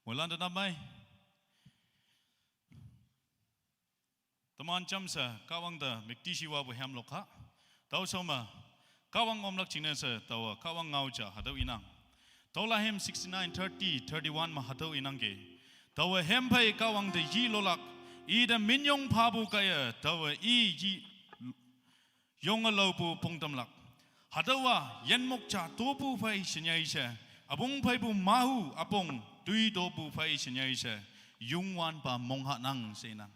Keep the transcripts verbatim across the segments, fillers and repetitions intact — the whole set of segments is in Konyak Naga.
Moilan te nap mai. Teman jamshe Kahwang te müktishiwapu hem lokha. Tüo shao me Kahwang ngomlak jingne she taowe Kahwang ngao ja hatüo inang. Tüola hem sixty-nine, thirty, thirty-one me hatüo inangki. Taowe hem phei Kahwang te yilolak, ite minyong phapu kaiye taowe i yi yonge laopu pongtamlak. Hatüowa yinmok ja topu phei shenyei she, üpong pheipu mahu üpong toi topu phei shenyei she, Youngwanpa monghanang she inang.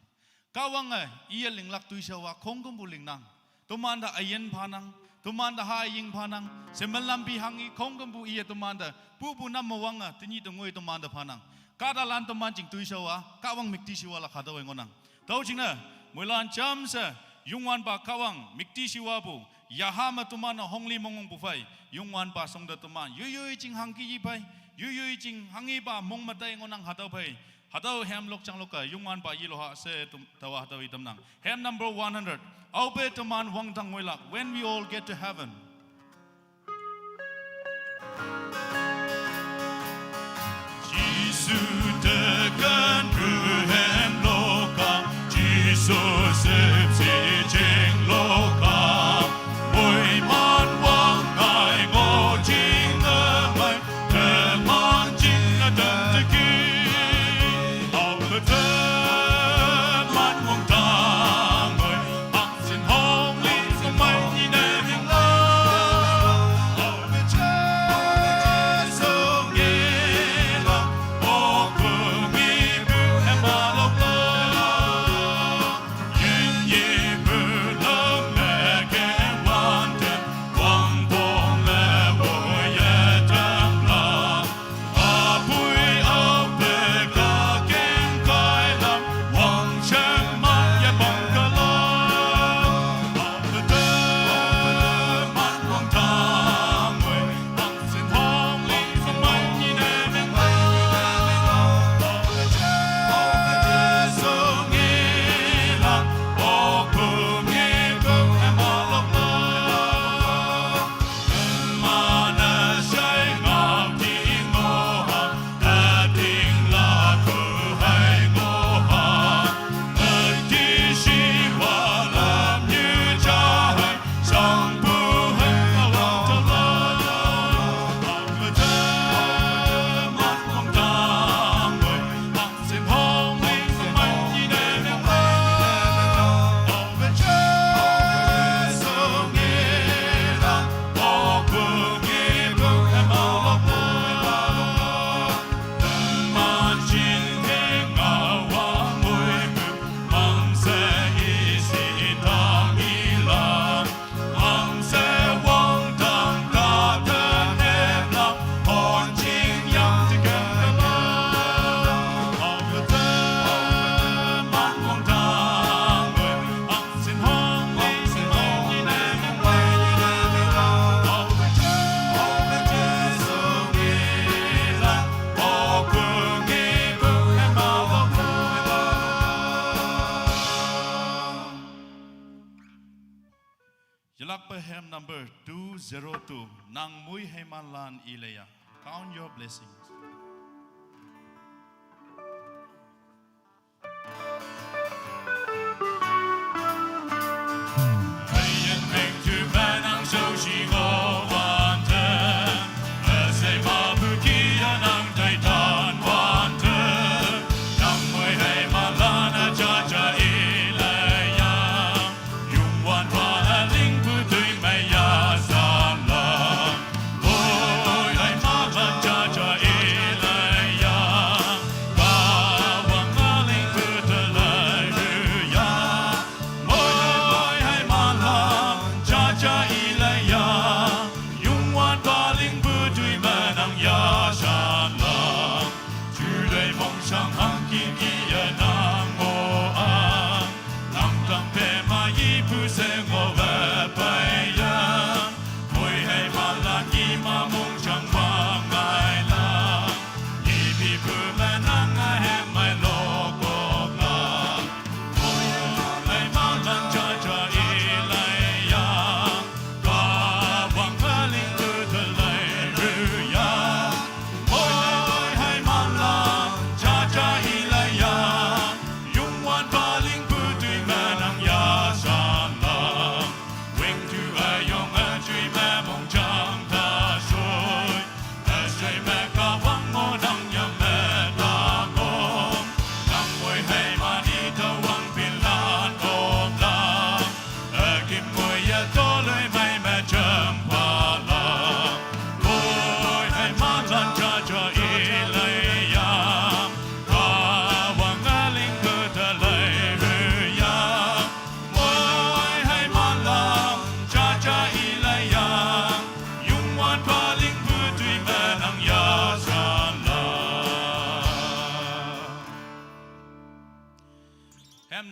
Kahwange iye linglak toishaowa khongkümpu lingnang. Tomante üyin phanang, tomante haying phanang, shemelampi hanghi khongkümpu iye tomante pupu nam mewange tenyih tengoi tomante phanang. Kahtalan toman jing toishaowa Kahwang müktishiwalak hatüowe ngohnang. Tüo jingne, moilan jamshe Youngwanpa Kahwang müktishiwapu, yaha me toman-e hongli mongongpu phei, Youngwanpa shongte toman yoiyoi jing hangki yi phei, yoiyoi jing hanghipa mong me tai ngohnang hatüo phei. Hatüo hem lok jang lokke Youngwanpa yiloha she taowa hatüo itamnang. Hem number one hundred. Aope teman wangdang ngoilak, When We All Get to Heaven. Jesu te kenpu hem loka, Jesu shüpshe jing loka, moiman wangngai ngoh jingne mei, teman jingne tenteki. Aope teman wangdang mei, Yelakpe hem number two zero two, nang moi heimanlan ileya. Count your blessings.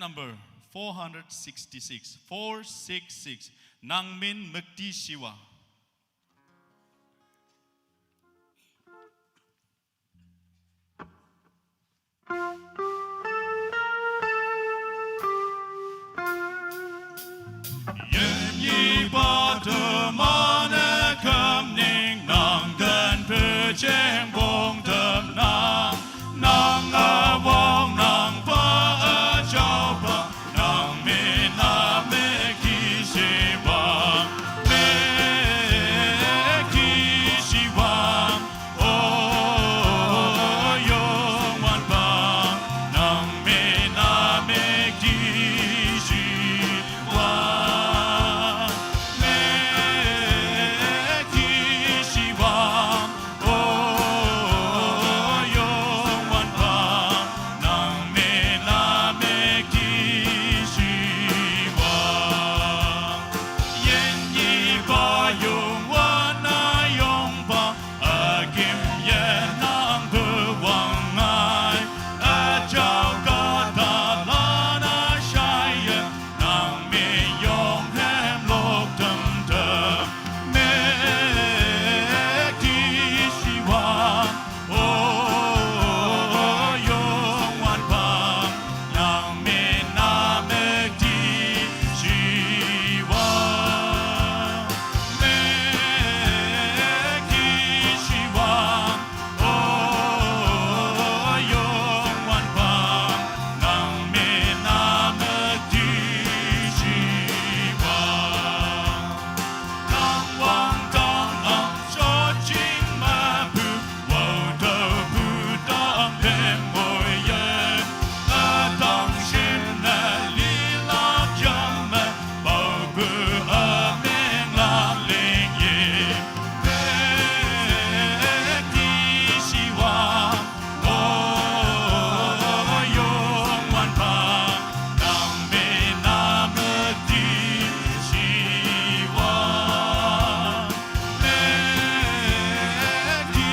Number four hundred sixty-six, four six six, Nangmin Mekti Shiwa. Yen yi ba te ma ne kam ning nang gan pe cheng bong tem nang, nang a wong nang pa a chao pa, nang me na me ki shi wang, me ki shi wang, o yong wan pa, nang me na me ki shi wang, me ki shi wang, o yong wan pa, nang me na me ki shi wang. Yen yi ba yong wan na yong ba, a kim yen nang bu wang ngai, a chao ga ta la na shai yen, nang me yong hem lok tem tem, me ki shi wang, o yong wan pa, nang me na me ki shi wang, me ki shi wang, o yong wan pa, nang me na me ki shi wang. Tang wang tang ang sho ching ma pu, wo dou pu tang pem wo ye. A tang shin na li la jam ma, bo pu a meng la ling ye. Pe ki shi wang, o yong wan pa, nang me na me ki shi wang, me ki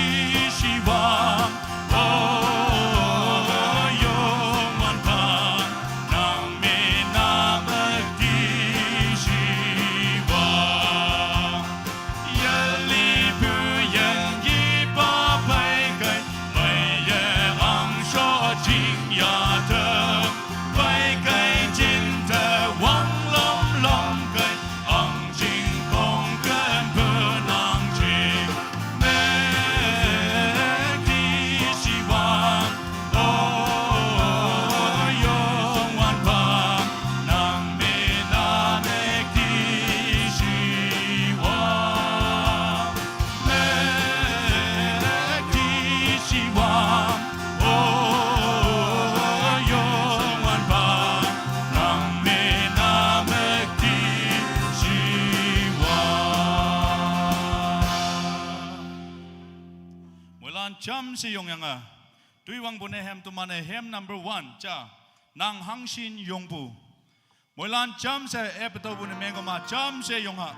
shi wang, o yong wan pa, nang me na me ki shi wang. Yen li pu yen yi ba bai kai, bai ye ang sho jing ya te, bai kai jin te wang long long kai, ang jing kong ken pe nang jing, me ki shi wang, o yong wan pa, nang me na me ki shi wang, me ki shi wang, o yong wan pa, nang me na me ki shi wang. Moilan cham shi yong yang a. Tui wang bu ne hem tu ma ne hem number one, cha. Nang hang shin yong pu. Moilan cham she e pe to bu ne meng ko ma cham she yong ha.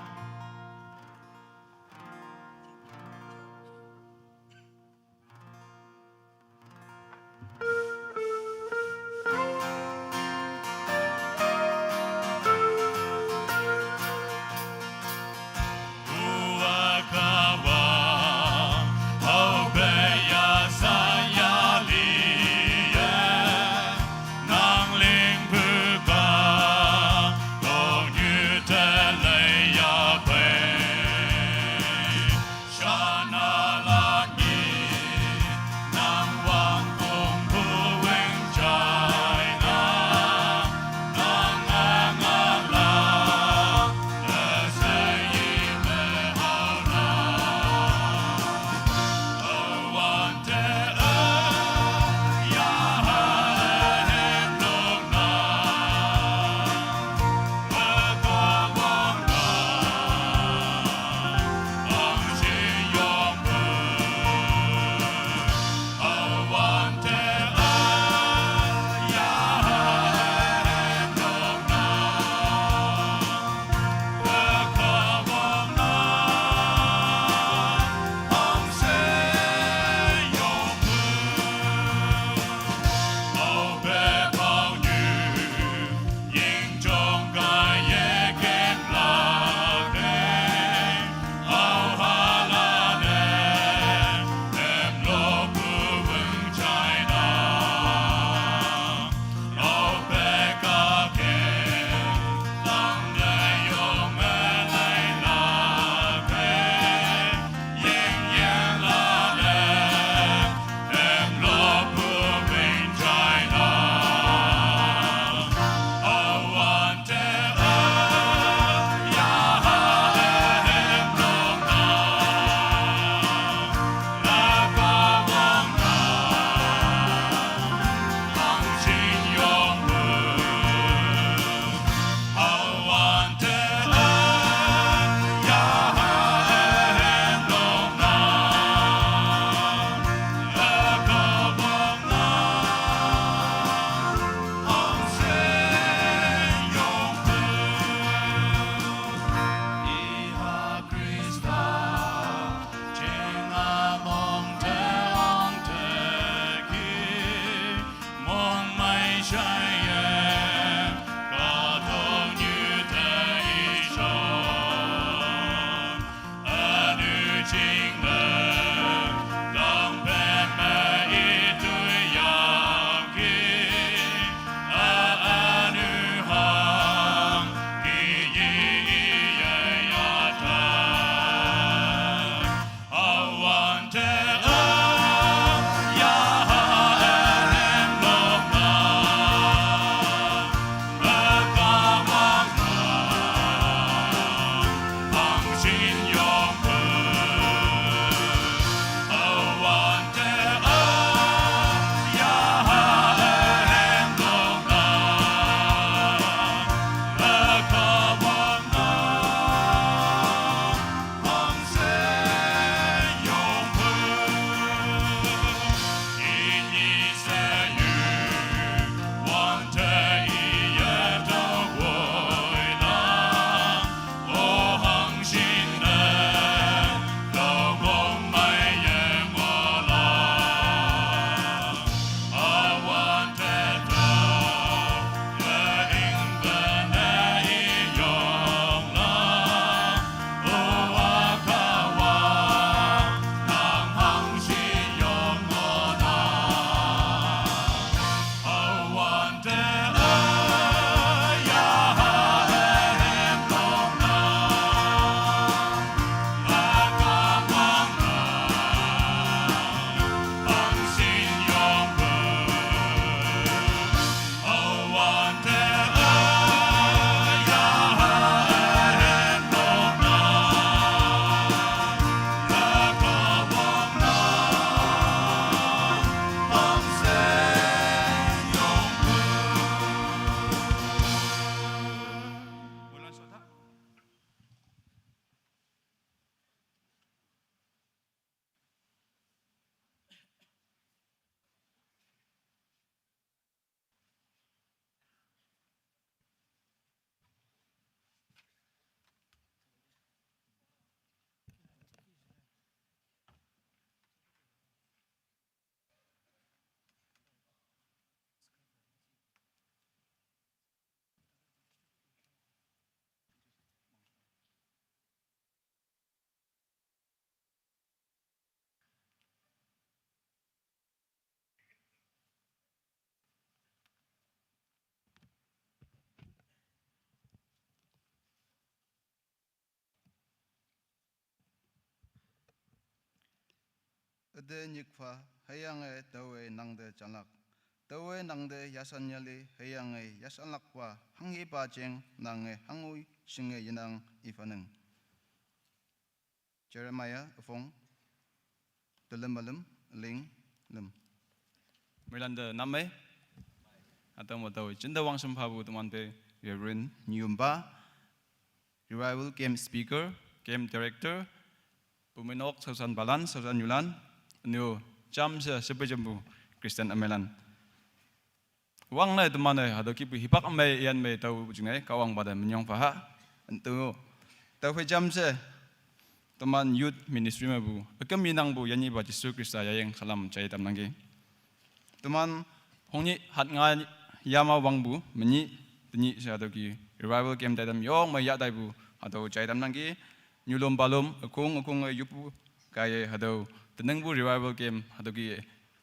Pete nyikpha hüyange taowe nangte janlak. Taowe nangte yasanyali hüyange yasanlakpa hanghipa jeng nange hangoi shinge yenang ifanang. Jeremiah üpong telüm malüm ling lüm. Mirlande namai. Atang mo taowe jinda wangsham phapu teman pe Reverend Nyumba, Revival Camp Speaker, Camp Director, Puminok Sausan Balan, Sausan Yulan, nyo jamse sepe jampu Christian amelan. Wangne temane hatüo kipu hipak amei ian mei tao jingne Kahwang pate minyong phaha. Entu tao phei jamse teman youth ministry mepu üküm inangpu yanyipa Jesu Khrista yayeng salam jai tamnangki. Teman hongni hat nga yama wangpu menyih tenyih she hatüo ki revival camp taitam yong me yah taipu hatüo jai tamnangki. Nyulom palom ükong ükong e yupu kaiye hatüo teningpu revival camp hatüo ki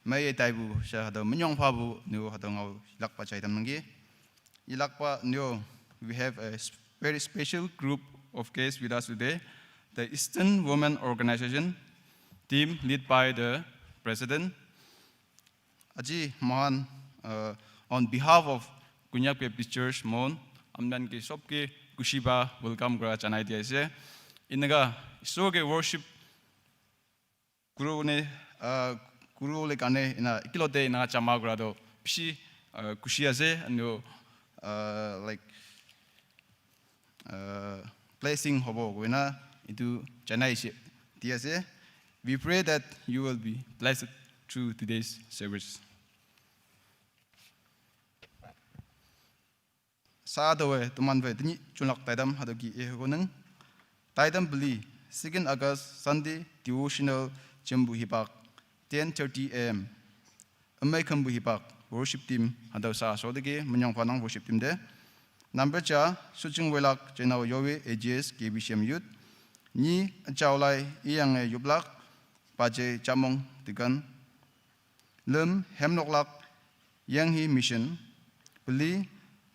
meiye taipu she hatüo minyong phapu nyo hatüo ngao yilakpa jai tamnangki. Yilakpa nyo, we have a s- very special group of guests with us today, the Eastern Women Organization team led by the president. Aji Mohan, uh, on behalf of Konyak Baptist Church Mon, apnanke sobke khushi pa welcome kora janai diya ase. Inaka Ishwar ke worship guru ne, uh, guru le karne ina ekelote ina jama kora toh bishi, uh, khushi ase. And, uh, like, uh, blessing hobo koina etu janai ase, di ase. We pray that you will be blessed through today's service. Sa taowe teman phei tenyih junlak taitam hatüo ki e hekonang. Taitam peli, second August Sunday devotional jampu hipak, ten thirty A M. Ümei khümpu hipak worship team hatüo sa soteki minyong phanang worship team te. Number ja, Suching Welak Jenao Yowe A G S K B C M Youth. Nyi, Achaolai Iyange Yuplak, Paje Chamong Deacon. Lüm, Hemloklak Yanghi Mission. Peli,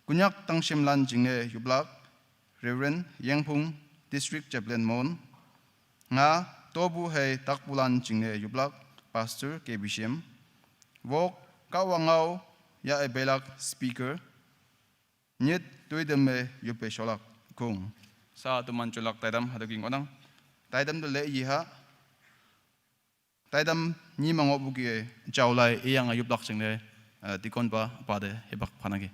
Konyak Tangshimlan Jingne Yuplak, Reverend Yangphung, District Chaplain Mon. Nga, Tobu Hei Takpulan Jingne Yuplak, Pastor K B C M. Wok, Kahwang ngao ya e peilak speaker. Nyit, Toitam me yupe sholak kong. Sa teman junlak taitam hatüo ki ngohnang. Taitam te le yiha. Taitam nyi me ngohpu ki Achaolai Iyange Yuplak jingne, eh, deacon pa, pa te hipak phanangki.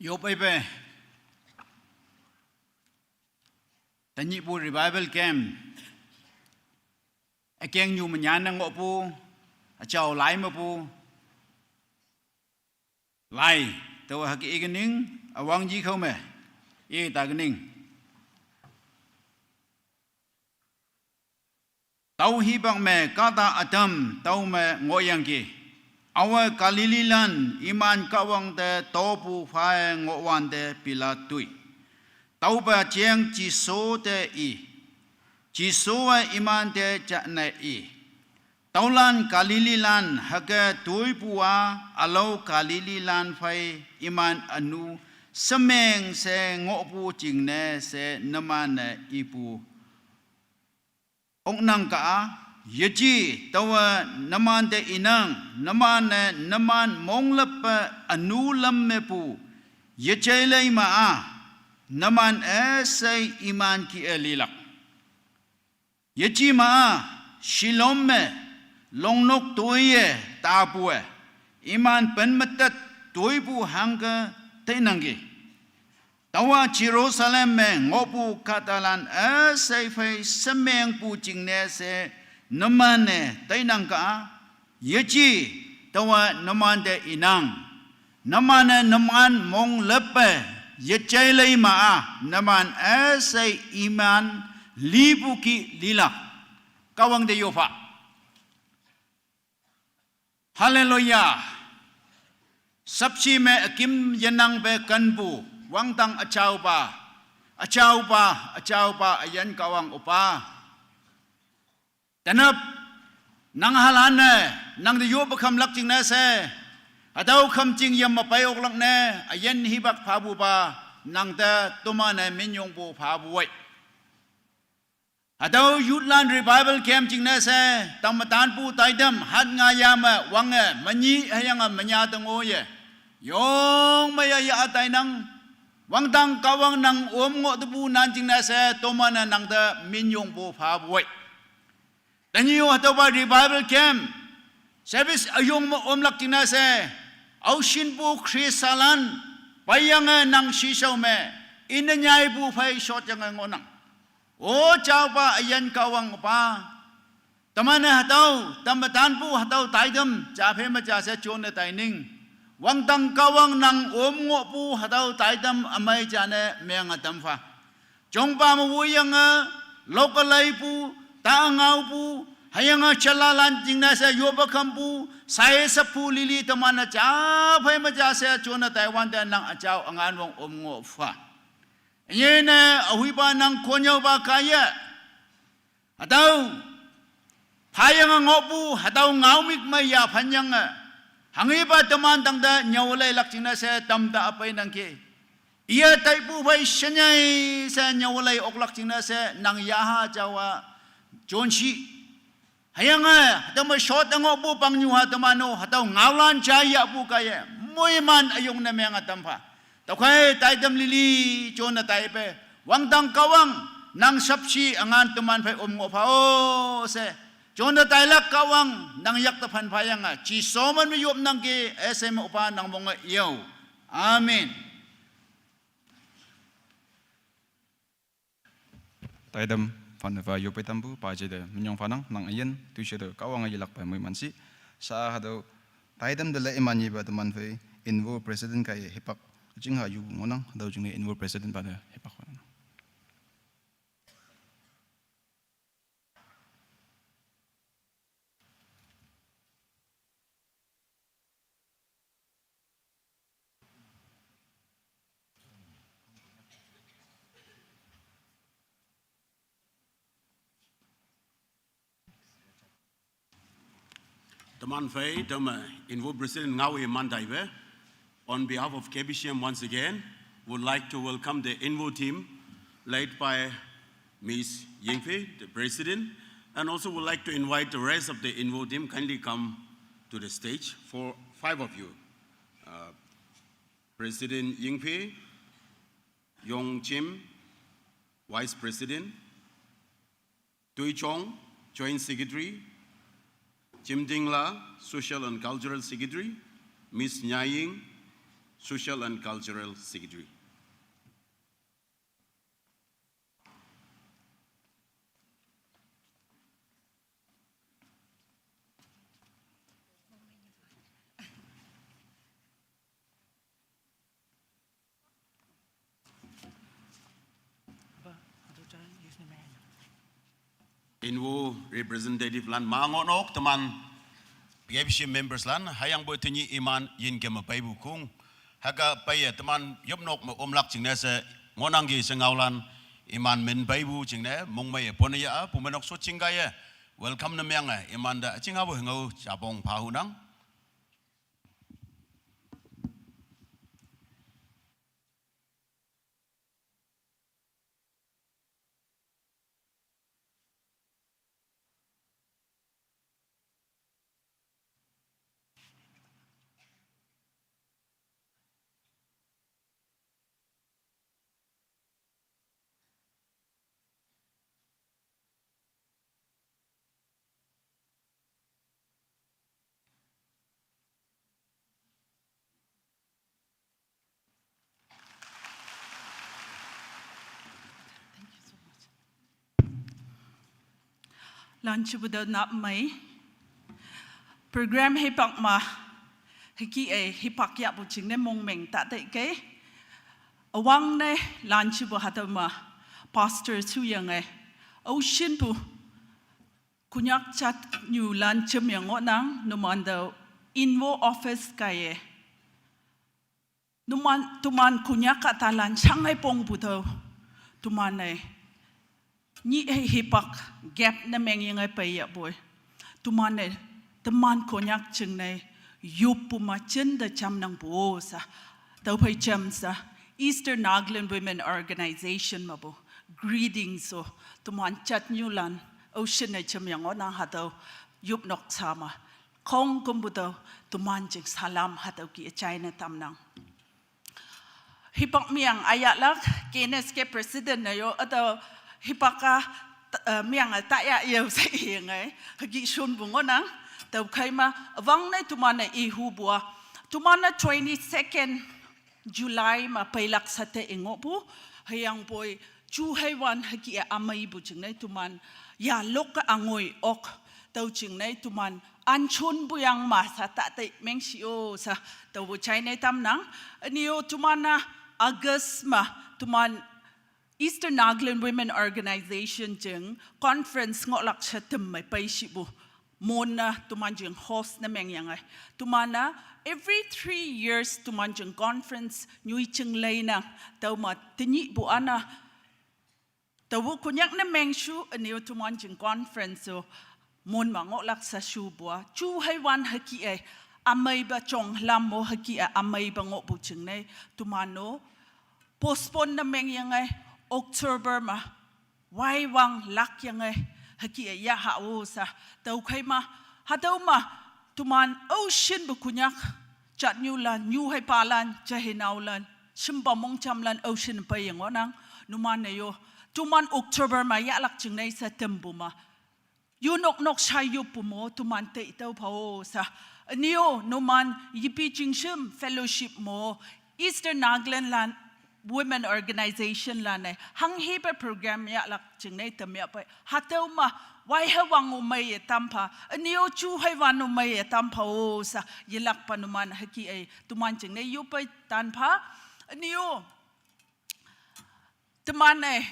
Yopeipe. Tenyihpu revival camp. Ükeng nyu me nyan ne ngohpu, Achaolai mepu. Lai, taowe hüke ikening, üwangji khao me, ita kening. Tüo hipak me kahta ütam tüo me ngohyangki. Aowe Galileelan iman Kahwang te topu phei ngohwante Pilat toi. Tüopa jeng Jesu te i. Jesuwe imante jane i. Tüolan Galileelan hüke toipu a ülao Galileelan phei iman ünu shemeng she ngohpu jingne she numan-e ipu oknang ka-a, yeje taowe numante inang, numan-e numan mongleppe ünu lam mepu, yejei lei ma-a, numan üshei iman kih-e lilak. Yeje ma-a, Siloam me, longnok toiye tapu-e, iman pen metet toipu hangke teinangki. Taowa Jerusalem me ngohpu kahtalan üshei phei shemengpu jingne she numan-e teinang ka-a, yeje taowa numante inang. Numan-e numan mongleppe yejei lei ma-a, numan üshei iman lipu kih lilak. Kahwang te yopha. Hallelujah. Sapshi me akim yenang pe kanpu, wangtang achaopa, achaopa, achaopa, ayan Kahwang Opa. Tanap, nang halan ne, nang te yope khamlak jingne she, hatüo khamjing yam me pei oklak ne, ayan hipak phapupa, nang te toman-e minyongpu phapu wei. Hatüo Youthlan Revival Camp jingne she, tangmetanpu taitam, hat nga ya me, wange, menyih hüyange menya te ngoiye. Yong me ya ya tainang, wangtang Kahwang nang om ngoh tepu nan jingne she, toman-e nang te minyongpu phapu wei. Tenyih-o hatüopa Revival Camp, service üyong me omlak jingne she, aoshinpu Khristalan, peiyange nang shishao me, ine nyaipu phei shotyange ngohnang. O jaopa üyan Kahwang Opa, teman-e hatüo, tangmetanpu hatüo taitam, ja phei me ja she jonne taining. Wangtang Kahwang nang om ngohpu hatüo taitam ümei jane menge tampha. Jongpa me woiyange, lokalaipu, ta ngaopu, hüyange jalalan jingne she yope khampu, sai sapu lili teman-e ja phei me ja she jonne taiwante nang üjao üngan wong om ngoh pha. Ünyei ne, ahuipa nang konnyüopa kaiye. Hatüo, phayange ngohpu, hatüo ngaomük me ya phanyange. Hanghepa teman tangte nyüo leilak jingne she tamta üpeinangki. Iye taipu phei shenyei she nyüo lei oklak jingne she nang yaha jaowa jonshi. Hüyange, hatüo me shot ngohpu pangnyu ha teman-o, hatüo ngaolan ja yahpu kaiye, moiman üyong ne menge tampha. Tüokhei taitam lili jonne taipe, wangtang Kahwang, nang sapshi üngan teman phei om ngoh pha-o she. Jonne tailak Kahwang, nang yak te phan phayange, ji shoman me yopnangki, üshe me Opa nang monge yo. Amen. Taitam phanne pha yoppei tampu, pa jete minyong phanang, nang üyin, toishe te Kahwange yelakpe moiman shi. Sha hatüo, taitam te le iman yepa teman phei, Invo President kaiye hipak, jingha yu ngohnang, hatüo jingne Invo President pa te hipak ngohnang. Teman phei, teme, Invo President ngao iman taipe. On behalf of K B C M, once again, would like to welcome the Invo team, led by Miss Yingfei, the President, and also would like to invite the rest of the Invo team kindly come to the stage for five of you. Uh, President Yingfei, Yong Chim, Vice President, Tui Chong, Joint Secretary, Jim Dingla, Social and Cultural Secretary, Miss Nyaying, Social and Cultural Secretary. Invo representative lan ma ngohnok, teman P F C members lan, hüyangpoi tenyih iman yin keme peipu khong. Hüke peiye teman yopnok me omlak jingne she ngohnangki she ngaolan iman min peipu jingne mongmeiye pone ya-a, pumeinok shotjing kaiye welcome ne menge iman te jinghapu ngao japong phahunang. Lan jipu te nap mei. Program hipak ma, hüke-e hipak yahpu jingne mongmeng ta teikei. Üwangne lan jipu hatüo me, pastor shuyange, aoshinpu, Konyak jatnyu lan jemyeng ngohnang, numante Invo office kaiye Numan, teman Konyak atalan shangai pongpu tüo. Teman-e nyih hei hipak gap ne mengyange peiya poi. Teman-e, teman Konyak jingne yoppu ma jinte jamnangpu-o sha. Tüophei jamshe Eastern Nagaland Women Organization mepu greetings-o, teman jatnyulan, aoshinne jamyang ngohnang hatüo yopnok sha me. Khongkümpu tüo, teman jing salam hatüo kih-e jaine tamnang. Hipak meang ayahlak, K N S K President ne yo, hatüo hipak-a, eh, meang-e taya yao she iyange, hüke shonpu ngohnang, tüokhei ma, üwangne teman-e ihupu-a, teman-e twenty-second July me peilak she te-e ngohpu, hüyangpoi, juheiwan hüke-e ümeipu jingne teman, yalok-e angoi ok, tüo jingne teman, anshonpu yang ma sha ta tei mengshi-o sha, tüopu jaine tamnang, üne-o teman-a, August me, teman, Eastern Nagaland Women Organization jing conference ngohlak she temmei peishipu. Mon-a teman jing host ne mengyange. Teman-a every three years teman jing conference nyoijing leinang. Tüoma tenyihpu ana. Tao Konyak ne mengshu üne-o teman jing conference-o mon me ngohlak she shupu-a. Juheiwan hüke-e ümeipa jonglam mo hüke-e ümeipa ngohpu jingne. Teman-o postpone ne mengyange October me. Waiwang lakyange hüke-e yaha-o sha. Tüokhei ma. Hatüo me. Teman aoshinpu Konyak. Jatnyulan, nyuheipalan, jahei naolan. Shimpa mongjamlan aoshin peiye ngohnang. Numan-e yo. Teman October me yahlak jingne she tempu me. Yunok nok sha yoppu mo, teman tei tüo pha-o sha. Üne-o, numan, yipi jingshim fellowship mo, Eastern Nagaland lan, Women Organization lan-e, hanghepa program yahlak jingne tamyahpei. Hatüo me, waihe wang-o meiye tampha, üne-o juheiwan-o meiye tampha-o sha, yelakpa numan hüke-e, teman jingne yoppei tanpha, üne-o, teman-e,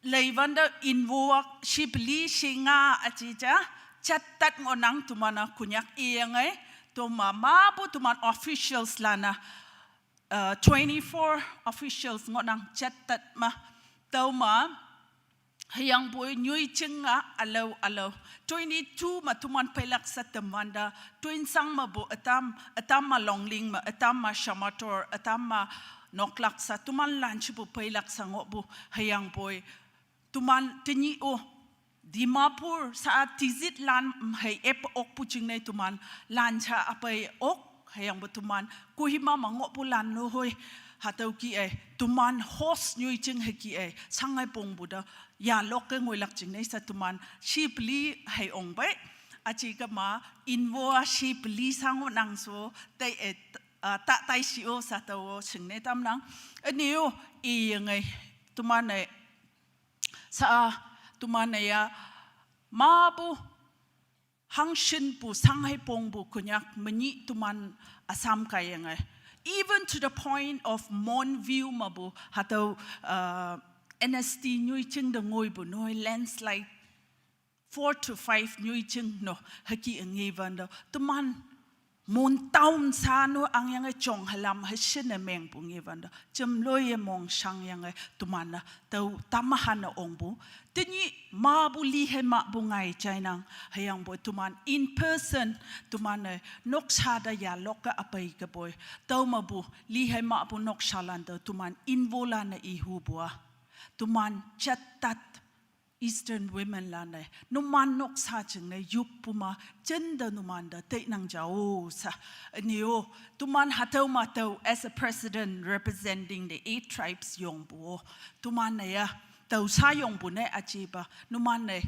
leiwante inwuak shipeli shinga üji ja, jattat ngohnang teman-a Konyak iyange, tüoma mapu teman officials lan-a, eh, twenty-four officials ngohnang jattat me, tüoma, hüyangpoi nyoijing-a ülao ülao. Twenty-two me teman peilak she temwante, Tuensang mepu ütam, ütam me Longling me, ütam me Shamator, ütam me noklak she, teman lanshipu peilak she ngohpu, hüyangpoi. Teman tenyih-o, Dimapur sha-a tizit lan hei ep okpu jingne teman, lansha üpei ok, hüyangpu teman, Kohima me ngohpulan-o hoi, hatüo kih-e, teman host nyoijing hüke-e, shangai pongpu te, yalok-e ngoilak jingne she teman, shipeli hei ongpei, üji kema, inwuak shipeli sha ngohnang sho, tei-e, ah, ta taishi-o sha tüo-o shingne tamnang, üne-o, iyange, teman-e, sha-a, teman-e ya, mapu, hangshinpu, shanghei pongpu Konyak menyih teman Assam kaiyange. Even to the point of Mon View mepu, hatüo, uh, N S T nyoijing te ngoipu, noi landslide, four to five nyoijing no, hüke ngewante, teman, Mon town sha no angyange jong helam heshinne mengpu ngewante, jemloiye mongshangyange teman-e, tüo tamahan-e ongpu, tenyih mapu lihei mahpu ngai jainang, hüyangpoi teman in person, teman-e, noksha te yalok-e üpei kepoi, tüo mepu, lihei mahpu nokshalan te, teman inwolan-e ihupu-a, teman jattat, Eastern women lan-e, numan noksa jingne yoppu ma, jinte numan te teinang ja-o sha. Üne-o, teman hatüo ma tüo as a president representing the eight tribes yongpu-o. Teman-e ya, tüo sha yongpu ne üjipa, numan-e,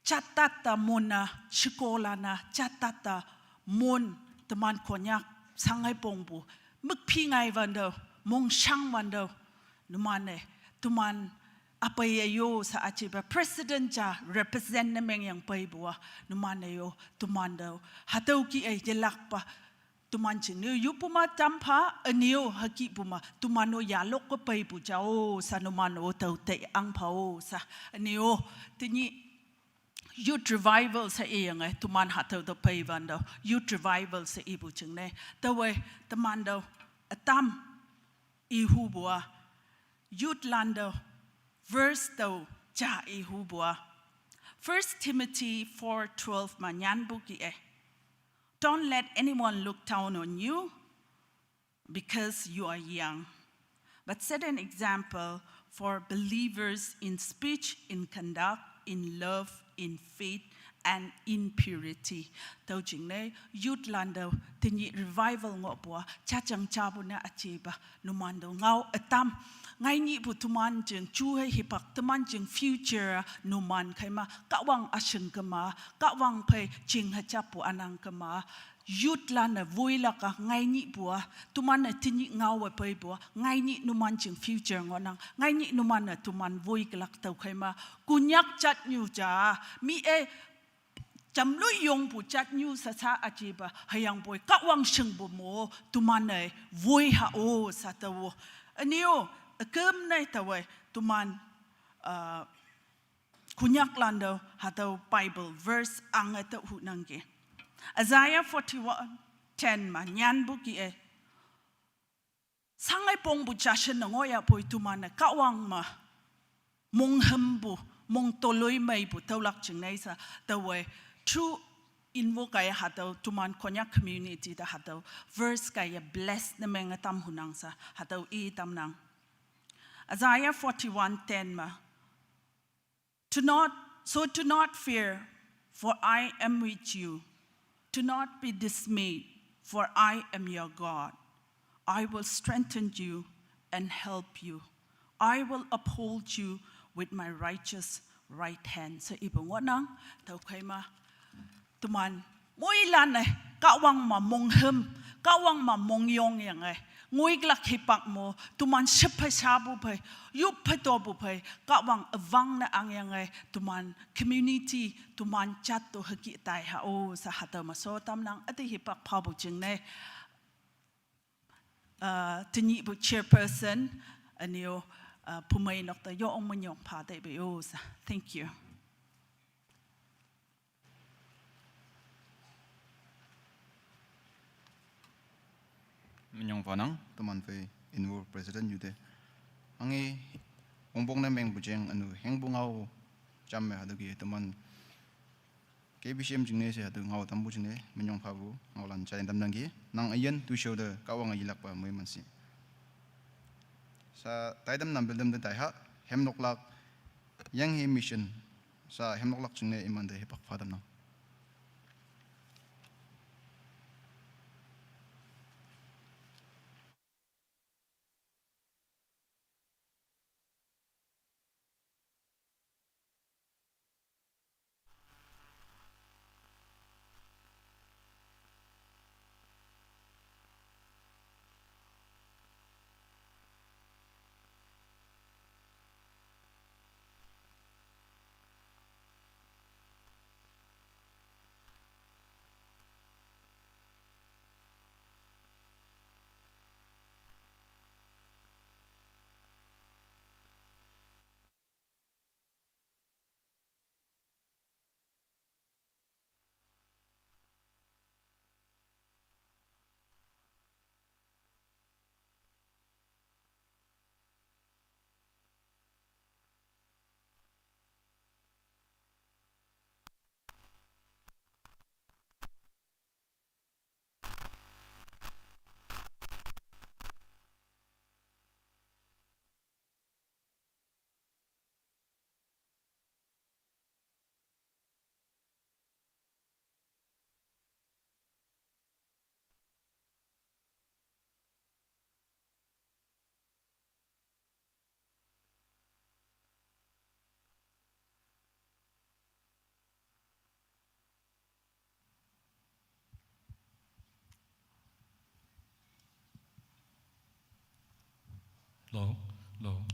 jattat te Mon-a, shekolan-a, jattat te Mon, teman Konyak, shanghei pongpu, mükphi ngaiwante, mongshangwante, numan-e, teman, üpeiye yo sha üjipa, president ja, represent ne mengyang peipu-a, numan-e yo, teman te, hatüo kih-e yelakpa, teman jingne yoppu ma tampha, üne-o hükihpu ma, teman-o yalok-e peipu ja-o sha numan-o tüo tei angpha-o sha, üne-o, tenyih, youth revival she iyange, teman hatüo te peiwante, youth revival she ipu jingne, taowe, teman te, atam ihu bua, youth lando, verse tau cha ihu bua. First Timothy four twelve ma nyan buki eh. Don't let anyone look down on you because you are young, but set an example for believers in speech, in conduct, in love, in faith, and in purity. Tau jing ne, youth lando, tini revival ngo bua, chachang chabu na achiba, numando ngau atam. Ngai ni bu tuman jing, chu he hipak tuman jing future, numan kaima, kawang ashing kama, kawang pei jing hachapu anang kama, youth lana vui laka ngai ni bua, tuman na tini ngau wa pei bua, ngai ni numan jing future ngo nang, ngai ni numan na tuman vui kelak tau kaima, kunyak chat nyu ja, mi e, cham lui yong bu chat nyu sa sa aji ba, hayang boi, kawang sheng bu mo, tuman na vui ha o sa tau. Anio, akem na tau, tuman, uh, kunyak lando, hatau Bible, verse ang atau hu nang ke. Isaiah forty-one ten ma, nyan buki eh. Sangai pong bu jashen na ngoya poi tuman na kawang ma. Mong hem bu, mong toloi mai bu, tau lak jing na isa, tau wai. True invo kaya hatau, tuman Konyak community da hatau. Verse kaya bless na meng atam hunang sa, hatau i tam nang. Isaiah forty-one ten ma. Do not, so do not fear, for I am with you. Do not be dismayed, for I am your God. I will strengthen you and help you. I will uphold you with my righteous right hand. So ibu ngonang, tau kaima, tuman, moi lan eh, kawang ma mong hem, kawang ma mong yong yang eh, ngui glak hipak mo, tuman shep hai shabu pai, yup hai to bu pai, kawang avang na ang yang eh, tuman community, tuman chat to haki tai ha o sa hatau ma so tam nang ati hipak pa bu jing ne. Uh, tini bu chairperson, anio, uh, pumai nok ta yo ong manyong pa tai be o sa. Thank you. Manyong vanang, tuman fe invo president yude. Angi, ongbong na meng bujeng anu, heng bu ngau jam me hadu ki, tuman K B C M jing ne se hadu ngau tam bu jing ne, manyong pa bu, ngau lan chai tam nang ki, nang ayan tu show de, kawang ayi lak pa mui man si. Sa, tai dam nam bil dam de tai ha, hem nok lak, yang he mission, sa hem nok lak jing ne iman de hipak pa dam nang. Lo, lo.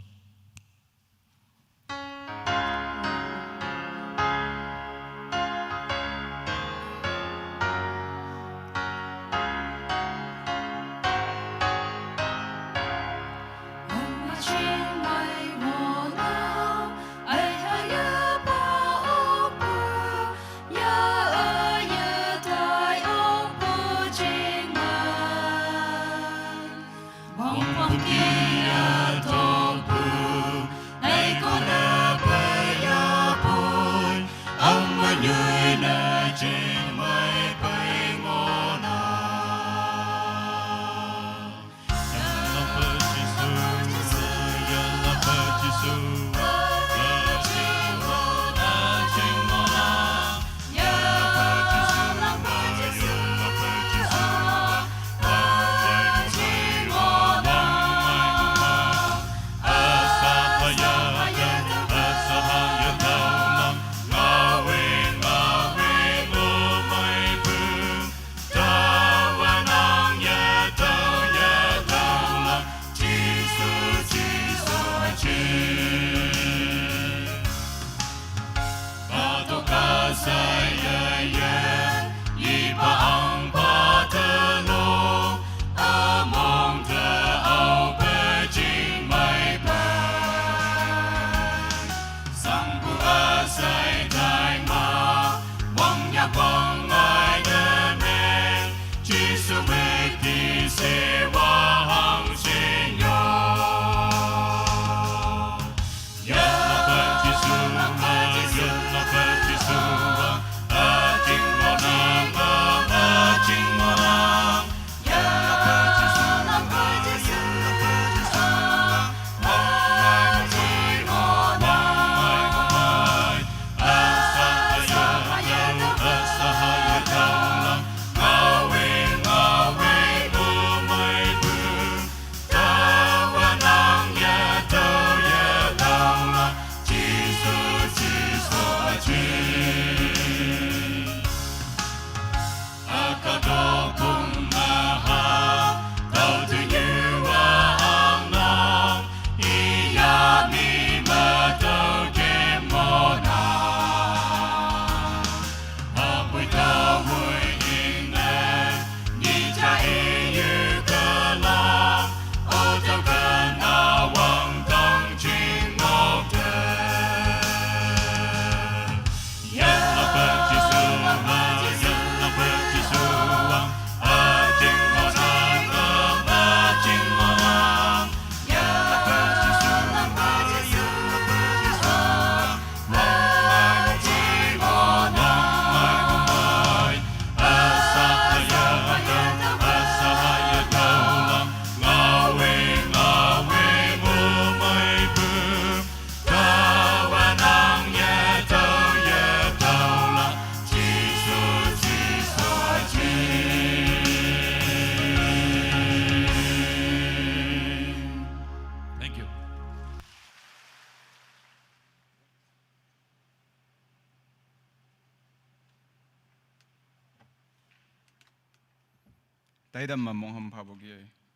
Taidam ma mongham phabu ki.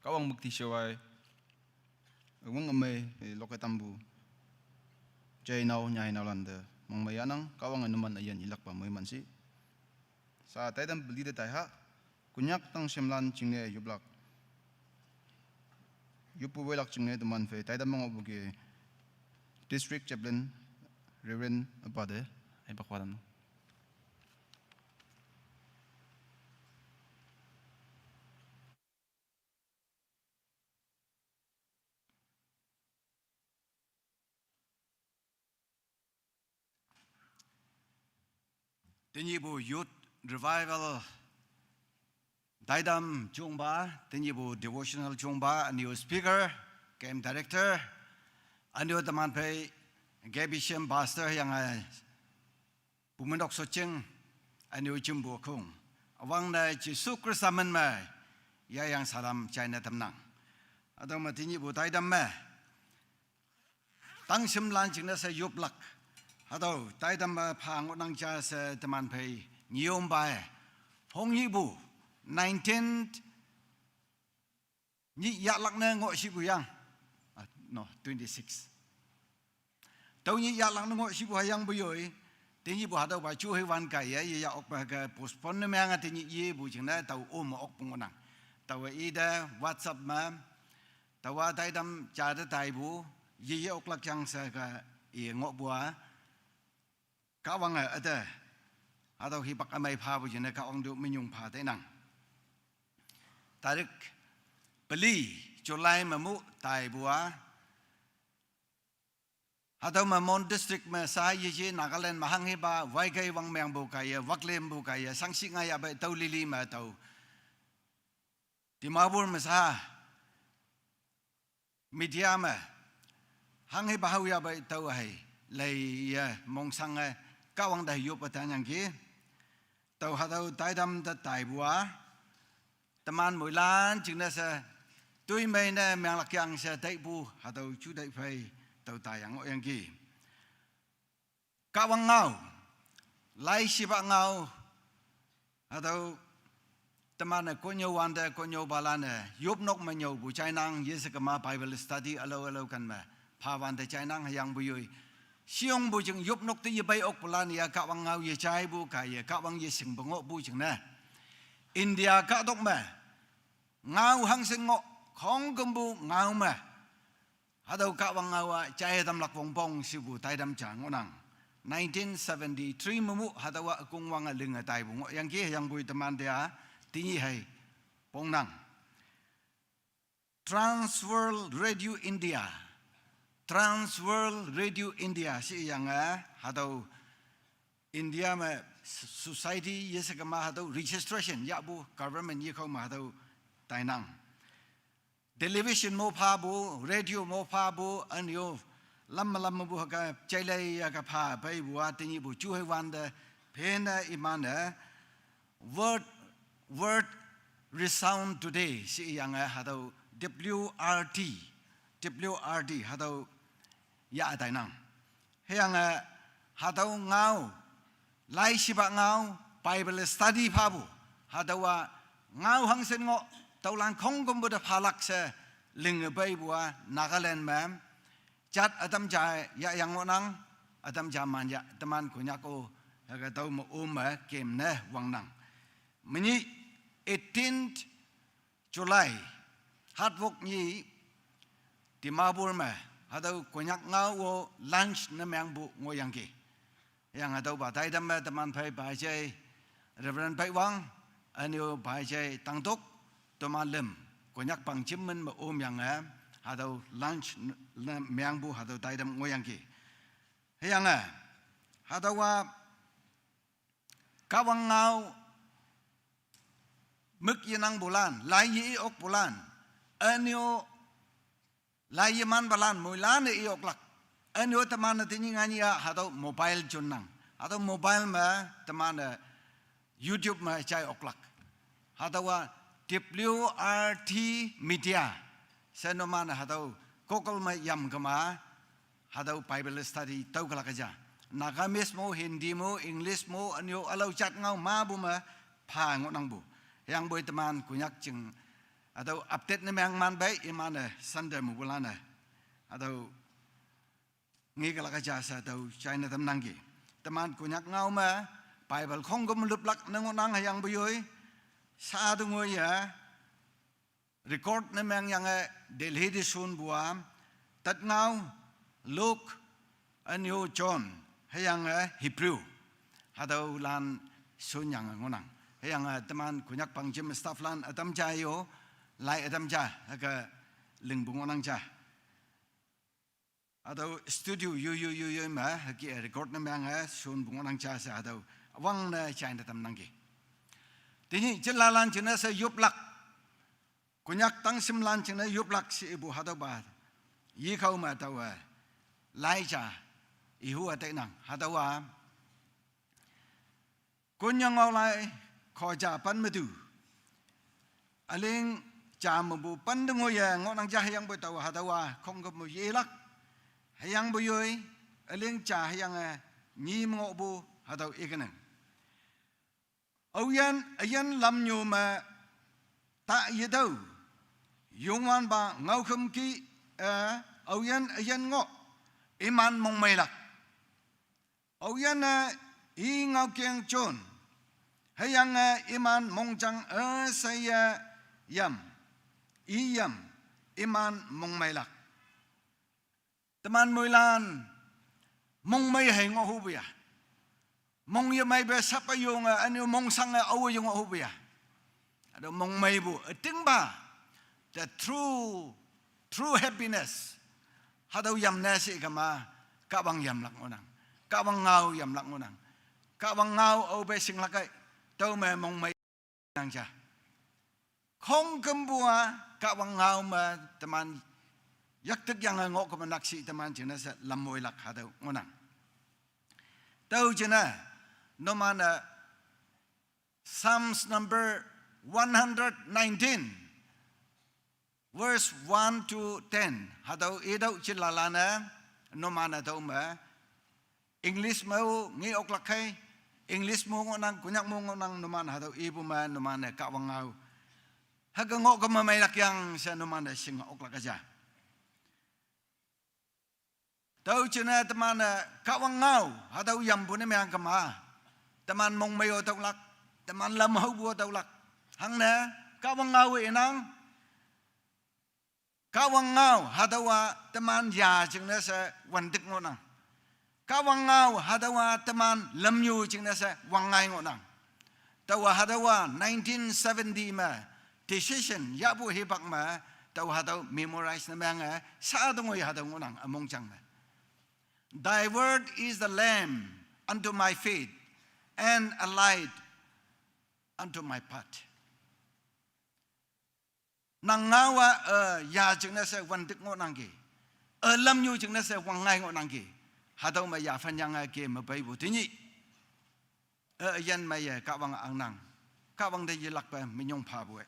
Kahwang mukti shewai. Wang amai, eh, loke tambu. Jai nao, nyai nao lande. Mongmai yanang, Kahwang anuman ayan ilak pa moi mansi. Sa taidam beli de tai ha. Konyak tang shemlan chingne yuplak. Yupu welak chingne teman fe. Taidam mangobu ki. District Chaplain, Reverend Apade. Ai bakwadan. Tenyihpu Youth Revival taidam chungba, tenyihpu devotional chungba, aniu speaker, camp director, aniu teman phei, K B C M pastor yang ai, Pumenok Socheng, aniu chimbu kung. Awang na Jesu Krista men mai, ya yang salam china tamnang. Atau ma tenyihpu taidam me. Tang shemlan chingne se yuplak. Hatüo, taidam me pha ngohnang ja se teman phei nyiom bai. Hongyipu, nineteen, nyi yahlak ne ngoh shipu yang. Ah, no, twenty-six. Tüo nyi yahlak ne ngoh shipu hayang pu yoi. Tenyihpu hatüo pa chu hei wan kai ye, ye ya ok pa ke postpone ne meng a tenyih yepu jingne tao om ok pu ngohnang. Tao ite WhatsApp me. Taowa taidam ja te taipu, ye ye oklak jang se ke ye ngohpu a. Kahwang e ate, hatüo hipak amei phapu jingne Kahwang tu minyong pha teinang. Tarik peli July me mu taipu a. Hatüo me Mon District me sa ye ye Nagaland me hanghipa, Waigai wang mengpu kaiye, Waklempu kaiye, sangshi nga ya bai tüo lili me tüo. Dimapur me sa, media me, hanghipa hao ya bai tüo hei, lei ye mongsang e, Kahwang te yop a tanyang ki, tüo hatüo taidam te taipu a, teman moilan jingne se, toimei ne menglak yang se taipu, hatüo ju tai phei, tüo tayang ngohyang ki. Kahwang ngao, lai shipa ngao, hatüo teman-e konnyüo wante konnyüopalan-e yopnok me nyüopu jainang, yeshe kema Bible study ülao ülao kan me pha wante jainang hüyangpu yoi. Shiyongpu jing yopnok te yepei okpulan ya Kahwang ngao yejaipu kaiye Kahwang yeshingpu ngohpu jingne. India kahtok me ngao hangshin ngoh, khongkümpu ngao me hatüo Kahwang ngao a jai tamlak wongpong shipu taidam ja ngohnang. Nineteen seventy-three me mu hatüowa ükongwang a linge taipu ngohyangki hüyangpoi teman te a tenyih hei pongnang. Trans World Radio India. Trans World Radio India sheyange hatüo India me society yeshe kema hatüo registration yahpu government yekhao me hatüo tainang. Television mo phapu, radio mo phapu, ünyo lam me lam mepu hüke jailei yake pha peipu a tenyihpu ju hei wante phenne iman-e World, World Resound Today sheyange hatüo W R T, W R T hatüo yah tainang. Hüyange hatüo ngao, lai shipa ngao, Bible study phapu, hatüowa ngao hangshin ngoh, tüolan khongkümpu te phalak she linge peipu a Nagaland me jat ütam ja yahyang ngohnang, ütam ja man ya teman Konyak-o, hüke tüo me-o me kemne wangnang. Menyih eighteenth July, hatwok nyih Dimapur me hatüo Konyak ngao-o launch ne mengpu ngohyangki. Hüyange hatüopa taidam me teman phei Pajai Reverend Peiwang, ünyo Pajai Tangtok, teman lüm Konyak pang jimmen me omyange hatüo launch ne mengpu hatüo taidam ngohyangki. Hüyange hatüowa Kahwang ngao mük yenangpulan, lai ye-i okpulan, ünyo lai yemanpalan moilan-e i oklak. Ünyo teman-e tenyih nganyih a hatüo mobile jonnang. Hatüo mobile me teman-e YouTube me jai oklak. Hatüowa W R T Media she numan-e hatüo Google me yam kema hatüo Bible study tüo kalak ja. Nagamese mo, Hindi mo, English mo, ünyo ülao jat ngao mepu me pha ngohnangpu. Hüyangpoi teman Konyak jing, hatüo update ne meng man pei, iman-e Sunday me pulan-e, hatüo nge kalak ja she hatüo china tamnangki. Teman Konyak ngao me Bible khongküm lüplak ne ngohnang hüyangpoi yoi, sha te ngoiye, record ne mengyange Delhi te shonpu-a, tat ngao, Luke, ünyu John, hüyange Hebrew, hatüolan shonyange ngohnang. Hüyange teman Konyak pangjim stafflan ütam ja yo, lai ütam ja, hüke lingpu ngohnang ja. Hatüo studio yo yo yo yo me, hüke record ne menge shonpu ngohnang ja she hatüo wangne china tamnangki. Tenyih jinlalan jingne she yoplak. Konyak tangshimlan jingne yoplak she ipu hatüopa. Yekao me taowe, lai ja, ihu-a tainang, hatüowa. Konyak ngao lai, khoja pen metu. Üling ja mepu pen te ngoiye ngohnang ja hüyangpoi taowe hatüowa khongküm me yelak. Hüyangpoi yoi, üling ja hüyange nyi me ngohpu hatüo ikenang. Aoyin, üyin lamnyu me ta yetüo. Youngwanpa ngaokhüm ki, eh, aoyin üyin ngoh, iman mongmeilak. Aoyin-e i ngaokeng jon, hüyange iman mongjang üsheiye yam, i yam, iman mongmeilak. Teman moilan, mongmei hei ngohhupu ya. Mong yemeipe sap-e yonge, ünyu mongshange aowe ye ngohhupu ya. Hatüo mongmeipu, ütingpa, the true, true happiness. Hatüo yam ne she kema, Kahwang yamlak ngohnang. Kahwang ngao yamlak ngohnang. Kahwang ngao aope shinglak kei, tüome mongmei nang ja. Khongkümpu-a Kahwang ngao me teman yaktek yange ngoh keme nakshih teman jingne she lamwoilak hatüo ngohnang. Tüo jingne, numan-e Psalms number one hundred nineteen, verse one to ten. Hatüo itüoh jinlalan-e, numan-e tüome, English me-o nge oklak khei, English me ngohnang, Konyak me ngohnang, numan hatüo ipu me, numan-e Kahwang ngao. Hüke ngoh keme meilak yang she numan-e shinge oklak ja. Tüo jingne teman-e Kahwang ngao, hatüo yampu ne meng kema. Teman mongmei-o tüolak, teman lam haopu-o tüolak. Hangne, Kahwang ngao inang, Kahwang ngao hatüowa teman ya jingne she wantik ngohnang. Kahwang ngao hatüowa teman lamnyu jingne she wangngai ngohnang. Taowa hatüowa nineteen seventy me decision yahpu hipak me, taowa hatüo memorize ne menge, sha te ngoi hatüo ngohnang ümongjang me. Thy word is the lamp unto my feet and a light unto my path. Nang ngao-a, eh, ya jingne she wantik ngohnangki. Eh, lamnyu jingne she wangngai ngohnangki. Hatüo me yaphan yange ke me peipu tenyih. Eh, üyin meiye Kahwang angnang. Kahwang te yelakpe minyong phapu-e.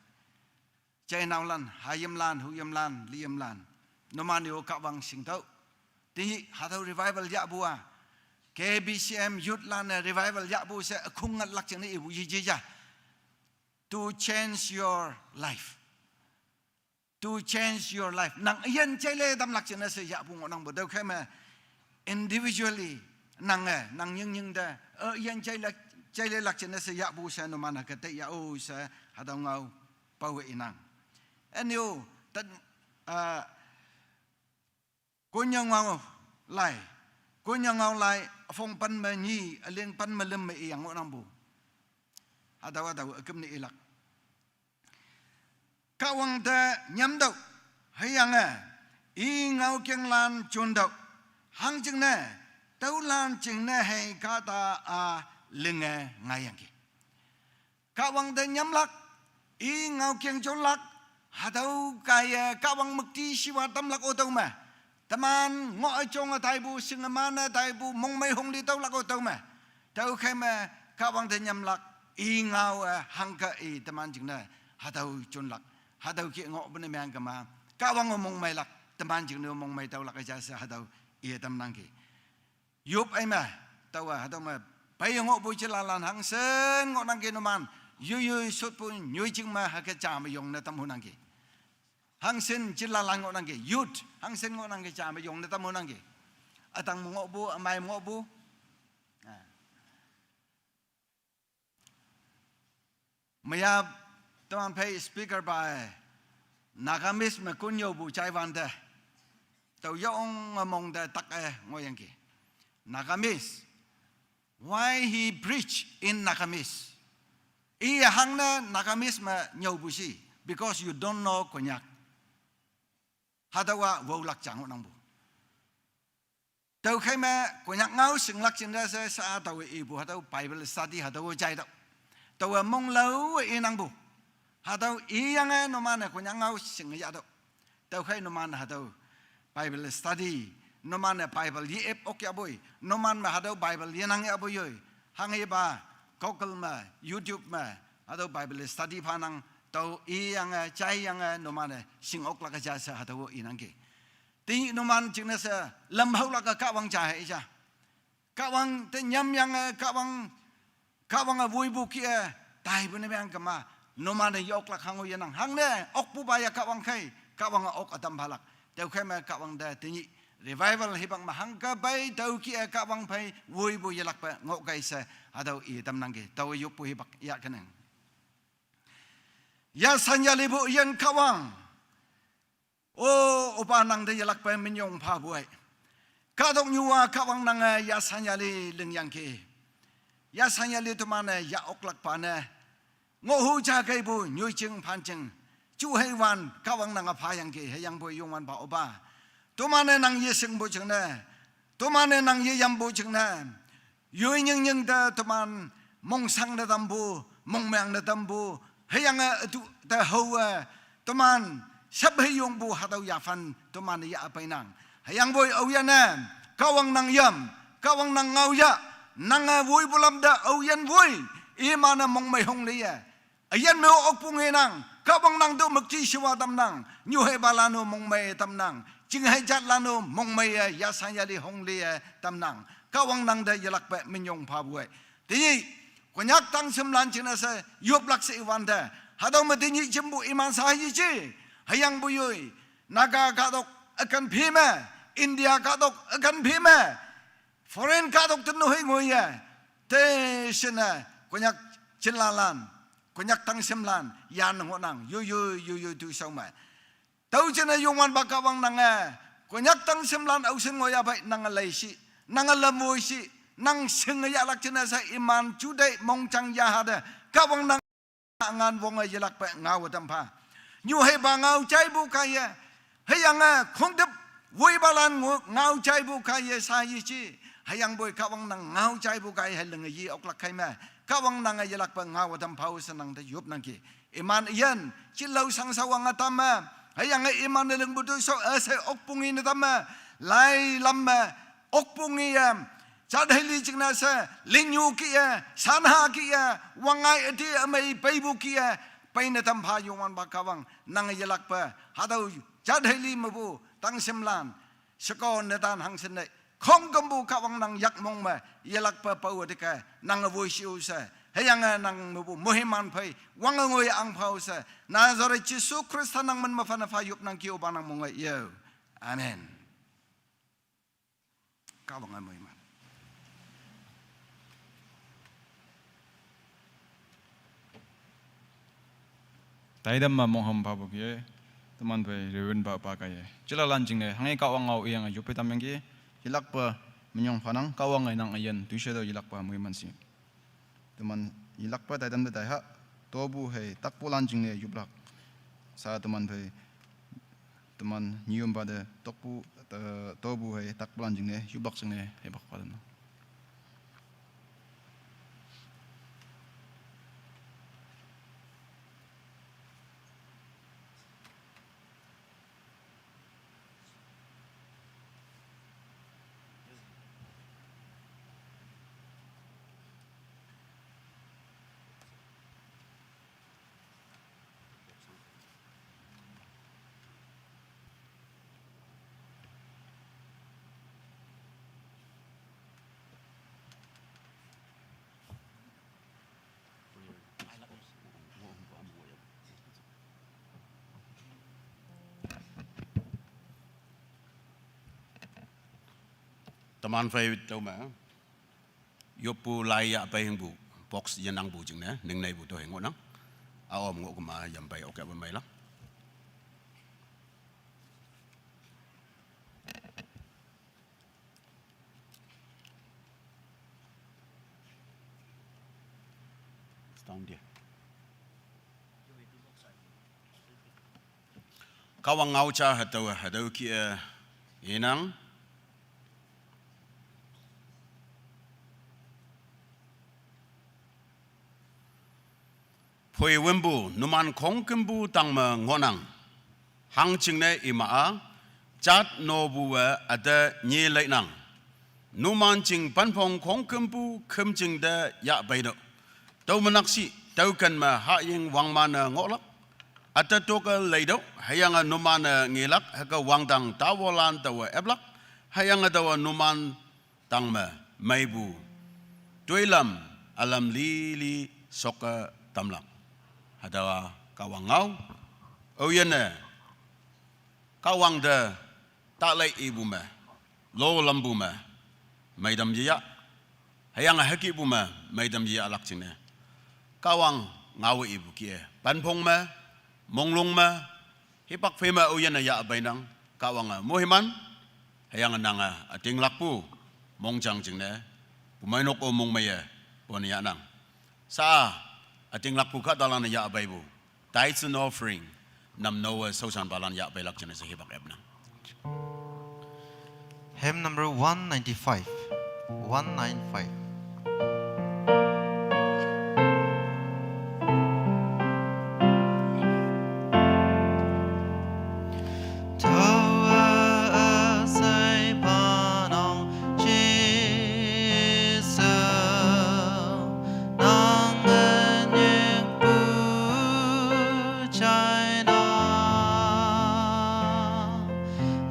Jeiheinaolan, hayimlan, huyimlan, liyimlan, numan-e-o Kahwang shingtüoh. Tenyih hatüo revival yahpu-a, K B C M youthlan-e revival yahpu she ükhong ngatlak jingne ipu yeje ja. To change your life. To change your life. Nang üyin jeile tamlak jingne she yahpu ngohnangpu tüokhei me individually nange, nang nyingnying te, eh, üyin jeile, jeilelak jingne she yahpu she numan-e ke tei yah-o she hatüo ngao pawe inang. Ünyu, tat, ah, Konyak ngao lai. Konyak ngao lai, üpong pen me nyi, üling pen me lüm me iyang ngohnangpu. Hatüo hatüo üküm ne ilak. Kahwang te nyamtüoh, hüyange, i ngaokenglan jontüoh, hangjingne, tüolan jingne hei kahta-a linge ngaiyangki. Kahwang te nyamlak, i ngaokeng jonlak, hatüo kaiye Kahwang müktishiwa tamlak-o tüome. Teman ngoh üjonge taipu, shingeman-e taipu, mongmei hongli tüolak-o tüome. Tüokhei me Kahwang te nyamlak, i ngao-e hangke i teman jingne hatüo jonlak. Hatüo ke ngohpu ne meng kema, Kahwang-o mongmeilak, teman jingne-o mongmei tüolak ja she hatüo iye tamnangki. Yop ei me, taowa hatüo me, pei ngohpu jinlalan hangshin ngohnangki numan, Yoi yoi sotpu nyoijing me hüke ja me yongne tam honangki. Hangshin jila lan ngohnangki. Youth, hangshin ngohnangki ja me yongne tam honangki. Ütang me ngohpu, ümei me ngohpu. Ah. Meya teman phei speaker pa-e, Nagamese me konnyüopu jaiwante, tao yonge mongte tak-e ngohyangki. Nagamese. Why he preach in Nagamese? Iye hangne Nagamese me nyüopu shi, because you don't know Konyak. Hatüowa waolak ja ngohnangpu. Tüokhei me Konyak ngao shinglak jingne she sha taowe ipu hatüo Bible study hatüo jaitüoh. Taowe monglaowe inangpu. Hatüo iyange numan-e Konyak ngao shinge yahtüoh. Tüokhei numan hatüo Bible study, numan-e Bible ye-ep ok yahpoi, numan me hatüo Bible yenang yahpoi yoi. Hanghepa Google me, YouTube me, hatüo Bible study phanang, tao iyange, jaiyange numan-e shing oklak ja she hatüo inangki. Tenyih numan jingne she lam haolak-e Kahwang ja hei ja. Kahwang te nyamyange Kahwang, Kahwange woipu kih-e taipu ne meang kema, numan-e ye-oklak hango yenang. Hangne okpupa ya Kahwang khei, Kahwange ok ütam phalak. Tüokhei me Kahwang te tenyih revival hipak me hangke pei tüo kih-e Kahwang phei woipu yelakpe ngohkei she hatüo i tamnangki. Taowe yoppu hipak yahkenang. Yasanyalipu üyin Kahwang. O, opa nang te yelakpe minyong phapu ei. Kahtoknyu-a Kahwang nange yasanyali lingyangki. Yasanyali teman-e yah oklakpa ne ngohhu ja keipu nyoijing phanjing, juheiwan Kahwang nange phayangki. Hüyangpoi Youngwanpa opa, teman-e nang yeshingpu jingne, teman-e nang yeyampu jingne, yoi nying nying te teman mongshangne tampu, mongmeangne tampu, hüyange ütüo te haowe teman shap hei yongpu hatüo yaphan teman-e yah peinang. Hüyangpoi aoyinne Kahwang nang yam, Kahwang nang ngao yah. Nange woipu lam te aoyin woi, iman-e mongmei hongli ye üyin me okpu ngenang. Kahwang nang tüo müktishiwa tamnang, nyuheipalan-o mongmei tamnang, jinghei jatlan-o mongmeiye yasanyali hongli-e tamnang. Kahwang nang te yelakpe minyong phapu ei. Tenyih Konyak tangshimlan jingne she yoplak she iwante, hatüo me tenyih jimpu iman sha yeji. Hüyangpoi yoi, Naga kahtok ükan phi me, India kahtok ükan phi me, foreign kahtok te nuhei ngoiye, te shinne Konyak jinlalan, Konyak tangshimlan yan ngohnang, yoi yoi yoi yoi tu shao me. Tüo jingne Youngwanpa Kahwang nange Konyak tangshimlan aoshin ngoiya pei nange leishi, nange lamwoi shi, nang shinge yahlak jingne she iman juteih mongjang yaha te Kahwang nang ngan wonge yelakpe ngao tam pha. Nyuheipa ngao jaipu kaiye, hüyange khongtüp woipalan ngo-, ngao jaipu kaiye sha yeji. Hüyangpoi Kahwang nang ngao jaipu kai hei linge ye oklak kei me, Kahwang nange yelakpe ngao tam phao she nang te yopnangki. Iman üyin jilao shangshao wange tamme, hüyange iman-e lingpu tu shao üshei okpu ngi ne tamme, lai lam me okpu ngi ye, jat hei li jingne she, linyu kih-e, shanha kih-e, wangngai üte ümei peipu kih-e, peine tam pha Youngwanpa Kahwang nange yelakpe hatüo jat hei li mepu tangshimlan, sheko netan hangshin ne khongkümpu Kahwang nang yak mong me yelakpe paowe teke nange woishiu she, hüyange nang mepu moiman phei wange ngoi ang phao she, Nazareth Jesu Khrista nang men me phanne pha yopnangki. Opa nang mong-e yo. Amen. Kahwange moiman. Taitam me mongham phapu kih-e, teman phei Reverend pa pa kaiye jilalan jingne hanghe Kahwang ngao iyange yoppe tamyangki. Yelakpe minyong phanang. Kahwange nang üyin toishe tüo yelakpa moiman shi. Teman yelakpa taitam te taiha, topu hei takpulan jingne yoplak. Sha teman phei, teman nyiyompa te tokpu, eh, topu hei takpulan jingne yoplak jingne heipak pa tamnang. Manphei tüome. Yoppu lai yahpei hingpu, box yenangpu jingne, ningneipu to hing ngohnang. A om ngoh kema yamphei oke pe meilang. Kahwang ngao ja hatüo, hatüo kih-e inang. Phoi wümpu numan khongkümpu tangme ngohnang. Hangjingne ima-a, jat nopuwe üte nyi leinang. Numan jing penphong khongkümpu khümjing te yahpeino. Tüo menakshi, tüoken me hahying wangman-e ngohlak. Üte toke leitüoh, hüyange numan-e ngelak, hüke wangdang taowolan taowe eplak, hüyange taowe numan tangme meipu toilam ülam lili shokke tamlak. Hatüowa Kahwang ngao, aoyinne Kahwang te talei ipu me, lolampu me, meitam yeyah, hüyange hükihpu me, meitam yeyahlak jingne. Kahwang ngaowe ipu kih-e, penphong me, monglong me, hipak phei me aoyinne yahpeinang, Kahwange moiman, hüyange nange ütinglakpu, mongjang jingne, pumeinok-o mongmeiye, pone yahnang. Sa-a, ütinglakpu kahtalan-e yahpeipu, tithes and offering, namnowe shaoshanpalan yahpeilak jingne she hipak epnang. Hymn number one ninety-five. One nine five. Taowe üshei phanang Jesu, nange nyikpu jainang.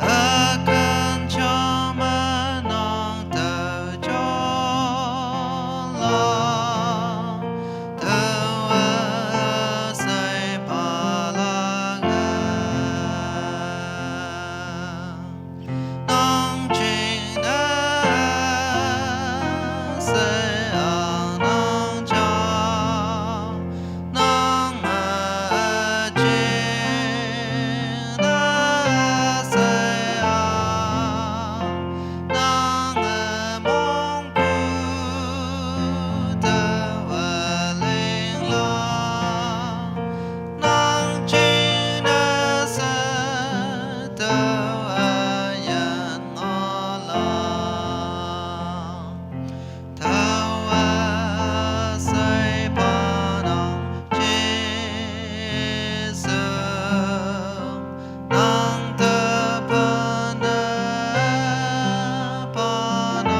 Üken ja me nang tao jala, taowe üshei phalak-e. Nang jingne she ang nang ja, nang üjingne she ang nang mongpu taowe linglak. Nang jingne she taowe yin ngohlak. Taowe üshei phanang Jesu, nang te pene phanang.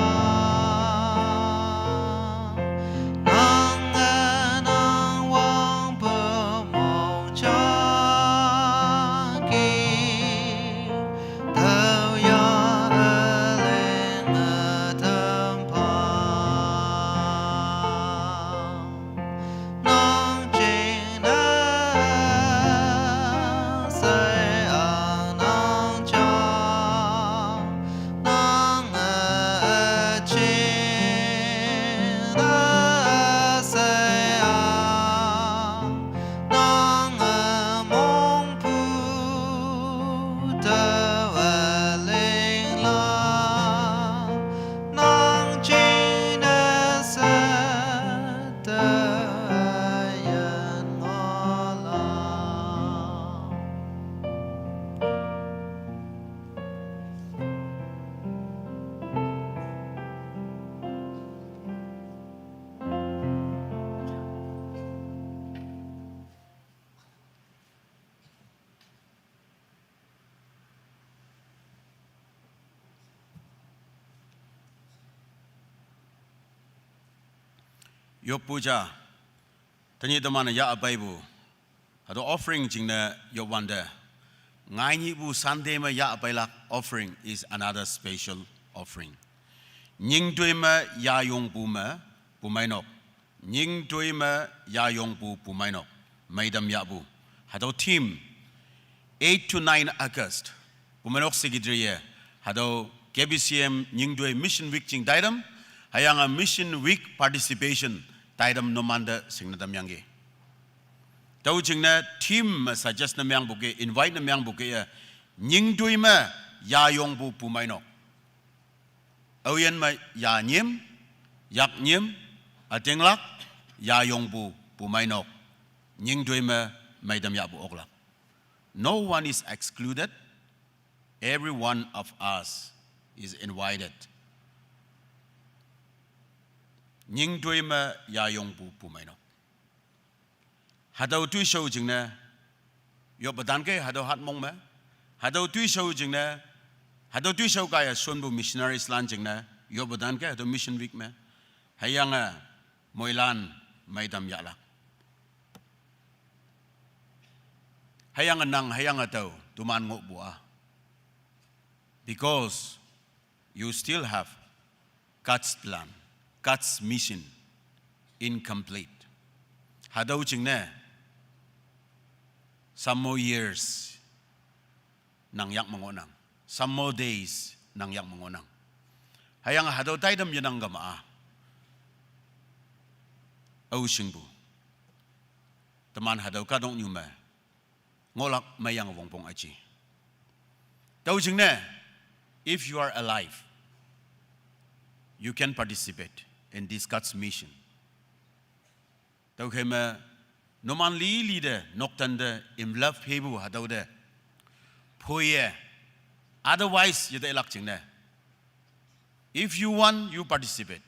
Nange nang wangpu mongjang kih, tüoya üling ütam pha. Nang jingne she ang nang ja, nang üjingne she ang nang mongpu taowe linglak. Nang jingne she taowe yin ngohlak. Yoppu ja, tenyih teman-e yahpeipu hatüo offering jingne yopwante, ngainyihpu Sunday me yahpeilak offering is another special offering. Nyingtoi me yayongpu me pumeinok, nyingtoi me yayongpu pumeinok, meitam yahpu. Hatüo theme, eight to nine August, pumeinok secretary-e hatüo K B C M nyingtoi Mission Week jing taidam, hüyange Mission Week participation taidam numante shingne tamyangki. Tüo jingne theme me suggest ne mengpu ke, invite ne mengpu ke, eh, nyingtoi me yayongpu pumeinok. Aoyin me yanyim, yaknyim, ütinglak, yayongpu pumeinok. Nyingtoi me meitam yahpu oklak. No one is excluded. Every one of us is invited. Nyingtoi me yayongpu pumeinok. Hatüo toishao jingne, yoppe danke, hatüo hatmong me. Hatüo toishao jingne, hatüo toishao kaiye shonpu missionaries lan jingne, yoppe danke, hatüo Mission Week me. Hüyange, moilan, meitam yahlak. Hüyange nang, hüyange tao, teman ngohpu a. Because you still have God's plan, God's mission incomplete. Hatüo jingne, some more years, nang yak me ngohnang. Some more days, nang yak me ngohnang. Hüyange hatüo taidam yenang kama a. Ao shingpu. Teman hatüo kahtoknyu me ngohlak meiyange wongpong aji. Tüo jingne, if you are alive, you can participate in this God's mission. Tüokhei me, numan lili te, noktan te, involve hepu hatüo te, phoiye, otherwise, yetailak jingne. If you want, you participate.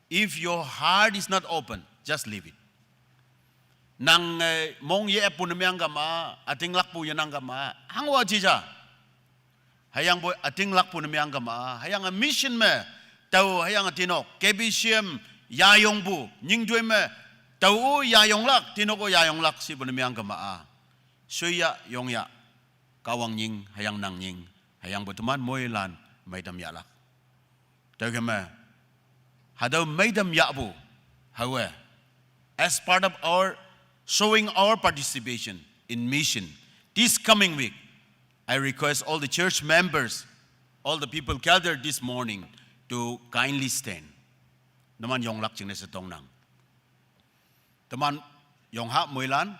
If your heart is not open, just leave it. Nang, eh, mong ye-eppu ne meang kama, ütinglakpu yenang kama, hangwa jija. Hüyangpoi ütinglakpu ne meang kama, hüyange mission me, tao hüyange tinok, K B C M, yayongpu, nyingtoi me, tao-o yayonglak, tinok-o yayonglak, shipu ne meang kama a. Shoiya, yongya, Kahwang nying, hüyange nang nying, hüyangpoi teman moilan, meitam yahlak. Tüokhei me, hatüo meitam yahpu, hawe, as part of our showing our participation in mission, this coming week, I request all the church members, all the people gathered this morning to kindly stand. Numan yonglak jingne she tongnang. Teman yongha moilan,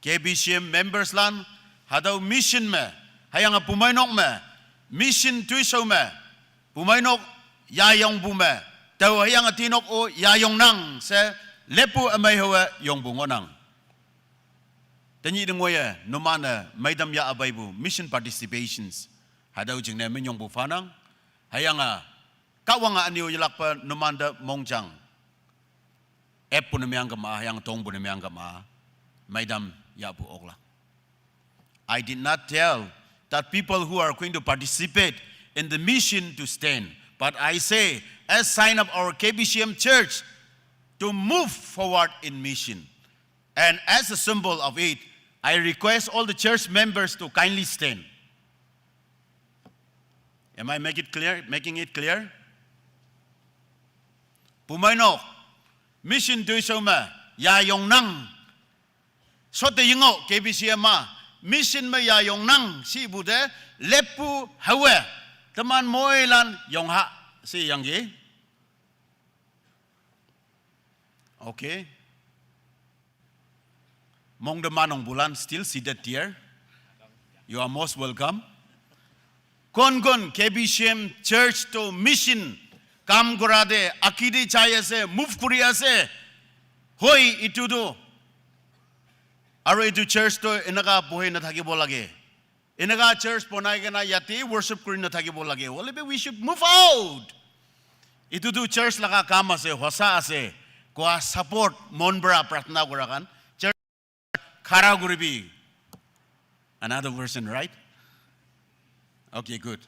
K B C M members lan, hatüo mission me, hüyange pumeinok me, mission toishao me, pumeinok yayongpu me, tao hüyange tinok-o yayongnang she, leppu ümei hawe yongpu ngohnang. Tenyih te ngoiye, numan-e, meitam yah peipu, mission participations. Hatüo jingne minyongpu phanang, hüyange, Kahwange ünyu yelakpe numante mongjang. Eppu ne meang kama, hüyange tongpu ne meang kama, meitam yahpu oklak. I did not tell that people who are going to participate in the mission to stand, but I say, as sign of our K B C M church, to move forward in mission. And as a symbol of it, I request all the church members to kindly stand. Am I make it clear? Making it clear? Pumeinok, mission toishao me, yayongnang. Shotte yengoh, K B C M a, mission me yayongnang, shipu te, leppu hawe, teman moilan yongha, sheyangki. Okay. Mong te manongpulan still seated there. You are most welcome. Kon kon K B C M church to mission kam korate akidi jai ase, move kori ase. Hoi, etu to. Aru etu church to enaka bohi nathakibo lage. Enaka church bonai kena yate worship kori nathakibo lage. Hoile bi we should move out. Etu to church laga kam ase, hosa ase. Koa support, mon para pratna kora khan. Church khara koribi. Another version, right? Okay, good.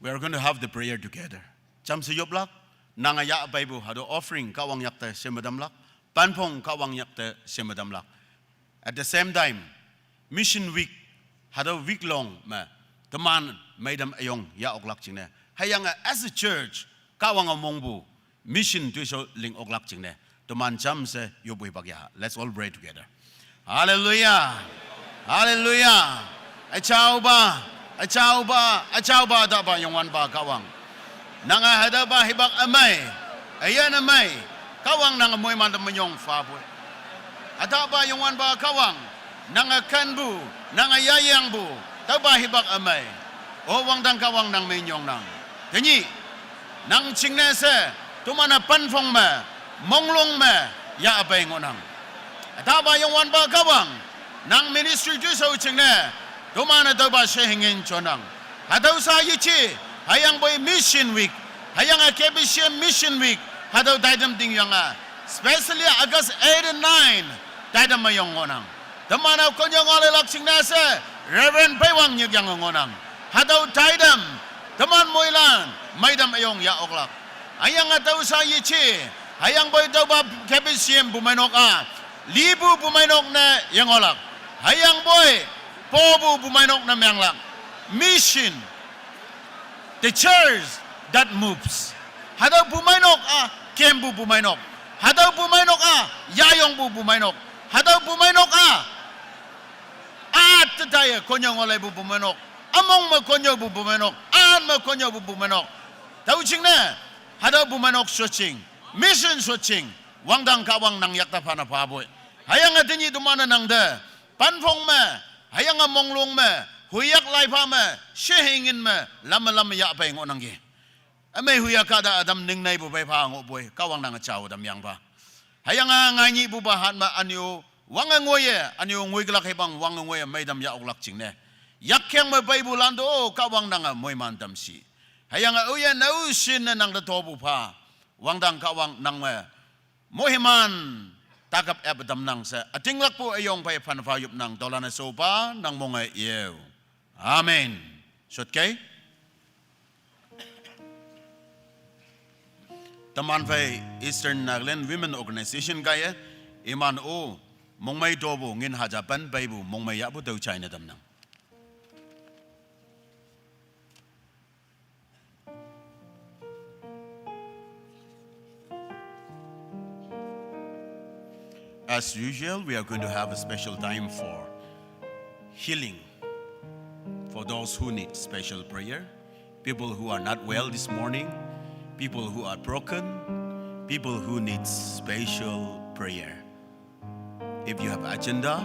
We are going to have the prayer together. Jamshe yoplak, nanga yah peipu hatüo offering Kahwang yakte shemedamlak, panphong Kahwang yakte shemedamlak. At the same time, Mission Week, hatüo week long me, teman meitam üyong yah oklak jingne. Hüyange as a church, Kahwange mongpu, mission toishao ling oklak jingne. Teman jamshe yoppu hipak yaha. Let's all pray together. Hallelujah. Hallelujah. Üjaopa. Achaopa, achaopa, atahpa Youngwanpa Kahwang. Nange hatüopa hipak ümei, üyin ümei, Kahwang nange moiman te menyong phapoi. Atahpa Youngwanpa Kahwang, nange kenpu, nange yayangpu, tüopa hipak ümei. O wangdang Kahwang nang minyongnang. Tenyih, nang jingne she, toman-e panphong me, monglong me, yahpei ngohnang. Atahpa Youngwanpa Kahwang, nang ministry toishao jingne, toman-e tüopa shehingin jonnang. Hatüo sha yeje, hüyangpoi Mission Week, hüyange K B C M Mission Week, hatüo taitam tingyange, especially August eight and nine, taitam üyong ngohnang. Teman-e konnyüo ngaoleilak jingne she, Reverend Peiwang nyikyange ngohnang. Hatüo taitam, teman moilan, meitam üyong yah oklak. Hüyange tüo sha yeje, hüyangpoi tüopa K B C M bumeinok-a, lipu bumeinok ne yengohlak. Hüyangpoi, popu bumeinok ne menglak. Mission, the church that moves. Hatüo bumeinok-a, kempu bumeinok. Hatüo bumeinok-a, yayongpu bumeinok. Hatüo bumeinok-a, at te taiye konnyüo ngaoleipu bumeinok. Ümong me konnyüopu bumeinok. At me konnyüopu bumeinok. Tüo jingne, hatüo bumeinok shotjing, mission shotjing, wangdang Kahwang nang yakte phane phapoi. Hüyange tenyih toman-e nang te, panphong me, hüyange monglong me, hoiyak laipha me, shehingin me, lamme lamme yahpei ngohnangki. Ümei hoiyak kahta ütam ningneipu pei pha ngohpoi, Kahwang nange jao tam yangpha. Hüyange ngai nyihpupa hat me ünyu wange ngoiye, ünyu ngoiklak hipang wange ngoiye meitam yah oklak jingne, yakkeng me peipulan to, Kahwang nange moiman tam shi. Hüyange aoyin naoshin ne nang te topu pha, wangdang Kahwang nang me moiman takap ep tamnang she, ütinglakpu üyong phei phanpha yopnang, tüolan-e shopa nang monge yeo. Amen. Shotkei. Teman phei Eastern Nagaland Women Organization kaiye, iman-o, mongmei topu ngin haja pen peipu mongmei yahpu tüo jaine tamnang. As usual, we are going to have a special time for healing, for those who need special prayer, people who are not well this morning, people who are broken, people who need special prayer. If you have agenda,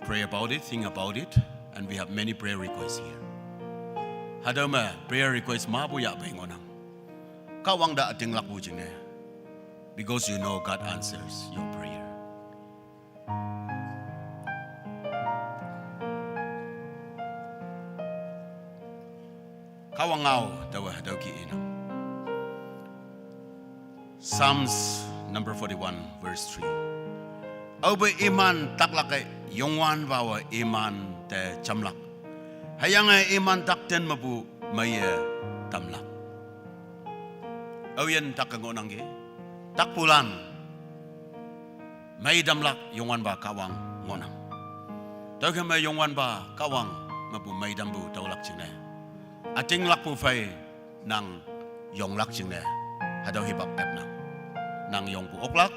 pray about it, think about it, and we have many prayer requests here. Hatüo me prayer request mapu yahpei ngohnang. Kahwang te ütinglakpu jingne, because you know God answers your prayer. Kahwang ngao taowe hatüo ki inang. Psalms number forty-one, verse three. Aope iman taklak-e Youngwanpawe iman te jamlak. Hüyange iman tak ten mepu meiye tamlak. Aoyin tak-e ngohnangki, takpulan mei tamlak Youngwanpa Kahwang ngohnang. Tüokhei me Youngwanpa Kahwang mepu mei tampu tüolak jingne, ütinglakpu phei nang yonglak jingne, hatüo hipak epnang. Nang yongpu oklak,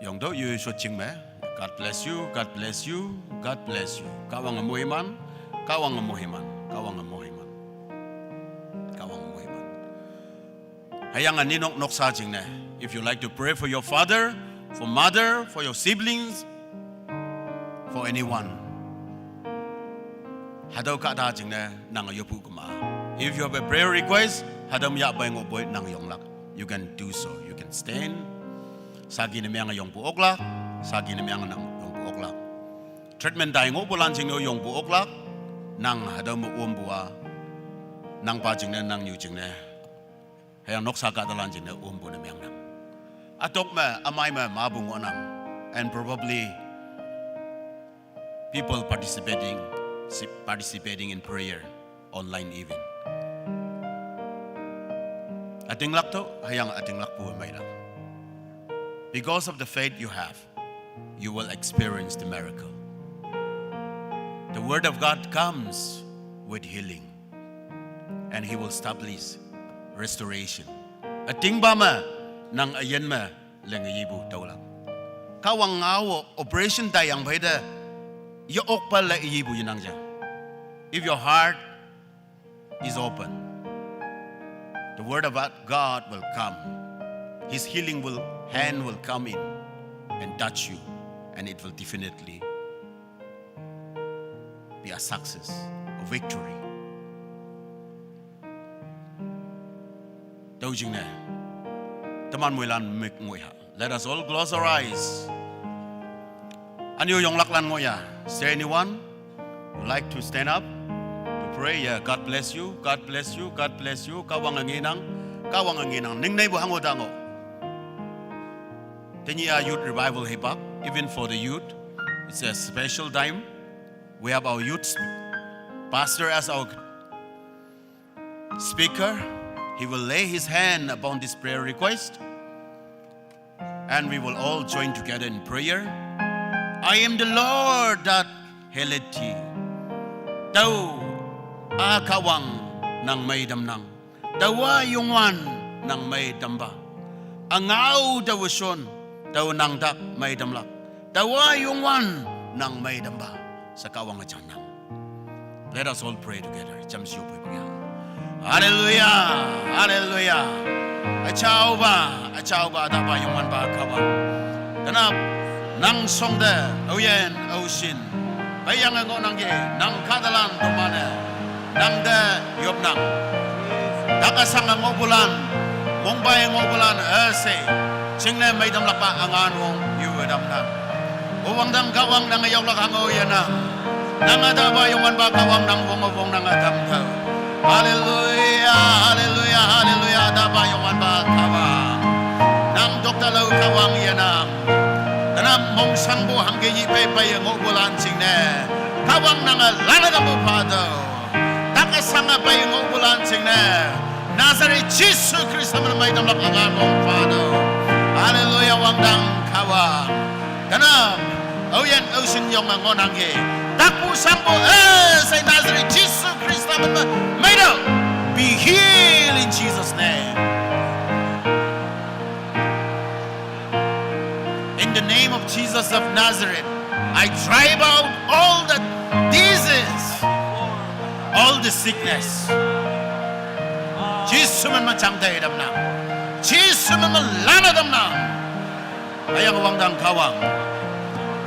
yongtüoh yoi shotjing me. God bless you, God bless you, God bless you. Kahwange moiman, Kahwange moiman, Kahwange moiman, Kahwange moiman. Hüyange ninok noksa jingne, if you like to pray for your father, for mother, for your siblings, for anyone, hatüo kahta jingne nange yoppu kema. If you have a prayer request, hatüo me yahpei ngohpoi nang yonglak, you can do so. You can stand. Saki ne meange yongpu oklak, saki ne meange nang yongpu oklak. Treatment tai ngohpulan jingne yongpu oklak, nang hatüo me ompu-a, nangpa jingne, nangnyu jingne, hüyange noksa kahtalan jingne ompu ne meangnang. Ütok me, ümei me mapu ngohnang. And probably people participating, si-, participating in prayer online even. Ütinglak tüo, hüyange ütinglakpu meilak. Because of the faith you have, you will experience the miracle. The word of God comes with healing, and He will establish restoration. Ütingpa me, nang üyin me, leng yipu taolak. Kahwang ngao operation taiyang phei te, Ye okpa la iyibu yenang ja. If your heart is open, the word of God will come. His healing will hand will come in and touch you, and it will definitely be a success, a victory. Tau jingne, teman moilan mik ngoiha. Let us all close our eyes. Anyu yonglaklan ngoya. Is there anyone who like to stand up to pray? Yeah, God bless you. God bless you. God bless you. Kawang anginang. Kawang anginang. Ningnei bu hango dango. Tenya youth revival hibak. Even for the youth, it's a special time. We have our youth pastor as our speaker. He will lay his hand upon this prayer request, and we will all join together in prayer. I am the Lord that healeth thee. Tau a Kawang nang meidamnang. Tau a Youngwan nang meidamba. Angao tau shon, tau nang dak meidamlak. Tau a Youngwan nang meidamba. Sa Kawang ajanang. Let us all pray together. Jamsio pui bangya. Hallelujah. Hallelujah. Achauba, achauba, adaba Youngwanba Kawang. Tanap, nang songde, oyen, oshin. Bayang ngo nangge, nang kadalan domane. Nang de yopnang. Takasang ngo bulan, mongbai ngo bulan, ese. Jingne meidamlakba angan wong, yu damnang. Wangdang Kawang nang yaulak hango yenang. Nang adaba Youngwanba Kawang nang wong wong nang adam tau. Hallelujah, hallelujah, hallelujah, adaba Youngwanba Kawang. Nang dokta lau Kawang yenang. Tanam mongsangbo hangke yi pei pei ngo bulan jingne. Kawang nang lana dambu pado. Takasang bai ngo bulan jingne. Nazareth Jisu Krista men meidamlak angan wong pado. Hallelujah, wangdang Kawang. Tanam, oyen oshin yong ngo nangge. Takpu sangpo, eh, sai Nazareth Jisu Krista men meido. Be healed in Jesus' name. In the name of Jesus of Nazareth, I drive out all the disease, all the sickness. Jisu men ma chang dai damnang. Jisu men ma lana damnang. Hayang wangdang Kawang.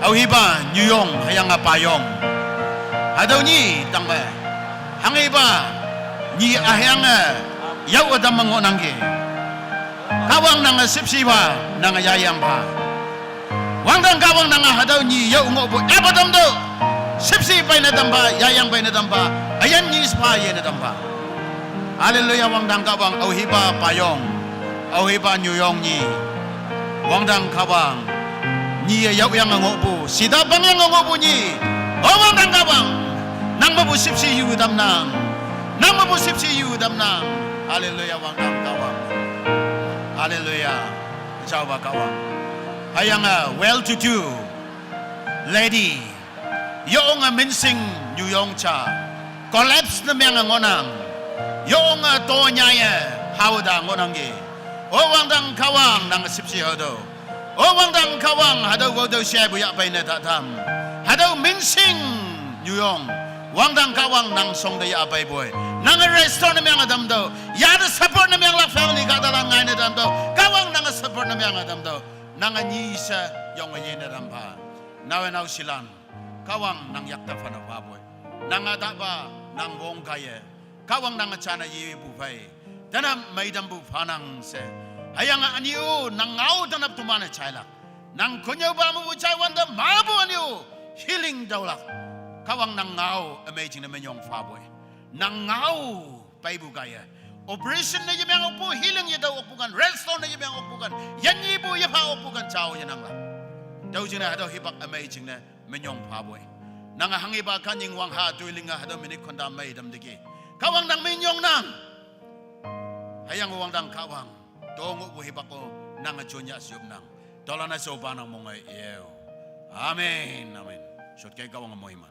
Au hiba nyuyong hayang apa yong. Hadau nyi tangbe. Hang hiba nyi ahyang, eh, yau adam ngo nangge. Kawang nang sipsi ba, nang yayang ba. Wangdang Kawang nang hadau nyi yau ngo bu, apa dam do. Sipsi bai na dam ba, yayang bai na dam ba. Ayan nyi spa ye na dam ba. Hallelujah, wangdang Kawang, au hiba payong. Au hiba nyuyong nyi. Wangdang Kawang. Nyi yau yang ngo bu, sida bang yang ngo bu nyi. O wangdang Kawang. Nang mabu sipsi yu damnang. Nang mabu sipsi yu damnang. Hallelujah, wangdang Kawang. Hallelujah. Chao ba Kawang. Hayang a well to do lady. Yong a minsing nyuyong cha. Collapse na myang a ngonang. Yong a to nyaya hauda ngonang ge. O wangdang Kawang nang sipsi hado. O wangdang Kawang hadau wodau siai bu ya bai na tatam. Hadau minsing nyuyong. Wangdang Kawang nang song da ya bai boy. Nang restore na myang adam do. Ya da support na myang lak family ka da lang ngai na dam do. Kawang nang support na myang adam do. Nang nyi sa yong ye na dam ba. Nawe nau silan. Kawang nang yak da fa na ba boy. Nang ada ba nang wong kaya. Kawang nang chana ye bu bai. Tanam maidam bu phanang se. Hayang a anyu nang ngau tanap tumana chailak. Nang konyo ba mu bu chai wanda mabu anyu healing daulak. Kawang nang ngau amazing na menyong fa boy. Nang ngau pai bu kaya. Operation na yemeng okpu, healing yedau okpu kan, restore na yemeng okpu kan, yan yibu yepa okpu kan chao yenang la. Dau jing na hadau hipak amazing na menyong fa boy. Nang a hangi ba kan ying wang ha tuiling a hadau minik konda maidam diki. Kawang nang menyong nang. Hayang wangdang Kawang. Dong u hipak o nang a chunya siup nang. Tolana so ba nang mongai eu. Amen. Amen. Shot kai Kawang moiman.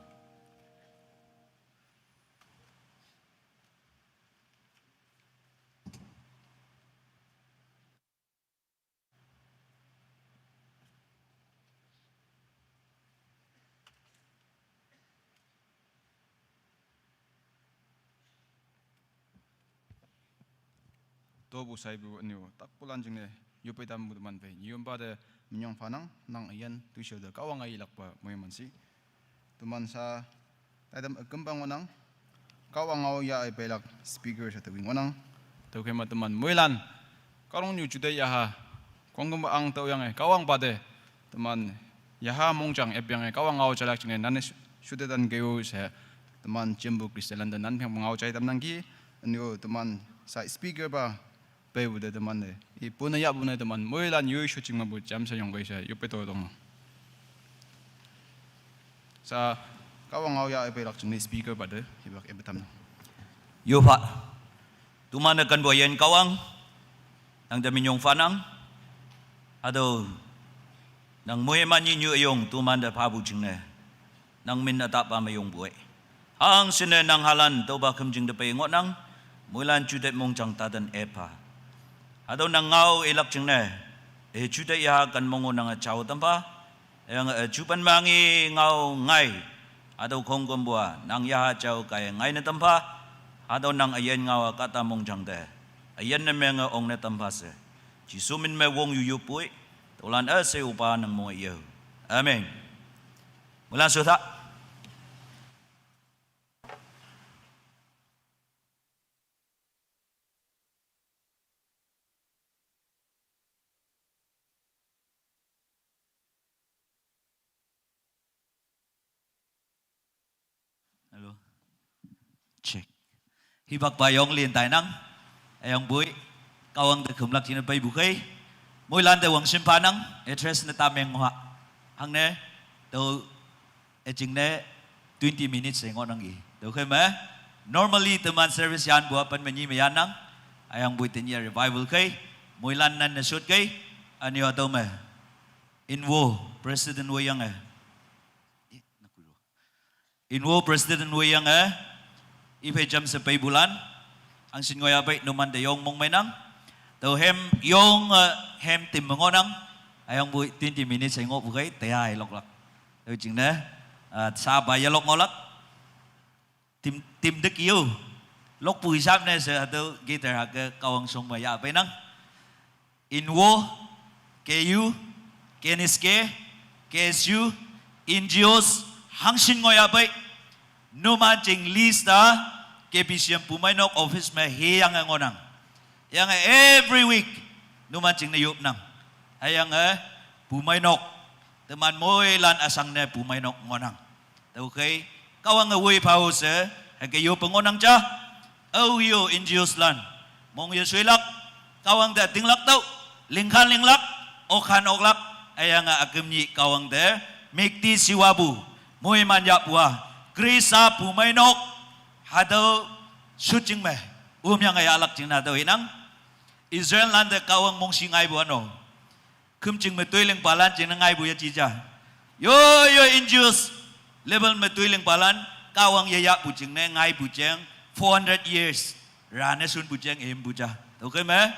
Tobu saibu anyo takpulan jingne yope tambu teman pe nyiyompa te minyong phanang, nang üyin tüsho te Kahwang-a yelakpa moiman shi. Teman sha taitam ükümpa ngohnang. Kahwang ngao yah-e peilak speaker sha tüoki ngohnang. Tüokhei me teman moilan kahtoknyu jute yaha khongkümpa ang tüoyange Kahwangpa te teman yaha mongjang epyange Kahwang ngao jailak jingne nan-e shu-, shutetan keo she teman jempu Christianlan te nan pheng ngao jai tamnangki. Anyo teman sha speaker pa peipu te teman-e ipu ne yahpu ne teman moilan yoi sho jing mepu jamshe yongkei she yoppe to tong. Sha Kahwang ngao yah-e peilak jingne speaker pa te hipak epe tamnang. Yoppha. Toman-e kenpu üyin Kahwang, nang te minyong phanang. Hatüo nang moiman nyihnyu üyong toman te phapu jingne nang min ütahpa me yongpu ei. Hangshinne nang halan tüopa khümjing te pei ngohnang, moilan juteih mongjang taten epha. Hatüo nang ngao ilak jingne, e juteih yaha ken mong-o nange jao tampha, hüyange, e, jupen mangi ngao ngai. Hatüo khongkümpu-a nang yaha jao kaiye ngaine tampha, hatüo nang üyin ngao-a kahta mongjang te üyin ne menge ongne tampha she Jesu min me wong yu yoppoi. Tüolan üshei opa nang mong-e yo. Amen. Moilan shota. Hello. Check. Hipakpa yong lin tainang. Hüyangpoi Kahwang te khümlak jingne peipu khei, moilan te wangshim phanang, address ne tameng ngoh. Hangne tüo üjingne twenty minutes she ngohnangki. Tüokhei me normally teman service yanpu-a pen me nyi me yannang. Hüyangpoi tenyih-a revival khei, moilan nan ne shot khei. Ünyu hatüo me Inwo president woiyange, Inwo president woiyange iphei jamshe peipulan hangshin ngohyah pei numan te yong mongmeinang. Tüo hem yong, eh, hem tim me ngohnang. Hüyangpoi twenty minutes hei ngohpu khei teyai loklak. Tüo jingne, eh, sapa yelok ngohlak. Tim, tim te kio lokpu hisap ne she hatüo guitar hake Kahwang shong me yah peinang. Inwo, K U, K N S K, K S U, N G Os, hangshin ngohyah pei numan jing list-a K B C M Pumeinok office me heyange ngohnang. Hüyange every week numan jingne yopnang. Hüyange Pumeinok, teman moilan üshangne Pumeinok ngohnang. Tüokhei Kahwange woi phao she hüke yoppe ngohnang ja. Ao yo N G Os lan mong yeshoilak, Kahwang te ütinglak tüoh, lingkhan linglak, okkhan oklak, hüyange üküm nyih Kahwang te müktishiwapu moiman yahpu-a Khrista Pumeinok hatüo shotjing me ümyange yahlak jingne hatüo inang. Israel lan te Kahwang mongshih ngaipu-a no khümjing me toi lingpalan jingne ngaipu yeji ja. Yo, yo, N G Os level me toi lingpalan Kahwang yeyahpu jingne ngaipu jeng four hundred years rane shunpu jeng impu ja. Tüokhei me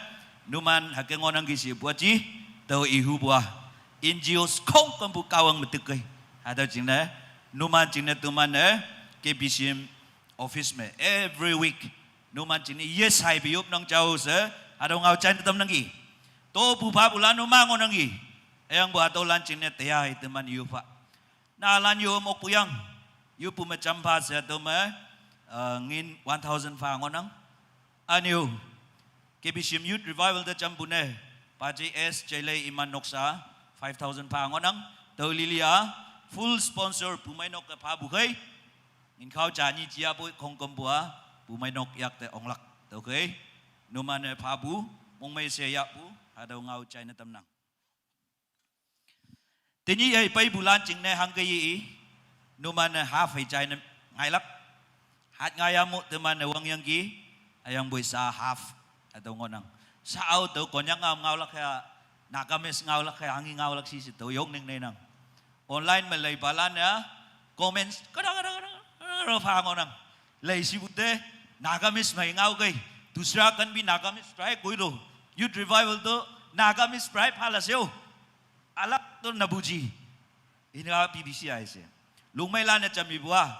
numan hüke ngohnangki shepu aji, tüo ihupu-a N G Os khongkümpu Kahwang me tükkei. Hatüo jingne numan jingne teman-e K B C M office me every week numan jingne yeshaipe yopnang jao she hatüo ngao jaine tamnangki. Topu phapulan numan ngohnangki. Hüyangpu hatüolan jingne teyai teman yoppha. Naolan yo mokpu yang, yoppu me jampha she hatüo me, eh, ngin one thousand pha ngohnang. Ünyu K B C M Youth Revival te jampu ne, paje S Jailei iman noksa five thousand pha ngohnang. Tüo lili-a full sponsor Pumeinok-e phapu khei, ngin khao ja nyi jia poi khongkümpu-a Pumeinok yak te onglak. Tüokhei numan-e phapu, mongmei she yahpu, hatüo ngao jaine tamnang. Tenyih-e peipulan jingne hangke ye i, numan-e half hei jaine ngailak. Hat ngaiya mo teman-e wangyangki, hüyangpoi sha half hatüo ngohnang. Sha-o tüo Konyak ngao ngaolak hei, Nagamese ngaolak hei, hanghi ngaolak shi she tüo yong ning neinang. Online me leipalan-e comments kada kada kada kada pha ngohnang. Leishipu te Nagamese mei ngaokei, दूसरा कन भी Nagamese try कोई लो, Youth Revival तो Nagamese try pha la sheo, अलग तो न बूझी। Ina B B C I she lungmeilan-e jam ipu-a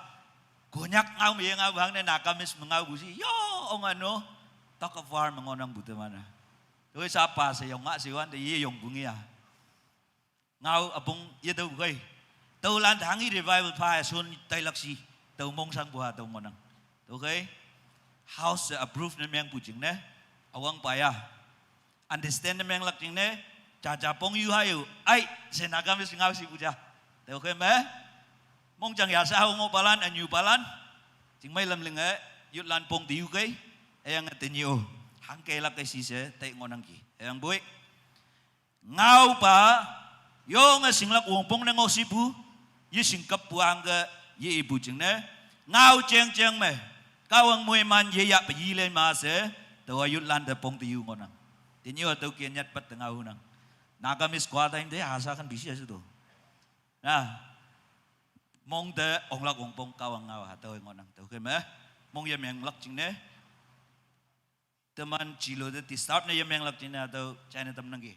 Konyak ngao me ye ngao hangne Nagamese me ngaopu shi yo, ong üno. Tug of war me ngohnangpu teman-e. Tüokhei sha pa she yong nga she wante ye yongpu nge-a. Ngao üpong yetüopu khei. Tüolan te hanghi revival pha-e shon tailak shi. Tüo mongshangpu hatüo ngohnang. Tüokhei. House she approve ne mengpu jingne. Üwangpa ya. Understand ne menglak jingne. Jaja pong yu hayo. Ai, she Nagamese ngao shipu ja. Tüokhei me. Mongjang ya sha hao ngohpalan, ünyupalan. Chingmei lam linge, youthlan pong te yu kei. Hüyange tenyih-o. Hangkelak kei shi she, tai ngohnangki. Hüyangpoi. Ngaopa, yonge shinglak wongpong ne ngoh shipu, yeshing kappu angke, ye ipu jingne, ngao jeng jeng me, Kahwang moiman yeyahpe yilei ma she, taowa youthlan te pong te yu ngohnang. Tenyih-o tüo ke nyatpat te ngaonang. Nagamese quarantine te hasha kan bisi aseto. Na, mong te onglak wongpong Kahwang ngao hatüo ngohnang tüokhei me, mong yemenglak jingne. Teman jilo te disturb ne yemenglak jingne hatüo jaine tamnangki.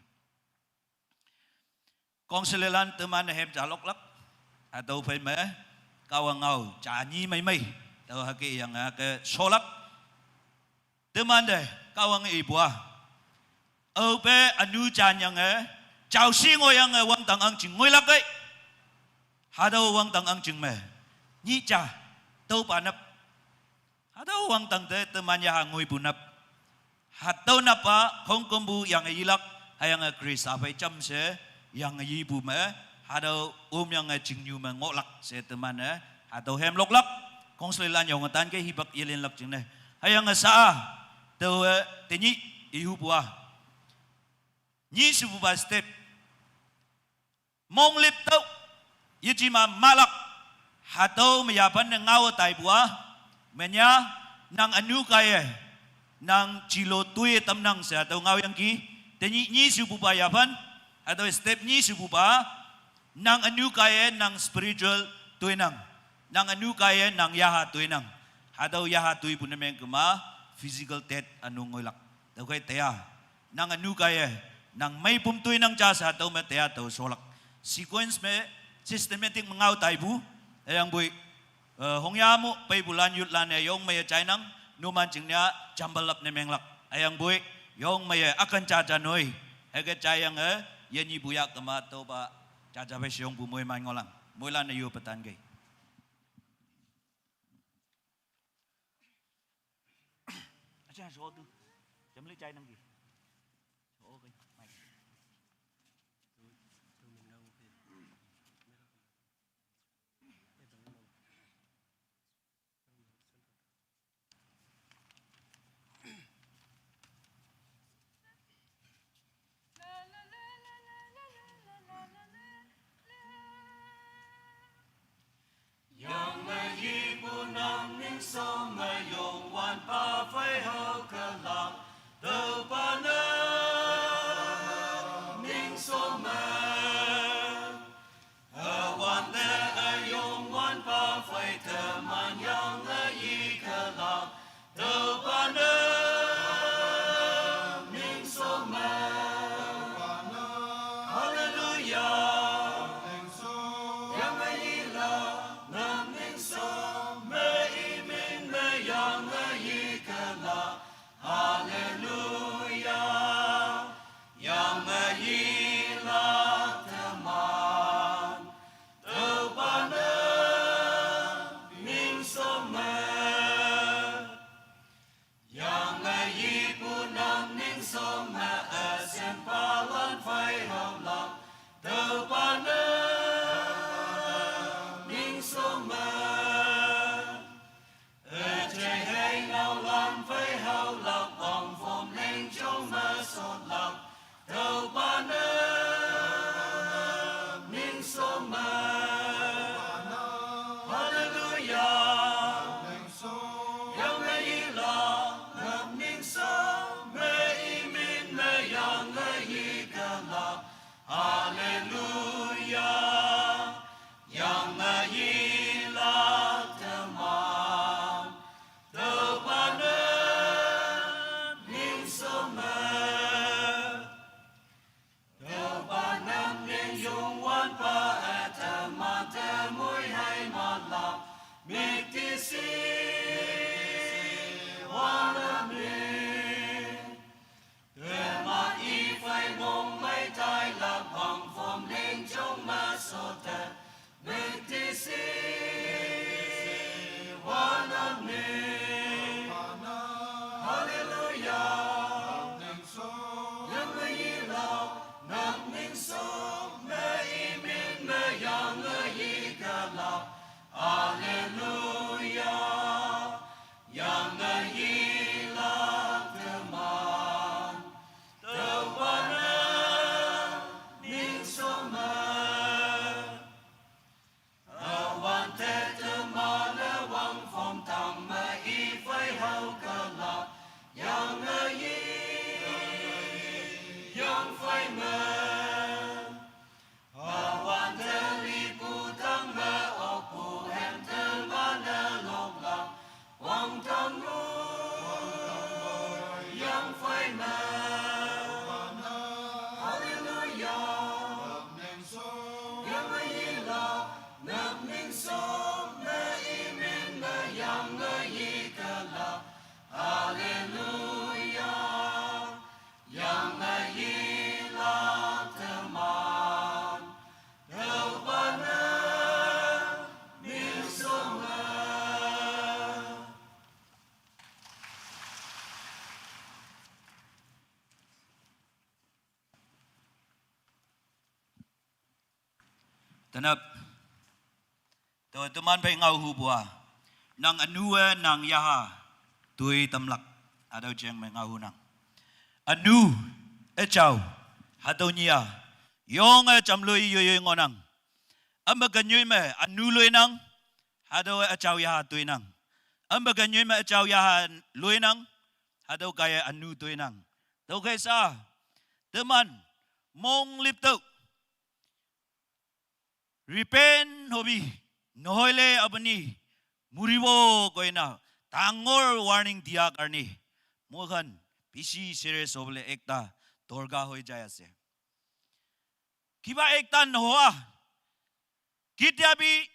Kongshelelan teman-e hem jaloklak. Hatüo phei me, Kahwang ngao, ja nyi mei mei. Tüo hüke yange ke sholak. Temante, Kahwange ipu-a. Aope ünu janyange, jaoshi ngohyange wangdang ahngching ngoilak kei. Hatüo wangdang ahngching me. Nyih ja, tüopa nap. Hatüo wangdang te teman yaha ngoipu nap. Hatüo napa khongkümpu yange yilak, hüyange Khrista phei jamshe, yange yipu me, hatüo omyange chingnyu me ngohlak she teman-e, hatüo hemloklak, kongshelelan yonge tanke hipak yelinlak jingne. Hüyange sha-a, taowe tenyih ihupu-a. Nyi shepupa step. Monglip tüoh, yejema mahlak, hatüo me yaphan ne ngao taipu-a, menya, nang ünu kaiye, nang jilo toiye tamnang she hatüo ngaoyangki, tenyih nyi shepupa yaphan, hatüo step nyi shepupa, nang ünu kaiye, nang spiritual toinang, nang ünu kaiye, nang yaha toinang, hatüo yaha toipu ne mengkema, physical death ünu ngoilak, tüokhei teya. Nang ünu kaiye, nang meipum toinang ja she hatüo me teya tao sholak. Sequence me systematic me ngao taipu, hüyangpoi, eh, hongya mo peipulan youthlan-e yong meiye jainang, numan jingne-a jambelap ne menglak. Hüyangpoi, yong meiye üken jaja noi, hüke jaiyange, yenyihpu yah kema tüopa, jaja phei sheyongpu moiman ngohlang, moilan-e yoppe tankei. Acha, so tu. Jamle jainangki. So, okay. Mai. Yangme yipu nang ningso me Youngwanpa phei hao kelak, tüopa ne ningso me. Üwante üyong wanpa phei teman yange ikelak, tüopa ne ningso me. Haleluya. Yange ilak ne ningso me, iming me yange ikelak. Haleluya. Yange ilak teman, tüopa ne ningso me. Tanap. To teman phei ngau hu bua. Nang anu e nang yaha. Tui tamlak. Hatüo jeng me ngau hu nang. Anu, achao, hatüo nyia. Yonge jamloi yoiyoi ngohnang. Ame kenyoi me anu loinang. Hatüo achao yaha toinang. Ame kenyoi me achao yaha loinang. Hatüo kaiye anu toinang. Tüokhei sa. Teman. Monglip tüo. Repent hobi, nohoile apuni muribo koina, dangor warning dia karni, moikhan bishi serious hobole ekta dorkar hoi jai ase. Kiba ekta nohoa, ketia bi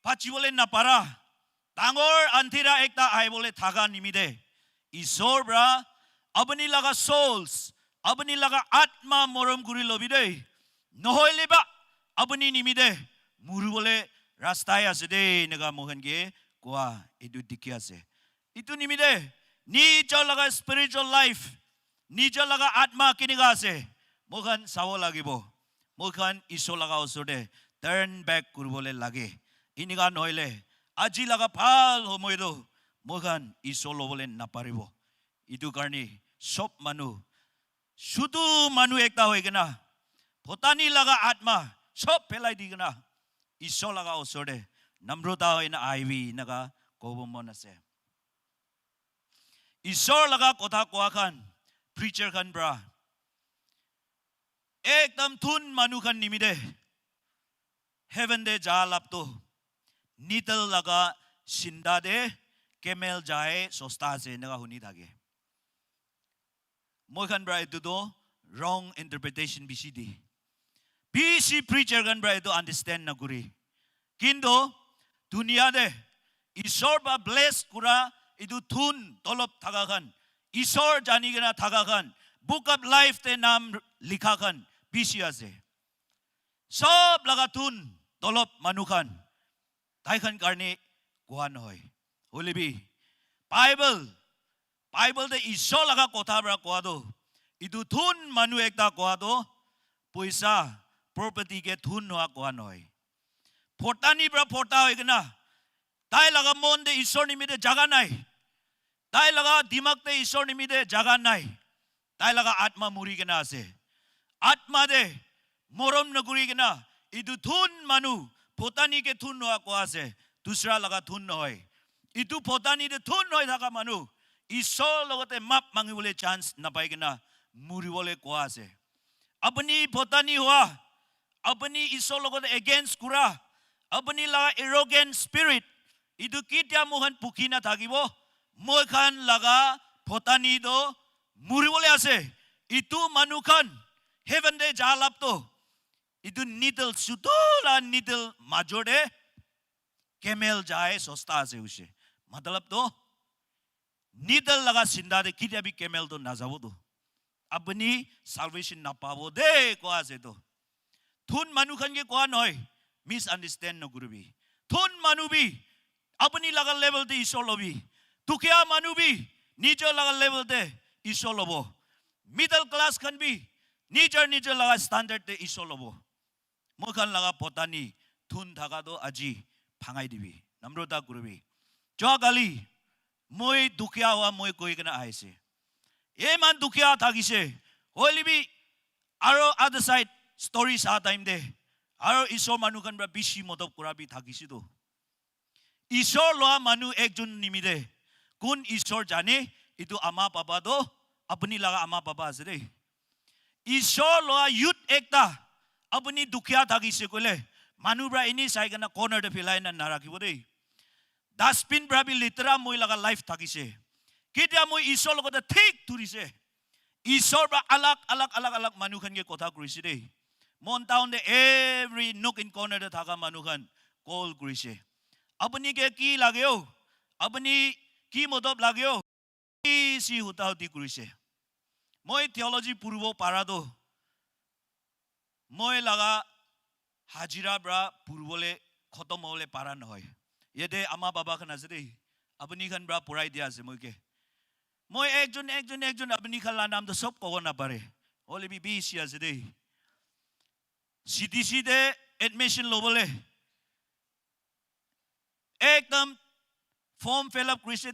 bachibole napara, dangor andhera ekta ahibole thaka nimite, Isor pra, apuni laga souls, apuni laga atma morom kuri lobi de. Nohoile ba, apuni nimite, muribole rastai ase de, eneka moikhan ke koa, etu dikhi ase. Etu nimite, nijor laga spiritual life, nijor laga atma keneka ase, moikhan sabo lagibo. Moikhan Isor laga osor te turn back kuribole lage. Eneka nohoile, aji laga bhal homoi to, moikhan Isor lobole naparibo. Etu karni, sob manu, sudu manu ekta hoi kena, photani laga atma, sob phelai di kena, Isor laga osor te, namrota hoi na ahibi, eneka kobo mon ase. Isor laga kotha koa khan, preacher khan pra, ekdam thun manu khan nimite, heaven te ja lap to, needle laga sinda te, camel jae sosta ase, eneka huni thake. Moikhan pra etu to wrong interpretation bishi di. Bishi preacher khan pra etu understand nakuri. Kintu, dunia te, Isor pra bless kura, etu thun dolop thaka khan, Isor jani kena thaka khan, Book of Life te naam likha khan, bishi ase. Sob laga thun, dolop manu khan, tai khan karni koa nohoi. Hoile bi, Bible, Bible te Isor laga kotha pra koa to, etu thun manu ekta koa to, poisa, property ke thun hoa koa nohoi. Photani pra phota hoi kena, tai laga mon te Isor nimite jaga nai. Tai laga dimag te Isor nimite jaga nai. Tai laga atma muri kena ase. Atma te morom nakuri kena, etu thun manu, photani ke thun hoa koa ase. Dusra laga thun nohoi. Etu photani te thun hoi thaka manu, Isor logote map mangibole chance napai kena, muribole koa ase. Apuni photani hoa, apuni Isor logote against kura, apuni laga arrogant spirit, etu ketia moikhan pukhi na thakibo, moikhan laga photani to muribole ase. Etu manu khan heaven te ja lap to, etu needle sudu la needle major te camel jae sosta ase hoise. Matlab to, needle laga sinda te ketia bi camel to najabo to. Apuni salvation napabo de koa ase to. Thun manu khan ke koa nohoi, misunderstand nakuribi. Thun manu bi, apuni laga level te Isor lobi. Dukhia manu bi, nijor laga level te Isor lobo. Middle class khan bi, nijor nijor laga standard te Isor lobo. Moikhan laga photani thun thaka to aji bhangai dibi. Namrota kuribi. Joa kali, moi dukhia hoa moi koi kena ahise. Eman dukhia thakise. Hoile bi, aro other side story sa time te, aro Isor manu khan pra bishi modop kura bi thakise to. Isor loa manu ekjon nimite, kun Isor jane, etu ama baba to, apuni laga ama baba ase de. Isor loa youth ekta, apuni dukhia thakise koile, manu pra eni sai kena corner te phelai na narakhibo de. Dustbin pra bi letera moi laga life thakise. Ketia moi Isor logote thik thurise. Isor pra alag, alag, alag, alag manu khan ke kotha kurise de. Mon town te every nook and corner te thaka manu khan call kurise. Apuni ke ki lage ho? Apuni ki modop lage ho? বেছি হুতাহুতি কৰিছে। মই থিয়লজি পঢ়িব পাৰাটো মই লগা হাজিৰা পৰা পঢ়িবলৈ খতম হ'বলৈ পাৰা নহয়। ইয়াতে আমা বাবা খান আছে দেই, আপুনি খান পৰা পঢ়াই দিয়া আছে মই কে। মই একজন একজন একজন আপুনি খান নামটো চব ক'ব নাপাৰে, হ'লে বি বেছি আছে দেই। চি টি চিতে এডমিশ্যন ল'বলৈ একদম ফৰ্ম ফিল আপ কৰিছে,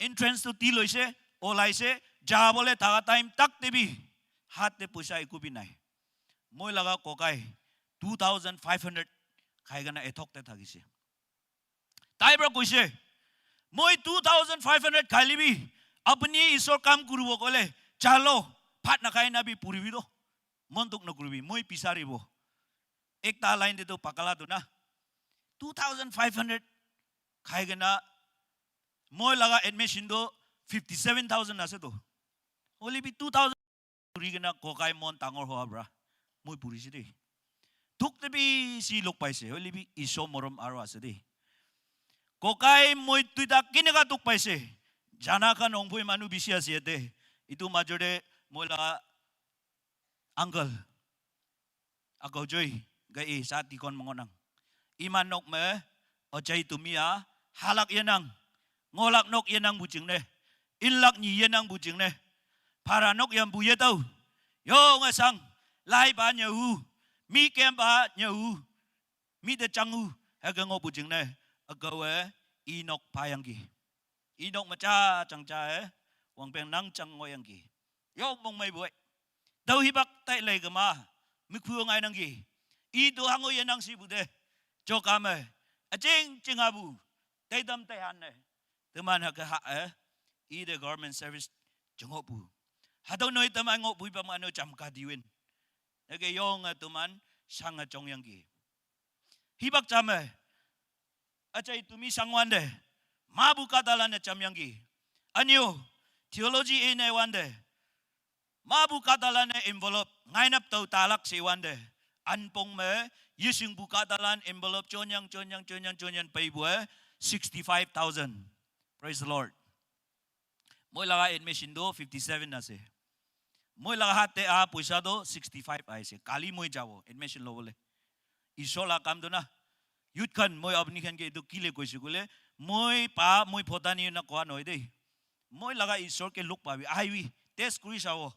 এণ্ট্ৰেঞ্চটো দি লৈছে, ওলাইছে, যাবলৈ থকা টাইম তাক দেবি হাতে পইচা একো বি নাই। মই লগা ককাই টু থাউজেণ্ড ফাইভ হাণ্ড্ৰেড খাই কেনে এথকতে থাকিছে। তাই পৰা কৈছে, মই টু থাউজেণ্ড ফাইভ হাণ্ড্ৰেড খাই লিবি, আপুনি ঈশ্বৰৰ কাম কৰিব ক'লে, চালো, ভাত নাখাই নাবি পঢ়িবি তো, মন দুখ নকৰিবি, মই বিচাৰিব। একটা লাইন দিতো পাকালাটো না, টু থাউজেণ্ড ফাইভ হাণ্ড্ৰেড খাই কেনে মই লগা এডমিশ্যনটো ফিফটি ছেভেন থাউজেণ্ড আছে তো, হ'লে বি টু থাউজেণ্ড পঢ়ি কেনে ককাই মন ডাঙৰ হোৱাৰ পৰা মই পঢ়িছোঁ দেই। দুখতে বেছি লগ পাইছে, হ'লে বি ঈশ্বৰ মৰম আৰু আছে দেই। ককাই মই দুইটা কেনেকুৱা দুখ পাইছে, জানা কা নংভৈ মানুহ বেছি আছে ইয়াতে। এইটো মাজতে মই লগা আংকল, আকৌ জয়, gai sa tikon mengonang. Iman nok me, ojai tumia, halak yenang, ngolak nok yenang bujing ne, inlak ni yenang bujing ne, para nok yang bu yetau, yo ngesang, lai ba nyau, mi kem ba nyau, mi de changu, hege ngo bujing ne, agawe, inok payang ki. Inok macha chang cha eh, wang peng nang chang ngo yang ki. Yo mong mai buai. Dau hibak tai lai kama, mikpu ngai nang ki. I do hango ye nang si bu de. Jo kame. Aching ching abu. Tai dam tai han ne. Teman ha ke ha eh. I de government service jengok bu. Hadau noi teman ngok bu ipa mano jam ka diwin. Nage yong eh teman sang eh chong yang ki. Hibak jam eh. Achai tumi sangwande, mabu katalan e chamyangki. Anyo, theology e ne wande, mabu katalan e envelope ngainap tau talak se wande. Anpong me, yising bu katalan envelope chonyang, chonyang, chonyang, chonyang pei bue, sixty-five thousand. Praise the Lord. Moi laga admission do fifty-seven ase. Moi laga hat te aha poisa do sixty-five aise. Kali moi jabo admission lobole. Isor la kam do na. Youth khan, moi apni khan ke etu kile koise koile, moi pa, moi photani na koa nohoi dei. Moi laga Isor ke luk pabi, ahibi, test kuri sabo.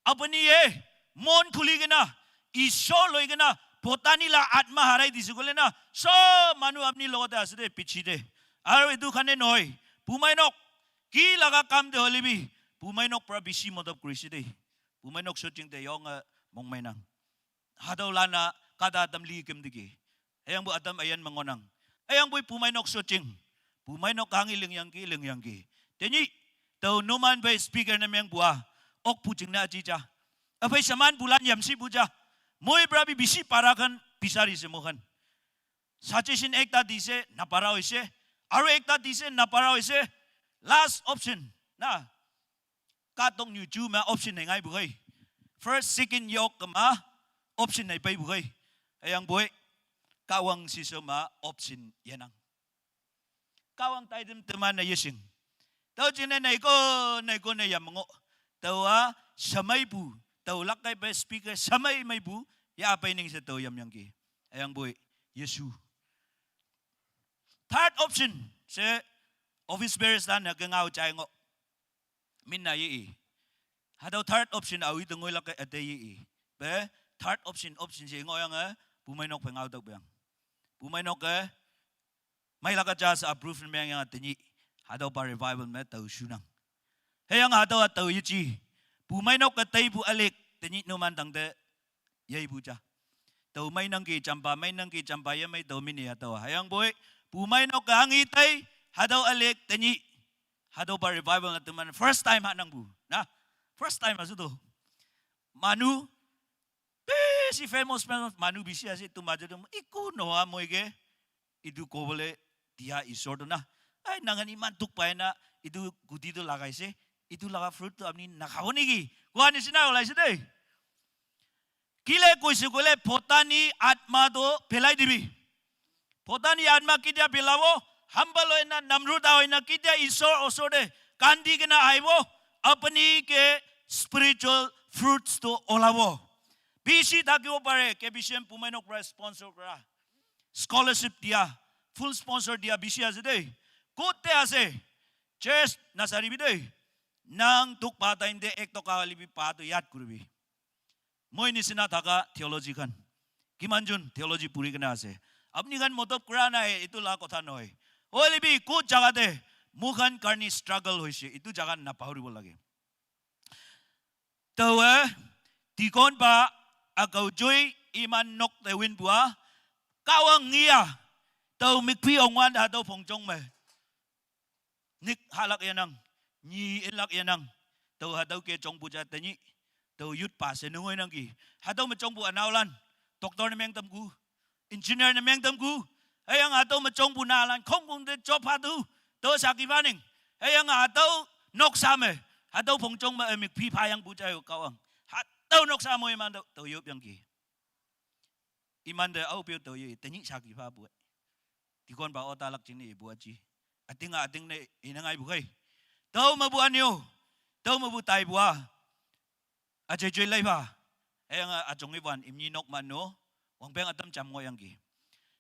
Apni e mon khuli kena, Isor loi kena, photani la atma harai dise koile na, sob manu apni logote ase de, piche de. Aru etu khan e nohoi, bumai nok, ki laga kam te hoile bi, bumai nok pra bishi madad kurise de. Bumai nok soching te yong, eh, mongmai nang. Hadau lana kada adam li kem digi. Ayang bu adam ayan mangonang. Ayang bu bumai nok soching. Bumai nok hangi ling yang ki, ling yang ki. Teni, tau numan bai speaker na meng bua. Ok puching na aji ja. Apai saman bulan yam si buja. Moi pra bi bishi para khan bisari se mohan. Suggestion ekta dise, napara hoise. Aru ekta dise, napara hoise. Last option. Na. Katong nyu chu ma option nei ngai bu hai. First, second yok ma option nei pai bu hai. Ayang boy. Kawang siso ma option yanang. Kawang tai dem teman na yesing. Tau jing ne nei ko, nei ko ne yam ngo. Tau a samai bu. Tau lak kai pe speaker samai mai bu. Ya pai ning se tau yam yang ki. Ayang boy. Yesu. Third option se office bearers dan na ke ngau chai ngo. Min na ye i. Hadau third option au i tengoi lak ate ye i. Be third option, option se ngo yang, eh, bumai nok pe ngau tok bang. Bumai nok ke mai lak ja sa approve meng yang teni. Hadau pa revival me tau sunang. He yang hadau tau ye chi. Bumai nok ke tai bu alek teni numan tang te yai bu ja. Tau mai nang ki champa, mai nang ki champa, ya mai tau mini ya tau. Hayang boy, bumai nok ka hangi tai, hadau alek teni. Hadau pa revival na teman first time ha nang bu. Na, first time asu tu. Manu, bisi famous, famous, manu bisi asi tu maju tu. Iku noa moi ke, idu kobole dia Isor tu na. Ai, nangan iman duk pai na, idu guti tu lagai se, idu laga fruit tu apni nakhabo niki. Kua nisina ulai se dei. Kile koise koile photani atma to phelai dibi. Photani atma ketia phelabo, humble hoina, namruta hoina, ketia Isor osor te Kandi kena aibo, apni ke spiritual fruits to olabo. Bishi thakibo pare, K B C M pumainok pra sponsor kora. Scholarship dia, full sponsor dia bishi ase dei. Kote ase, church nasaribi dei. Nang dukh pa time te ek toka hoilebi pa to yad kuribi. Moi nisina thaka theology khan. Kiman jon theology puri kena ase. Apni khan motob kura nai, etu la kotha nohoi. Hoilebi kot jaga te, moi khan karni struggle hoise, etu jaga napahoribo lage. Tawe, dikon pa, akau joi, iman nok te win bua, kawang ngia, tau mikpi ongwan da tau phongjong me. Nik halak yanang, ni inlak yanang, tau hatau ke chong puja tani, tau yut pa se nungoi nang ki. Hatau me chong pu anaulan, doctor ne meng tam ku, engineer ne meng tam ku. Hayang hatau me chong pu nalan, khong kung de job hatu, tau saki baning. Hayang hatau noksa me, hatau phongjong me, eh, mikpi phayang puja yo kawang. Hatau noksa mo iman tau, tau yup yang ki. Iman de au piu tau ye, tani saki pha bu. Dikon pa ota lak jing ni bu aji. Ating ating ne inangai bu kai. Tau ma bu anyo. Tau ma bu tai bu a. Aje joi lai pha. Hayang a ajong iwan imni nok man no. Wang peng atam jam ngo yang ki.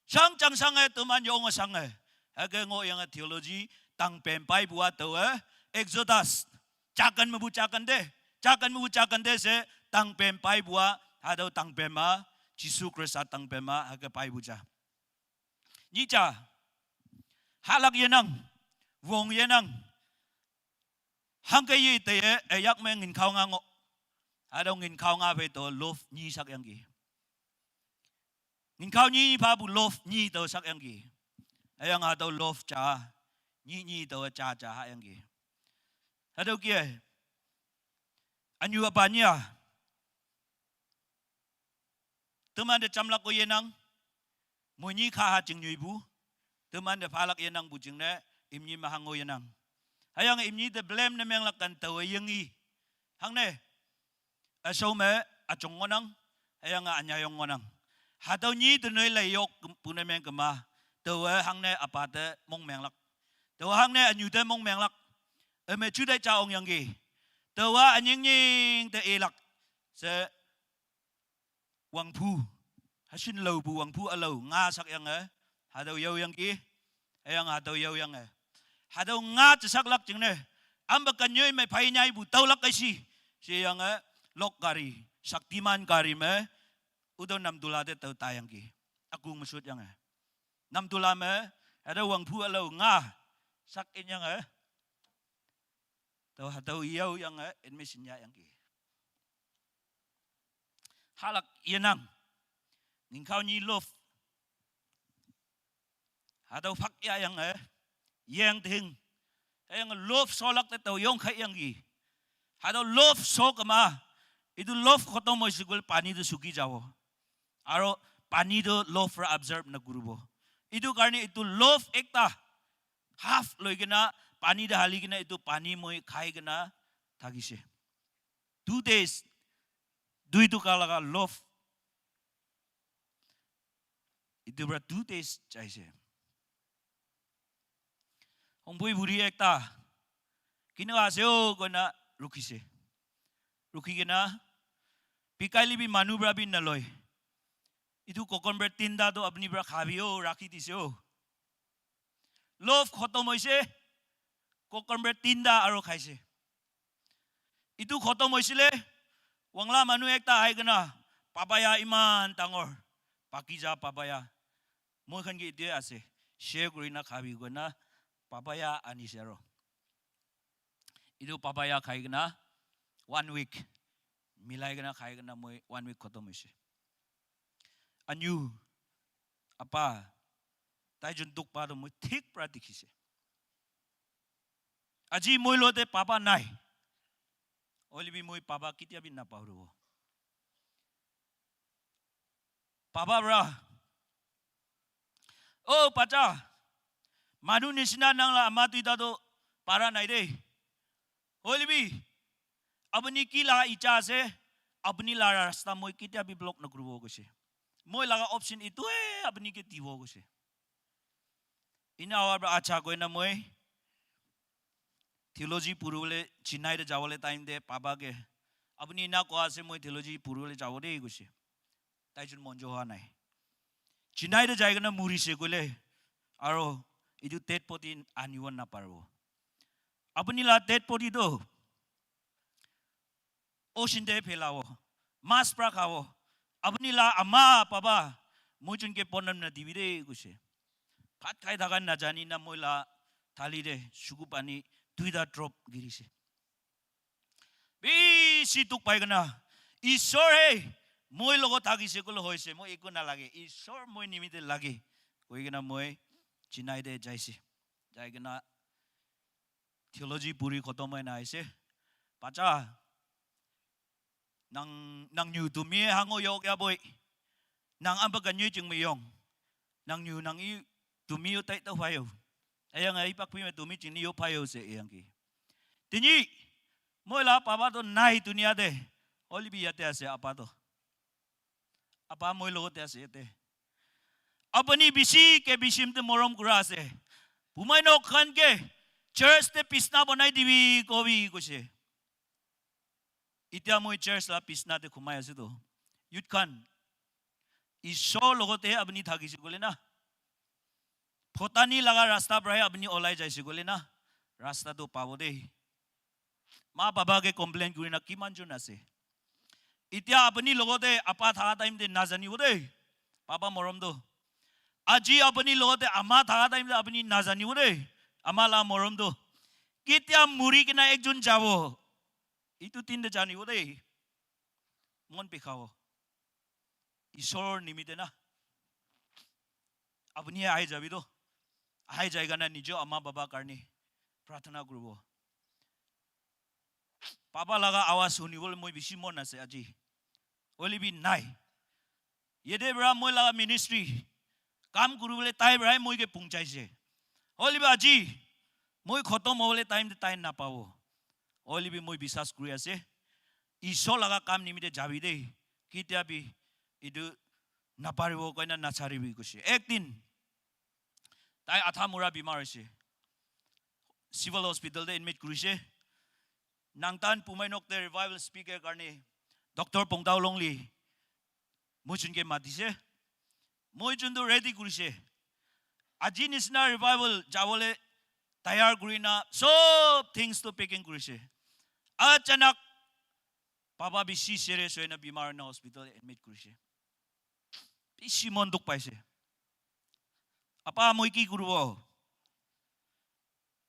Sang chang sang e tuman yong sang e. Hake ngo yang a theology tang pem pai bu a tau e. Exodus. Chakan ma bu chakan de. Chakan ma bu chakan de se tang pem pai bu a. Hatau tang pem a. Jisu Krista tang pem a. Hake pai bu ja. Nyi cha. Halak yenang. Wong yenang. Hangke yi te ye, e yak me ngin khao nga ngo. Hatau ngin khao nga phe to loaf nyi sak yang ki. Ngin khao nyi pha bu loaf nyi to sak yang ki. Ayang hatau loaf cha, nyi nyi to cha cha ha yang ki. Hatau ki e. Anyu apa nyi a. Teman de chamlak ko yenang. Mo nyi kha ha jing nyui bu. Teman de phalak yenang bu jing ne. Imni ma hango yenang. Hayang imni de blame ne menglak kan tau yengi. Hang ne. Asau me achong ngonang. Hayang a anyayong ngonang. Hatau nyi de noi lai yok pu ne meng kema. Tau hang ne apa de mong menglak. Tau hang ne anyu de mong menglak. Eme chu dai cha ong yang ki. Tau anying nying de elak. Se wangphu. Hasin lau bu wangphu alau nga sak yang e. Hatau yau yang ki. Ayang hatau yau yang e. Hatau nga chesak lak jing ne. Amba kanyoi me phai nyai bu tau lak kai si. Si yang e. Lok gari. Shaktiman gari me. Udo namdula de tau ta yang ki. Akung masut yang e. Namdula me. Hatau wangphu alau nga. Sak in yang e. Tau hatau yau yang e. In me sin ya yang ki. Halak yenang. Ngin khao nyi loaf. Hatau phak ya yang e. Yang ting. Yang loaf solak te tau yong khai yang ki. Hatau loaf so kama. Itu loaf khotom hoi sikul pani tu suki jabo. Aro pani tu loaf ra absorb na kuribo. Itu karni itu loaf ekta. Half loi kena pani de hali kena itu pani moi khai kena thakise. Two days, dui toka laga loaf. Itu pra two days chaise. Hongpui buri ekta. Kino ase o kona rukhise. Rukhi kena. Bikai libi manu pra bi naloi. Itu kokom bread tinta to apni pra khabi o rakhi dise o. Loaf khotom hoise, kokom bread tinta aro khaise. Itu khotom hoisile, wangla manu ekta ahi kena, papaya iman dangor, paki ja papaya. Moi khan ke itu ase, share kuri na khabi koi na, papaya anise aro. Itu papaya khai kena, one week, milai kena khai kena moi one week khotom hoise. Anyu, apa, tai jun dukh pa to moi thik pra dikhise. Aji moi lote papa nai. Hoilebi moi papa ketia bi napahoribo. Papa pra. O pacha. Manu nisina nang la ama tuita to para nai de. Hoilebi. Apuni ki la icha ase. Apuni la rasta moi ketia bi block nakuribo koise. Moi laga option itu e apuni ke dibo koise. Ina awa pra acha koina moi. Theology puribole Chennai te jabole time te papa ke, "Apuni ena koa ase, moi theology puribole jabo de," koise. Tai jun monjo howa nai. Chennai te jai kena murise koile, aro etu dead body anibo naparibo. Apuni la dead body toh ocean te phelabo, mas pra khabo. Apuni la ama papa moi jun ke bonam nadibi de koise. Bhat khai thaka najani na moi la thali te suku pani duita drop girise. Bishi dukh pai kena, "Ishwar he, moi logot thakise koile hoise, moi eku nalage, Ishwar moi nimite lage," koi kena moi Chennai te jaise. Jai kena theology puri khotom hoi na aise. "Bacha, nang, nang nyu tumi hango yo kya boy? Nang amba ka nyu jing mi yong. Nang nyu nang i tumi yo tai tau phayo. Ayang ai pak pi me tumi jing ni yo phayo se ayang ki." Tini, moi la papa toh nai dunia te. Hoilebi yate ase apa toh. Apa moi logot te ase yate. "Apuni bishi ke bishi te morom kura ase. Bumai nok khan ke church te bisna banai dibi kobi," koise. Itya moi church la bisna te khumai ase toh. Youth khan, Ishwar logot te apuni thakise koile na, photani laga rasta pra he apuni olai jaise koile na, rasta toh pabo de. Ma papa ke complain kuri na kiman jun ase. Itya apuni logot te apa thaka time te najanibo de, papa morom toh. Aji apuni logot te ama thaka time te apuni najanibo de, ama la morom toh. Ketya muri kena ekjun jabo, etu din te janibo de. Mon bikhabo. Ishwar nimite na. Apuni ahi jabi toh. Ahi jai kena nijo ama papa karne prarthana kuribo. Papa laga awaz sunibole moi bishi mon ase aji. Hoilebi nai. Yate pra moi laga ministry kam kuribole tai pra he moi ke punchaise. Hoilebi aji moi khotom hobole time te tai napabo. Hoilebi moi biswas kuri ase, Ishwar laga kam nimite jabi de, ketya bi etu naparibo koina nacharibi koise. Ek din tai atha mura bimar hoise, civil hospital te admit kurise. Nangtan Pumai nok te revival speaker karne Doctor Pongdao Longli moi jun ke matise. Moi jun tu ready kurise. Aji nisna revival jabole tayar kuri na sob things tu packing kurise. Achanak papa bishi serious hoi na bimar hoi na hospital admit kurise. Bishi mon dukh paise. Apa moi ki kuribo?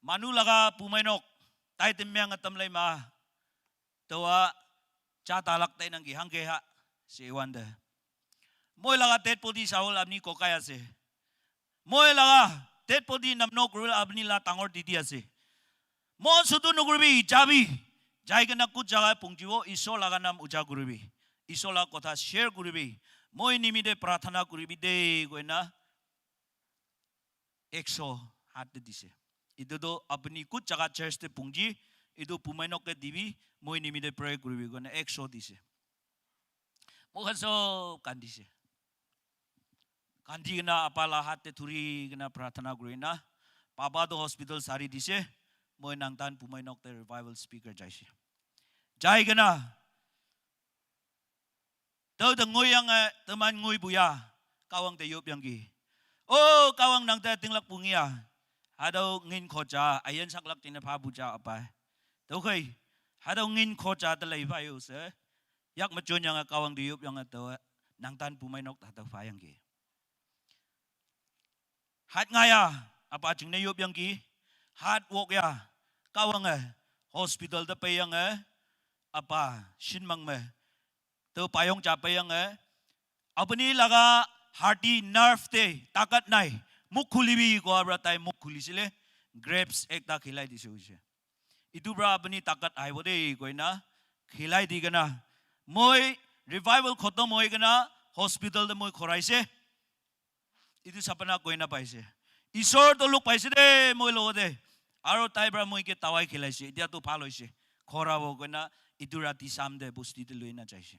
Manu laga Pumai nok tai temyang atam lai ma. Tawa cha talak tai nang ki hangke ha se wande. Moi laga dead body sawol apni kokai ase. Moi laga dead body namno kuribole apni la dangor didi ase. Mon sutu nukuribi, jabi. Jai kena kut jaga pungjibo, Ishwar laga nam uja kuribi. Ishwar laga kotha share kuribi. Moi nimite prarthana kuribi de koina ekso hat te dise. Etu toh apni kut jaga church te pungji, etu Pumai nok ke dibi, moi nimite pray kuribi koina ekso dise. Moi khan sob kandise. Kandi kena apa la hat te thuri kena prarthana kuri na, papa toh hospital sari dise, moi Nangtan Pumai nok te revival speaker jaise. Jai kena, tau ta ngoi yang, eh, teman ngoi buya, kawang te yop yang ki. Oh, kawang nang te tinglak pungia. Hadau ngin khoja, ayan saklak tina pha buja apai. Tau kai, hadau ngin khoja te lai pha yo se. Yak machon yang kawang te yop yang tau, Nangtan Pumai nok ta tau pha yang ki. Hat ngaya, apa ching ne yop yang ki. Hat wok ya, kawang eh, hospital te pe yang eh, apa, shin mang me. To payong cha payong eh. Apni laga hadi nerve te takat nai. Muk khulibi koa pra tai muk khulisile. Grapes ekta khilai dise hoise. Etu pra apni takat ahibo de koina khilai di kena. Moi revival khotom hoi kena hospital te moi khoraise. Etu sapna koina paise. Ishwar to luk paise de moi logote. Aro tai pra moi ke tawai khilaise. Etia to bhal hoise. Khorabo koina etu rati sam de bosti te loina jaise.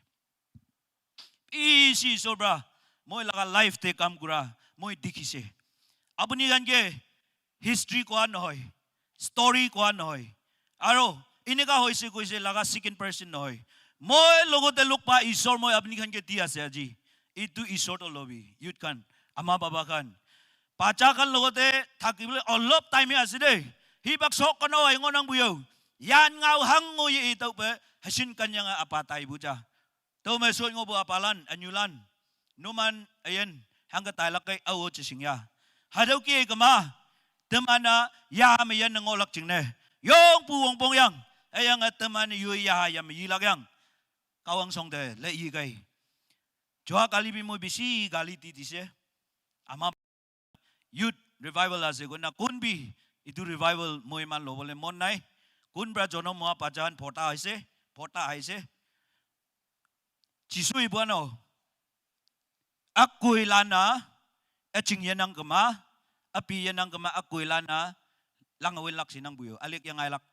Bishi Ishwar pra moi laga life te kam kura moi dikhise. Apuni khan ke history koa nohoi, story koa nohoi. Aro, এনেকা হৈছে কৈছে লগা second person নহয়। মই লগতে লগ পা ঈশ্বৰ মই আপুনি খানকে দি আছে আজি। এইটো ঈশ্বৰটো ল'বি, youth খান, আমাৰ বাবা খান। বাচ্চা খান লগতে থাকিবলৈ অলপ টাইমে আছে দেই। সি বাক চক কনো আহিব নাং বুয়ো। ইয়ান ngau hang ngui E tau pe, hasin kanyang apa tai buja. Tau me suot ngo bu apalan, anyulan. Numan ayan, hang ka tailak kay awo chising ya. Hadaw ki kama, temana ya me yan ngolak ching ne. Yong pu wong pong yang, ayang a temana yu ya ya me yilak yang. Kawang song de, le yi kay. Jua kali bi mo bisi kali ti ti se. Ama youth revival ase kona kun bi, itu revival moi man lo bole mon nai. Kun bra jono mo pajan phota aise, phota aise. Jisu ibu ano. Akui lana, aching yenang kema, api yenang kema, akui lana, lang awin lak sinang buyo, alik yang ailak.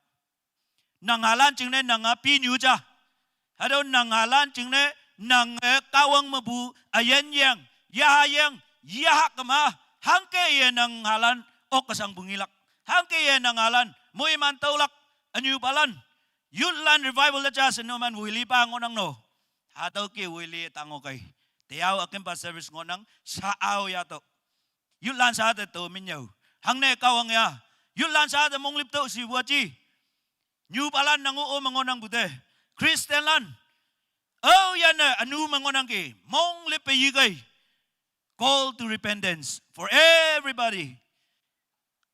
Nang alan ching ne nang api nyu ja. Hado nang alan ching ne nang e kawang mabu, ayen yang, ya yang, ya kema, hangke ye nang alan, ok kasang bungilak. Hangke ye nang alan, moi man taulak, anyu palan. Youth lan revival la ja seno man wili pa ngonang no. Hatau ke wili tango kai. Te au akin pa service ngonang, sa au ya to. Youth lan sa te to min yau. Hang ne kawang ya. Youth lan sa te monglip to si buat ji. Nyu palan nang o mangonang bute. Christian lan. Oh ya ne anu mangonang ke. Monglip pe yi kai. Call to repentance for everybody.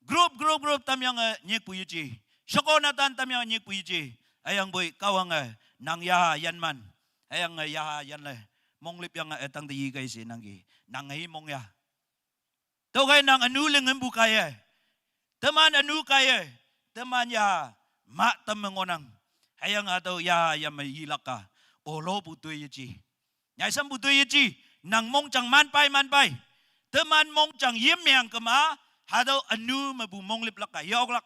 Group, group, group tam yang eh, nyek pu yuji. Shoko natan tam yang nyek pu yuji. Ayang boy kawang eh, nang ya yan man. Ayang eh, ya yan le. Monglip yang eh, tang te yi kai si nang ki. Nang eh, mong ya. To kai nang anu leng em bu kai eh. Teman anu kai eh. Teman ya ma tam mengonang. Ayang atau ya ya me yilaka. Olo bu tui yuji. Nyai sam bu tui yuji. Nang mong chang man pai man pai. Teman mong chang yim yang kema. Hatau anu me bu monglip laka. Yok lak.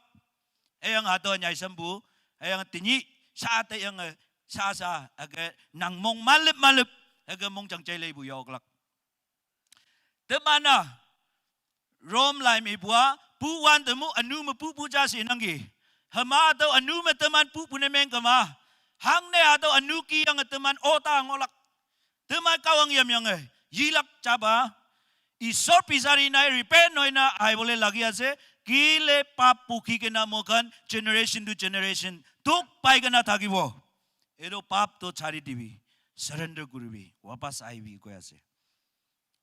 Ayang hatau nyai sam bu. Ayang tinyi. Sa te yang eh, sa sa. Age nang mong malip malip. Age mong chang chai lei bu yok lak. Temana Rom lai mi bua pu wan temu anu me pu pu ja si nang ki. Hema atau anu me teman pu pu ne meng kema. Hang ne atau anu ki yang teman ota ngolak. Teman kawang yam yang eh. Yilak chaba. Isor pisari nai repent noi na ai bole lagi ase. Kile pap pu ki kena mokan generation to generation. Tuk pai kena thaki bo. Edo pap to chari dibi. Surrender kuribi. Wapas aibi koi ase.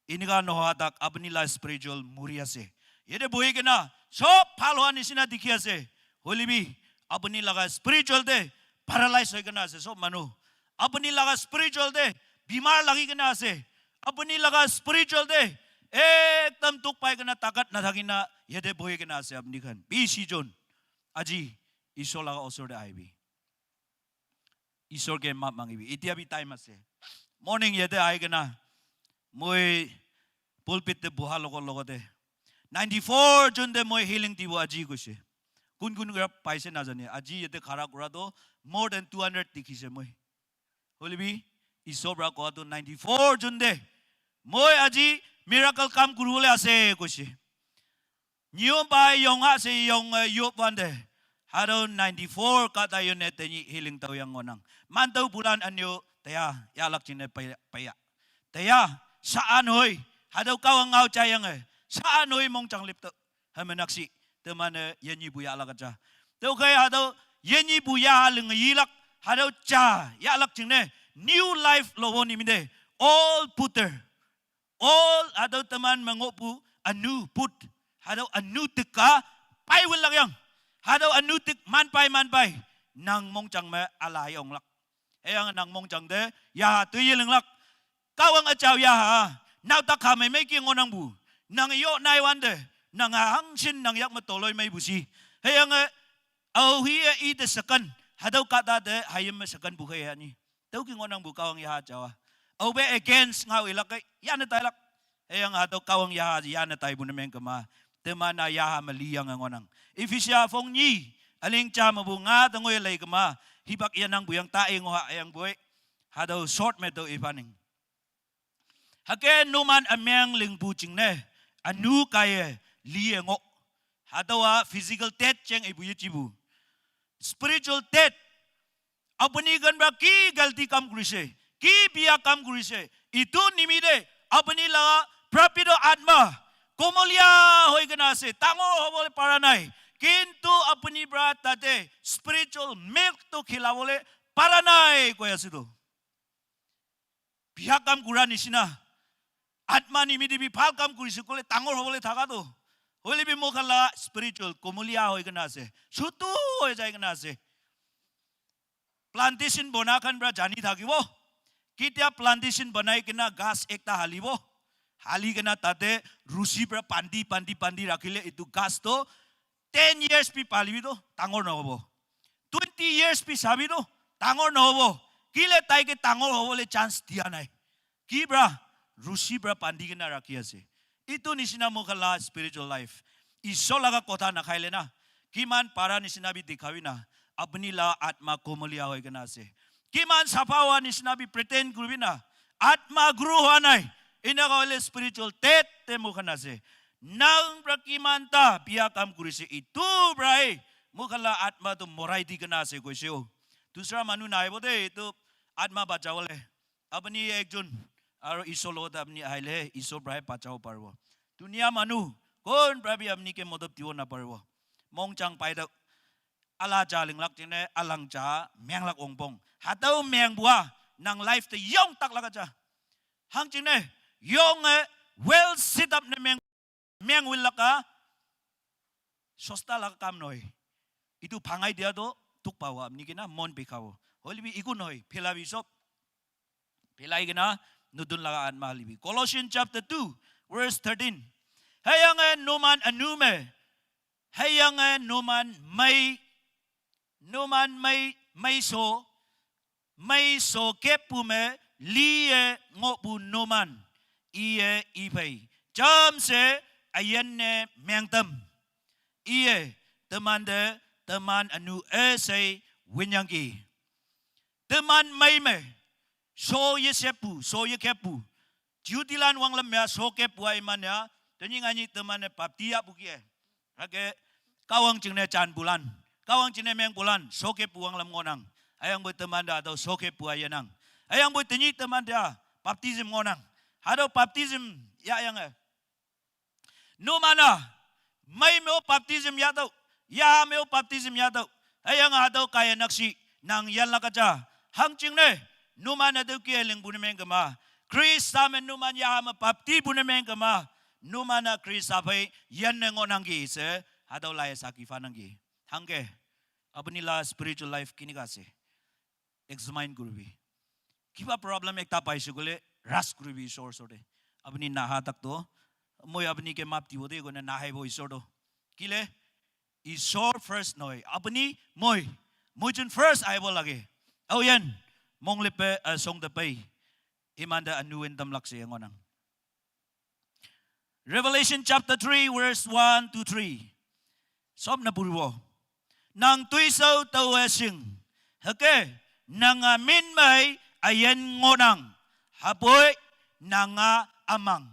Inika nohoa tak apuni la spiritual muri ase. Yate bohi kena sob bhal hoa nisina dikhi ase. Hoilebi apuni laga spiritual te paralyze hoi kena ase sob manu. Apuni laga spiritual te bimar lagi kena ase. Apuni laga spiritual te ekdam dukh pai kena takat nathaki na yate bohi kena ase apuni khan. Bishi jon aji Isor laga osor te ahibi. Isor ke map mangibi. Etia bi time ase. Morning yate ahi kena moi pulpit te buha logot logote ninety four jon te moi healing dibo aji koise. Kun kun kora paise najane. Aji yate khara kora to more than two hundred dikhise moi. Hoilebi Isor pra koa to ninety four jon te moi aji miracle kam kuribole ase koise. Niyom pai yong ase yong eh, yop wande. Haro ninety four kata yone tenyi healing tau yang ngonang. Mantau bulan anyo teya yalak chine paya paya. Teya saan hoi. Haro kawang ngau chayang eh. Saan hoi mong chang lip to. Hamenaksi temane yenyi bu yalak aja. Teu kai haro yenyi bu ya ling yilak. Haro cha yalak chine new life lo woni minde. All puter. All hatau teman mengopu anu put. Hatau anu teka pai wil lak yang. Hatau anu tek man pai man pai. Nang mong chang me alai ong lak. Eyang nang mong chang de ya tu ye ling lak. Kawang achau ya ha. Nau tak ha me me ki ngonang bu. Nang yo nai wan de. Nang ha hang sin nang yak me toloi me bu si. Heyang eh au hi eh i de second. Hatau kata de hayem me second bu he ya ni. Tau ki ngonang bu kawang yaha chawa. Au be against ngau ilak kai yana tai lak. Eyang hatau kawang yaha yana tai bu nemeng kema. Temana yaha mali yang ngonang. Efesia phong ni aling cha ma bu nga tangoi lai kema. Hibak yanang bu yang ta eng ha eyang bu eh. Hatau short me tau ipaning. Hake numan ameng ling bu ching ne. Anu kai eh li eh ngo. Hatau a physical death cheng ibu ye chibu. spiritual death. Apuni khan para ki galti kam kurise, ki biya kam kurise, itu nimite apuni laga prapito atma komolia hoi kena ase, dangor hobole para nai. Kintu apuni para tate spiritual milk to khilabole para nai koi ase to. Biya kam kura nishina, atma nimite bi bhal kam kurise koile dangor hobole thaka to. Hoile bi moikhan la spiritual komolia hoi kena ase, chutu hoi jai kena ase. Plantation bona khan para jani thakibo, ketia plantation banai kena ghas ekta halibo, hali kena tate rusi para bandi bandi bandi rakhile itu ghas to ten years bi palibi to dangor nohobo, twenty years bi sabi to dangor nohobo. Kile taike dangor hobole chance dia nai. Ki para? Rusi para bandi kena rakhi ase. Itu nishina moikhan la spiritual life. Isor laga kotha nakhaile na, kiman para nishina bi dikhabi na, apuni la atma komolia hoi kena ase. Kiman sapha hua nishina bi pretend kuribi na, atma grow hua nai. Eneka hoile spiritual death te moikhan ase. Nang para kiman ta biya kam kurise, itu para he moikhan la atma to morai di kena ase koise o. Dusra manu naibo de itu atma bachabole. Apuni ekjon aru Isor logot apuni ahile Isor para he bachabo paribo. Dunia manu kon para bi apuni ke modot dibo naparibo. Mong chang pai ta ala cha linglak jine alang cha menglak ongpong. Hatau meng bua nang life te yong tak laga cha. Hang jine yong e well set up ne meng meng will laka sosta laga kam nohoi. Itu phangai dia to dukh pabo apuni kena mon bikhabo. Hoile bi iku nohoi, phelabi sob. Phelai kena nutun laga atma halibi. Colossians chapter two, verse thirteen. Heyange numan anu me, heyange numan mai, numan mai, mai so, mai so kepu me liye ngopu numan. Iye iphei. Jamse ayanne mengtam. Iye temante teman anu esei winyangki. Teman mai me so ye sepu, so ye kepu. Jutilan wanglam ya so kepu ai man ya. Tenying anyi teman ne bapti ya bukie. Hake kawang jingne chan bulan, kawang jingne meng bulan, soke puang lam ngonang. Ayang boi teman da atau soke pua yanang. Ayang boi tenyi teman da baptism ngonang. Hado baptism ya yang eh. Numana mai meo baptism ya tau, ya meo baptism ya tau. Ayang hado kaya naksi nang yan lakaja. Hang jingne numana tau kia ling bune meng kema. Krista me numan ya ma bapti bune meng kema. Numana Krista phai yan ne ngonang ki se. Hado lai saki fanang ki. Hangke apuni la spiritual life kinika ase? Examine kuribi. Kiba problem ekta paise koile, rush kuribi Isor osor te. Apuni naha tak to, moi apuni ke map dibo de koine nahaibo Isor to. Kile? Isor first nohoi. Apuni, moi, moi jun first aibo lage. Au yan, mong lepe, uh, song te pai. Iman da anu en tam lakse ngonang. Revelation chapter three, verse one to three. Sob na puribo. Nang tuisau tau asing. Hake, nanga min mai ayen ngonang. Hapoi, nanga amang.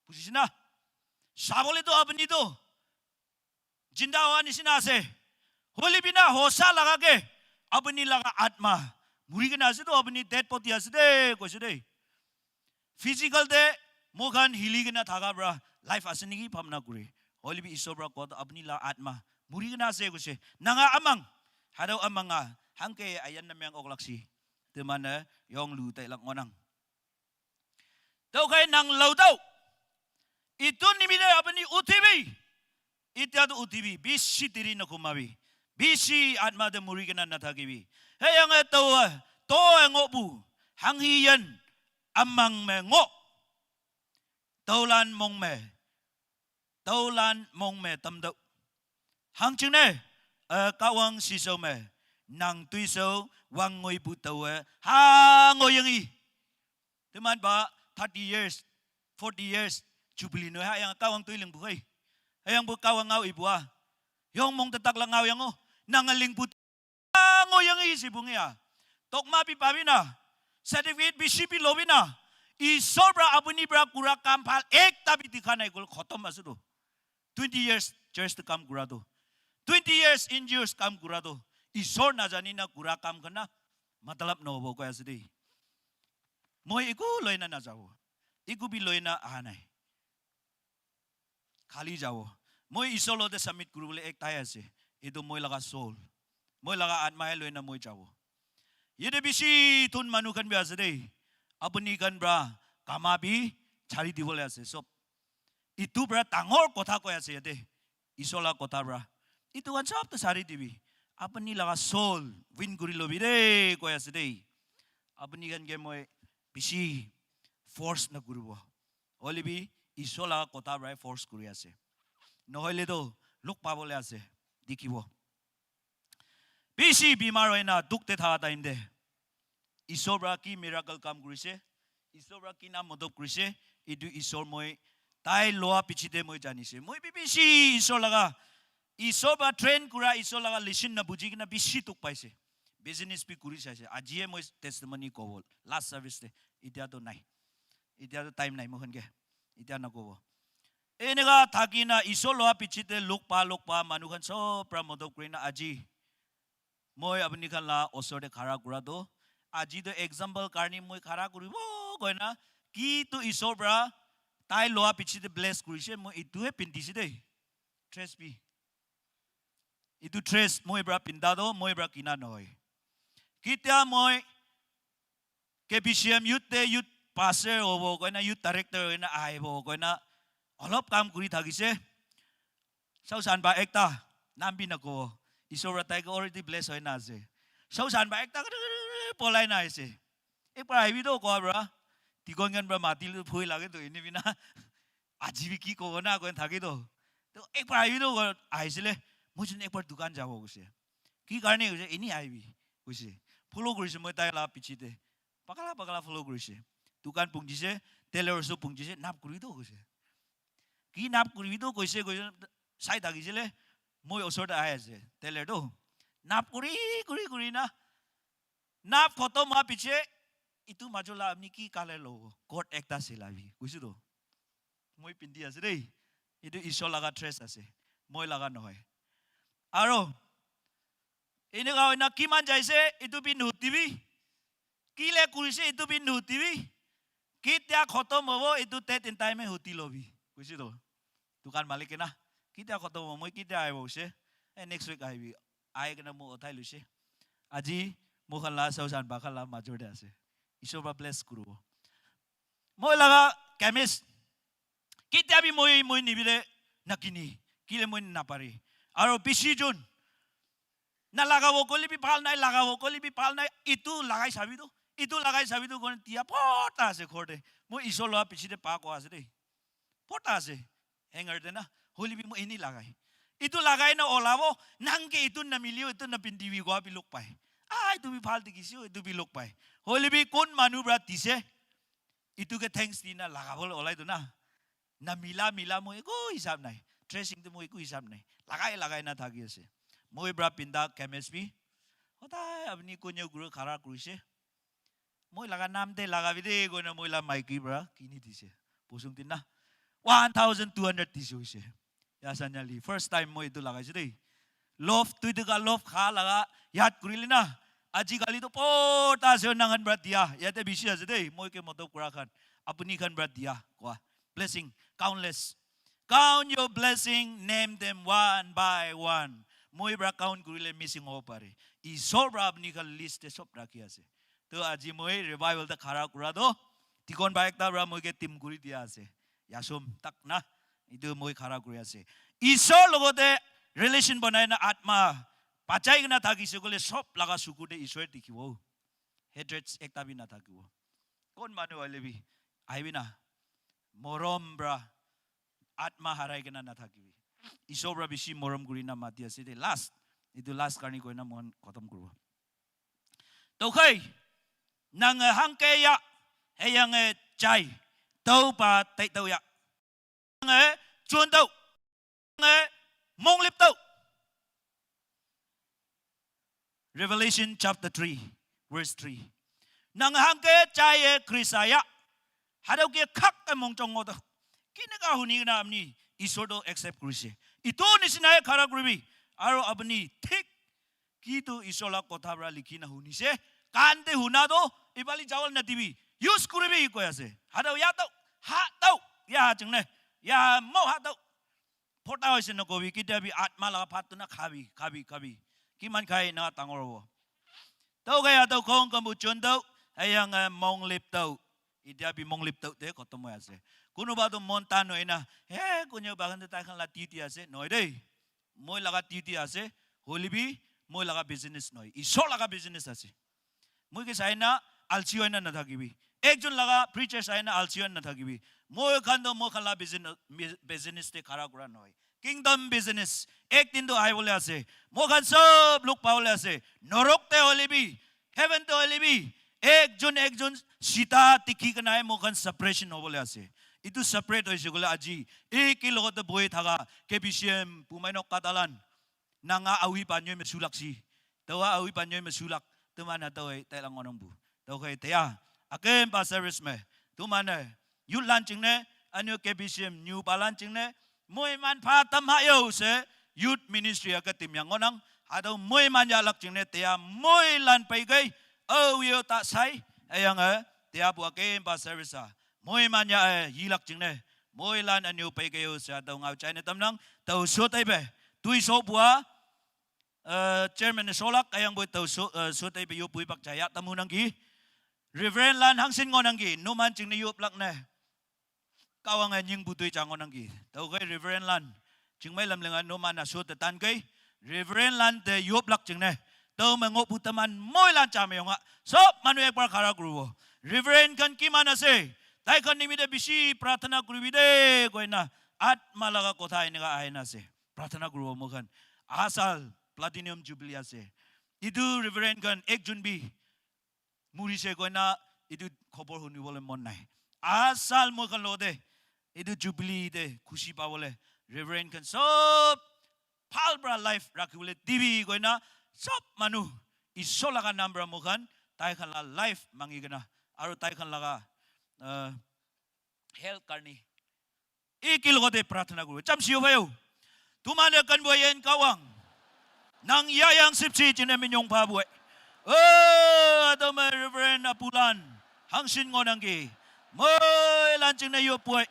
Pusisina. Sabole to apuni to jinda hoa nisina ase. Hoile bina hosa laga ke apuni laga atma muri kena ase to, apuni dead body ase de koise de. Physical te moikhan hili kena thaka pra life ase niki bhabna kuri. Hoile bi Isor pra koa to apuni la atma muri kena ase koise. Nanga amang, hadau amang a hangke ayan na meng ok laksi. Te mane yong lu tai lak ngonang. Tau khai nang lau tau. Itu nimite apuni uthibi. Itya tu uthibi. Bisi diri na kumabi. Bisi atma te muri kena na thakibi. He yang e tau e. To e ngo bu. Hang hi yan. Amang me ngo. Taulan mong me. Taulan mong me tam dau. Hang ching ne. E, kawang si sau me. Nang tui sau wang ngoi bu tau e. Ha ngoi yang i. Teman ba thirty years, forty years, jubilee no ha yang kawang tui ling bu hai. Yang bu kawang ngau ibu a. Yong mong tetak la ngau yang o. Nang ling bu ngau yang i si bu ngia. Tokma bi pa bi na. Certificate bi si bi lo bi na. Isor pra apuni pra kura kam phal ekta bi dikha nai kol khotom asu do. Twenty years church te kam kura do. twenty years, injurious kam kura toh, Isor najani na kura kam khan na matlab nohobo koi ase de. Moi eku loina najabo. Eku bi loina aha nai. Khali jabo. Moi Isor logote submit kuribole ekta he ase. Etu moi laga soul. Moi laga atma he loina moi jabo. Yate bishi thun manu khan bi ase de. Apuni khan pra kama bi chari dibole ase sob. Etu pra dangor kotha koi ase yate. Isor laga kotha pra. Etu khan sob toh chari dibi. Apuni laga soul win kuri lobi de koi ase de. Apuni khan ke moi bishi force na kuribo. Hoile bi Isor laga kotha pra force kuri ase. Nohoile toh log pabole ase. Dikhibo. Bishi bimar hoina dukh te thaka time te Isor pra ki miracle kam kurise, Isor pra ki na madad kurise, etu Isor moi tai loa piche te moi janise. Moi bi bishi Isor laga, Isor pra train kura, Isor laga lesson na buji kena bishi dukh paise. Business bi kuri saise. Aji he moi testimony kobo last service te. Itya toh nai. Itya toh time nai moi khan ke. Itya nakobo. Eneka thaki na Isor loa piche te log pa log pa manu khan sob pra madad kuri na aji moi apuni khan la osor te khara kura toh, aji toh example karne moi khara kuribo koi na, ki toh Isor pra tai loa piche te bless kurise, moi etu he pindise de. Dress bi. Etu dress moi pra pinda toh, moi pra kina nohoi. Ketia moi K B C M youth te youth pastor hobo koi na, youth director hoi na ahibo koi na, olop kam kuri thakise. Sausan ba ekta, nam bi nakobo. Isor pra tai ke already bless hoi na ase. Sausan ba ekta polai na aise. Ekbar ahibi toh koa pra. Dikon khan pra mati le bhoi lage toh eni bi na. Aji bi ki kobo na koi thake toh. Toh ekbar ahibi toh koa ahisile. Moi jun ekbar dukan jabo koise. Ki karne koise, eni ahibi koise. Follow kurise moi tai la piche te. Pakala pakala follow kurise. Dukan pungjise, tailor shop pungjise, nap kuri toh koise. Ki nap kuribi toh koise koise sai thakisile, moi osor te ahi ase, tailor toh. Nap kuri, kuri, kuri na. Nap khotom hoa piche, etu major la apni ki colour lobo, coat ekta silabi, koise toh. Moi pindi ase de, etu Isor laga dress ase, moi laga nohoi. Aro, eneka hoina kiman jaise, etu bi nuhutibi. Kile kurise, etu bi nuhutibi. Ketia khotom hobo, etu date and time he huti lobi. Koise toh. Dukan malik ke na. Ketia khotom hobo, moi ketia ahibo koise. Eh, next week ahibi. Ahi kena moi uthai loise. Aji, moi khan la, sausan ba khan la major te ase. Isor pra bless kuribo. Moi laga chemist. Ketia bi moi, moi nibile nakini. Kile moi napare. Aro bishi jun. Na lagabo koile bi bhal nai, lagabo koile bi bhal nai. Etu lagai sabi toh. Etu lagai sabi toh koi na dia bhorta ase ghor te. Moi Isor loa piche te pa koa ase de. Bhorta ase. Hanger te na. Hoile bi moi eni lagai. Etu lagai na olabo. Nang ke etu namilio, etu napindibi koa bi log pai. Ah, etu bi bhal dikhise, etu bi log pai. Hoile bi kon manu pra dise. Etu ke thanks di na lagabole olai toh na. Na mila mila moi eku hisab nai. Dressing toh moi eku hisab nai. Lagai lagai na thaki ase. Moi pra pinda chemist bi. Hodai apni konyo guru khara kurise. Moi laga nam te lagabi de koi na moi la maiki pra kini dise. Bosung tin na. One thousand two hundred dise hoise. Ya sanyali. First time moi etu lagaise de. Love, tui tu ka love kha laga yat kurile na. Aji kali toh bhorta ase nang khan pra dia. Yate bishi ase de. Moi ke madad kura khan. Apuni khan pra dia. Koa. Blessing. Countless. Count your blessing, name them one by one. Moi pra count kurile missing hobo pare. Isor pra apni khan list te sob rakhi ase. Toh aji moi revival te khara kura toh. Dikon ba ekta pra moi ke team kuri dia ase. Yasom tak na. Etu moi khara kuri ase. Isor logote relation banai na atma bachai kena thakise koile sob laga suku te Isor dikhibo. Hatred ekta bi nathakibo. Kon manu hoile bi, ahibi na. Morom pra, atma harai kena nathakibi. Isor pra bishi morom kuri na mati ase de last. Etu last karne koi na moi khan khotom kuribo. Tokhai, nang hangke ya, heyange chai, tau pa tai tau ya. Nge, chun tau. Nge, monglip tau. Revelation chapter three, verse three. Nang hangke chai e Krista ya. Hadau ke khak ke mong chong ngoto. Kine ka huni na amni Isor to accept kurise. Ito nisina e khara kuribi. Aru apuni thik kitu Isor laga kotha para likhi na hunise. Kan te huna to, ifale jabole nadibi. Use kuribi koi ase. Hatau yatau, hatau, ya ching ne. Ya mo hatau. Phota hoise nakobi, ketia bi atma laga bhat tu na khabi, khabi, khabi. Kiman khai na dangor hobo. Tau kaya tau khong kambu chon tau, ayang eh, mong lip tau. Itia bi mong lip tau te khotom hoi ase. Kunuba tu mon tan hoi na, he, kunyo bagan te tai khan la duty ase, noi dei. Moi laga duty ase, hoile bi, moi laga business noi. Isor laga business ase. Moi ke sai na, alsi hoi na nathakibi. Ekjon laga preacher sai na, alsi hoi na nathakibi. Moi khan to moi khan la business, business te khara kura noi. Kingdom business. Ek din to ahibole ase. Moi khan sob log pabole ase. Norok te hoile bi, heaven te hoile bi, ekjon ekjon sita tikhi kena moi khan separation hobole ase. Itu separate hoise koile aji, eki logote bohi thaka, K B C M, Bumeinok Katalan, nanga awi panyoi me sulak si. Tawa awi panyoi me sulak. Tumana tawa tai lang onong bu. Tawa kai taya. Akem pa service me. Tumana youth lan ching ne, anyo K B C M new pa lan ching ne. Moi man pha tam ha yo se youth ministry aka tim yang onang. Hatau moi man ya lak ching ne taya moi lan pai gai. Au yo ta sai. Ayang eh. Taya bu akem pa service a. Moi man ya eh. Yi lak ching ne. Moi lan anyo pai gai yo se hatau ngau chai ne tam nang. Tau so tai be. Tui so bua. Eh, chairman ne solak, ayang boi tau so, eh, so tai pe yo pui pak chaya tamu nangki. Reverend lan hangsin ngo nangki, numan ching ne yop lak ne. Kawang eh nying bu tui cha ngo nangki. Tau kai Reverend lan. Ching mai lam lenga numan na so te tan kai. Reverend lan te yop lak ching ne. Tau me ngo bu taman moi lan cha me yong ha. Sob manu ek bar khara kuru bo. Reverend khan kiman ase. Tai khan nimite bishi prarthana kuribi de koi na. Atma laga kotha eneka ahi na ase. Prarthana kuribo moi khan. Aha sal Platinum Jubilee ase. Itu Reverend khan ekjon bi murise koina itu khobor hunibole mon nai. Aha sal moi khan logote itu Jubilee te khushi pabole Reverend khan sob bhal pra life rakhibole dibi koina sob manu Isor laga nam pra moi khan tai khan la life mangi kena aru tai khan laga, uh, health karni. Iki logote prarthana kuru. Cham siyo bhayo. Tumane kan boyen kawang. Nang ya yang sipsi chine minyong pa boy. Oh, atau me Reverend Apulan. Hangsin ngo nangki. Moi lan ching na yo boy.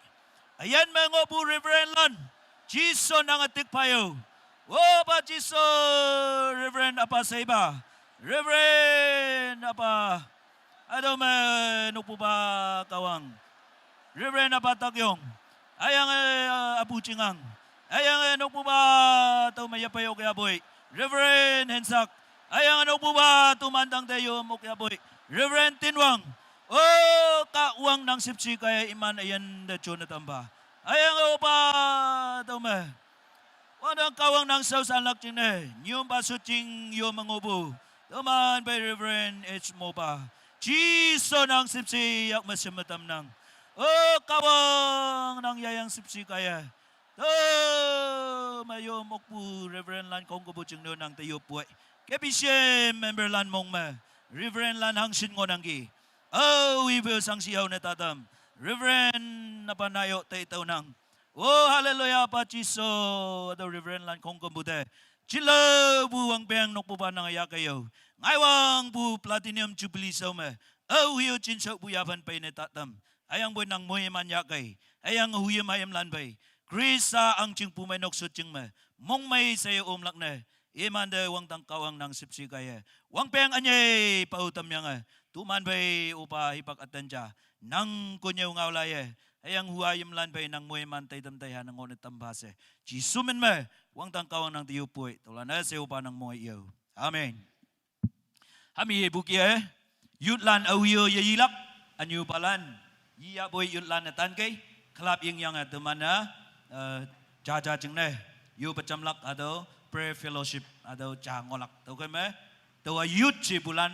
Ayan me ngo bu Reverend lan. Jiso nang atik payo. Oh, pa Jiso Reverend Apa Seiba. Reverend Apa. Atau me nukpu pa kawang. Reverend Apa Takyong. Ayang eh, Apu Chingang. Ayang eh, nokpu ba, tau ma yapa yok ya boy. Reverend Hensak. Ayang eh, nokpu ba, tu mantang te yo mok ya boy. Reverend Tinwang. Oh, ka wang nang sipsi kaya iman ayan de chona tamba. Ayang eh, opa, tau ma. Wang dang kawang nang sau san lak ching ne. Nyum ba su ching yo mangobu. Tuman by Reverend H Moba. Jiso nang sipsi yak masim matam nang. Oh, kawang nang yayang sipsi kaya. To mayo mokpu Reverend lan kong ko buching no nang tayo puai. K B C M member lan mong ma. Reverend lan hangsin ngo nangki. Oh, we will sang si ne tatam. Reverend napa nayo tay tau nang. Oh, hallelujah, pa Jiso. Ado Reverend lan kong ko bute. Chilo bu wang peng nokpu ba nang ya kayo. Ngai wang bu Platinum Jubilee sau me. Oh, hiyo chin sau bu ya ban pay ne tatam. Ayang boy nang moy man ya kay. Ayang huye mayam lan bay. Krista ang ching pu may nok sut ching me. Mong may sayo um lak ne. Iman de wang tang kawang nang sipsi kaya. Wang peng anye pa utam yang eh. Tuman bay upa hipak atan ja. Nang kunyo ngaw laye. Ayang hua yim lan bay nang moy man tay tam tay ha nang ngone tam ba se. Jisu min me. Wang tang kawang nang tiyo puy. Tulan eh se upa nang moy yo. Amen. Hami ye buki eh. Youth lan awiyo ye yilak. Anyu palan. Yi ya boy youth lan eh tan kay. Club ying yang eh teman eh. Eh, ja ja ching ne. Yo pacham lak ado prayer fellowship ado ja ngolak. Tau kay me. Tau a youth chi bulan.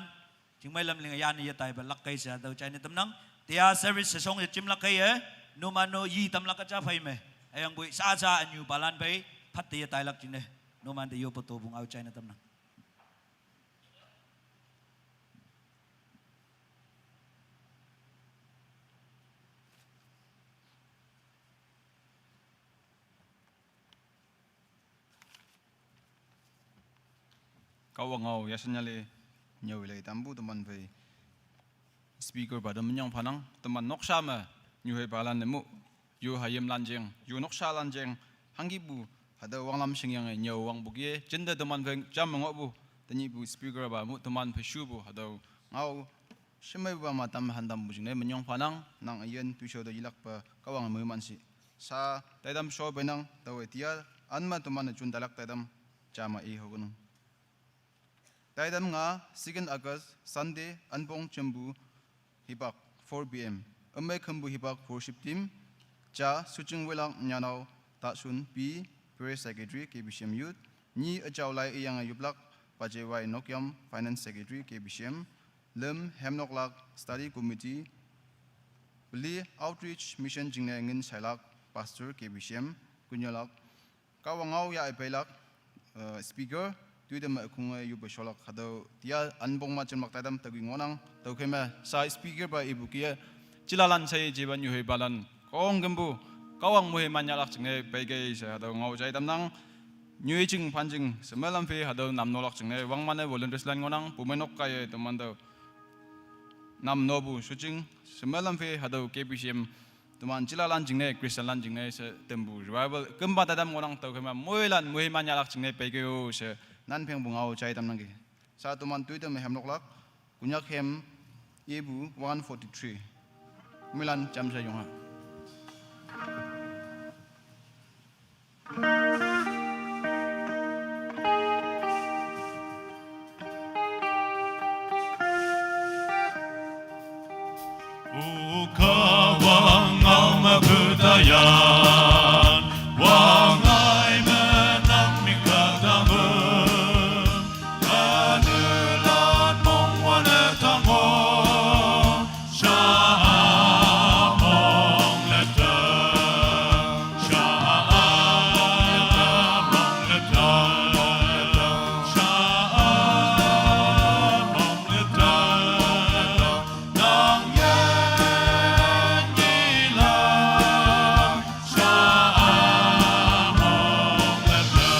Ching may lam ling yan ye tai ba lak kay sa ado chai ne tam nang. Tia service sa song ye chim lak kay eh. No mano yi tam lak ka cha fay me. Ayang boy sa sa anyu palan bay. Pat te ye tai lak ching ne. No man te yo pato bung au chai ne tam nang. Kahwang ngao yashan yale nyüo lei tampu teman phei speaker pa te minyong phanang, teman noksa me nyuhei palan ne mu, yu hayim lan jeng, yu noksa lan jeng, hangkipu hatüo wanglam shingyange nyüo wangpu kih-e, jinte teman phei jam me ngohpu, tenyihpu speaker pa mu teman phei shupu hatüo ngao shemeipu pa ma tam hantampu jingne minyong phanang, nang üyin toishao te yelakpe Kahwange moiman shi. Sha taitam sho peinang, taowe tia an me teman-e jun tailak taitam ja me i hokenang. Taitam nga, second August, Sunday, Anpong Chempu hipak, four P M. Ümei Khümpu hipak worship team, ja Suching Wilak Nyanao Tashun P, Prayer Secretary, K B C M Youth, nyi üjao lai iyange yoplak, Pajewai Nokyam, Finance Secretary, K B C M, lüm hemnoklak, Study Committee, peli Outreach Mission jingne ngin shailak, Pastor, K B C M, kunyolak, Kahwang ngao ya-e peilak, eh, speaker, toite me khunge yope sholak hatüo tia anpong me jemlak taitam tüoki ngohnang, tüokhei me sha speaker pa ipu kih-e, jilalan shaiye jepa nyuhei palan khongkümpu, Kahwang moiman yahlak jingne peikei she hatüo ngao jai tamnang, nyoijing phanjing, shemelam phei hatüo namnolak jingne, wangman-e volunteers lan ngohnang, pumeinok kaiye teman tüo namnopu shujing, shemelam phei hatüo K B C M, teman jilalan jingne, Christian lan jingne she tempu revival kümpa taitam ngohnang, tüokhei me moilan moiman yahlak jingne peikei-o she, nan phengpu ngao jai tamnangki. Sha teman toite me hemnoklak, Konyak hem, ipu one forty-three. Moilan jamshe yong ha. O Kahwang ngao me petayan, wangngai me nang mingkatangpu, kanulan mongwan-e tangong, sha-a mong lepte, sha-a mong lepte, sha-a mong lepte, nang ye nyilam, sha-a mong lepte.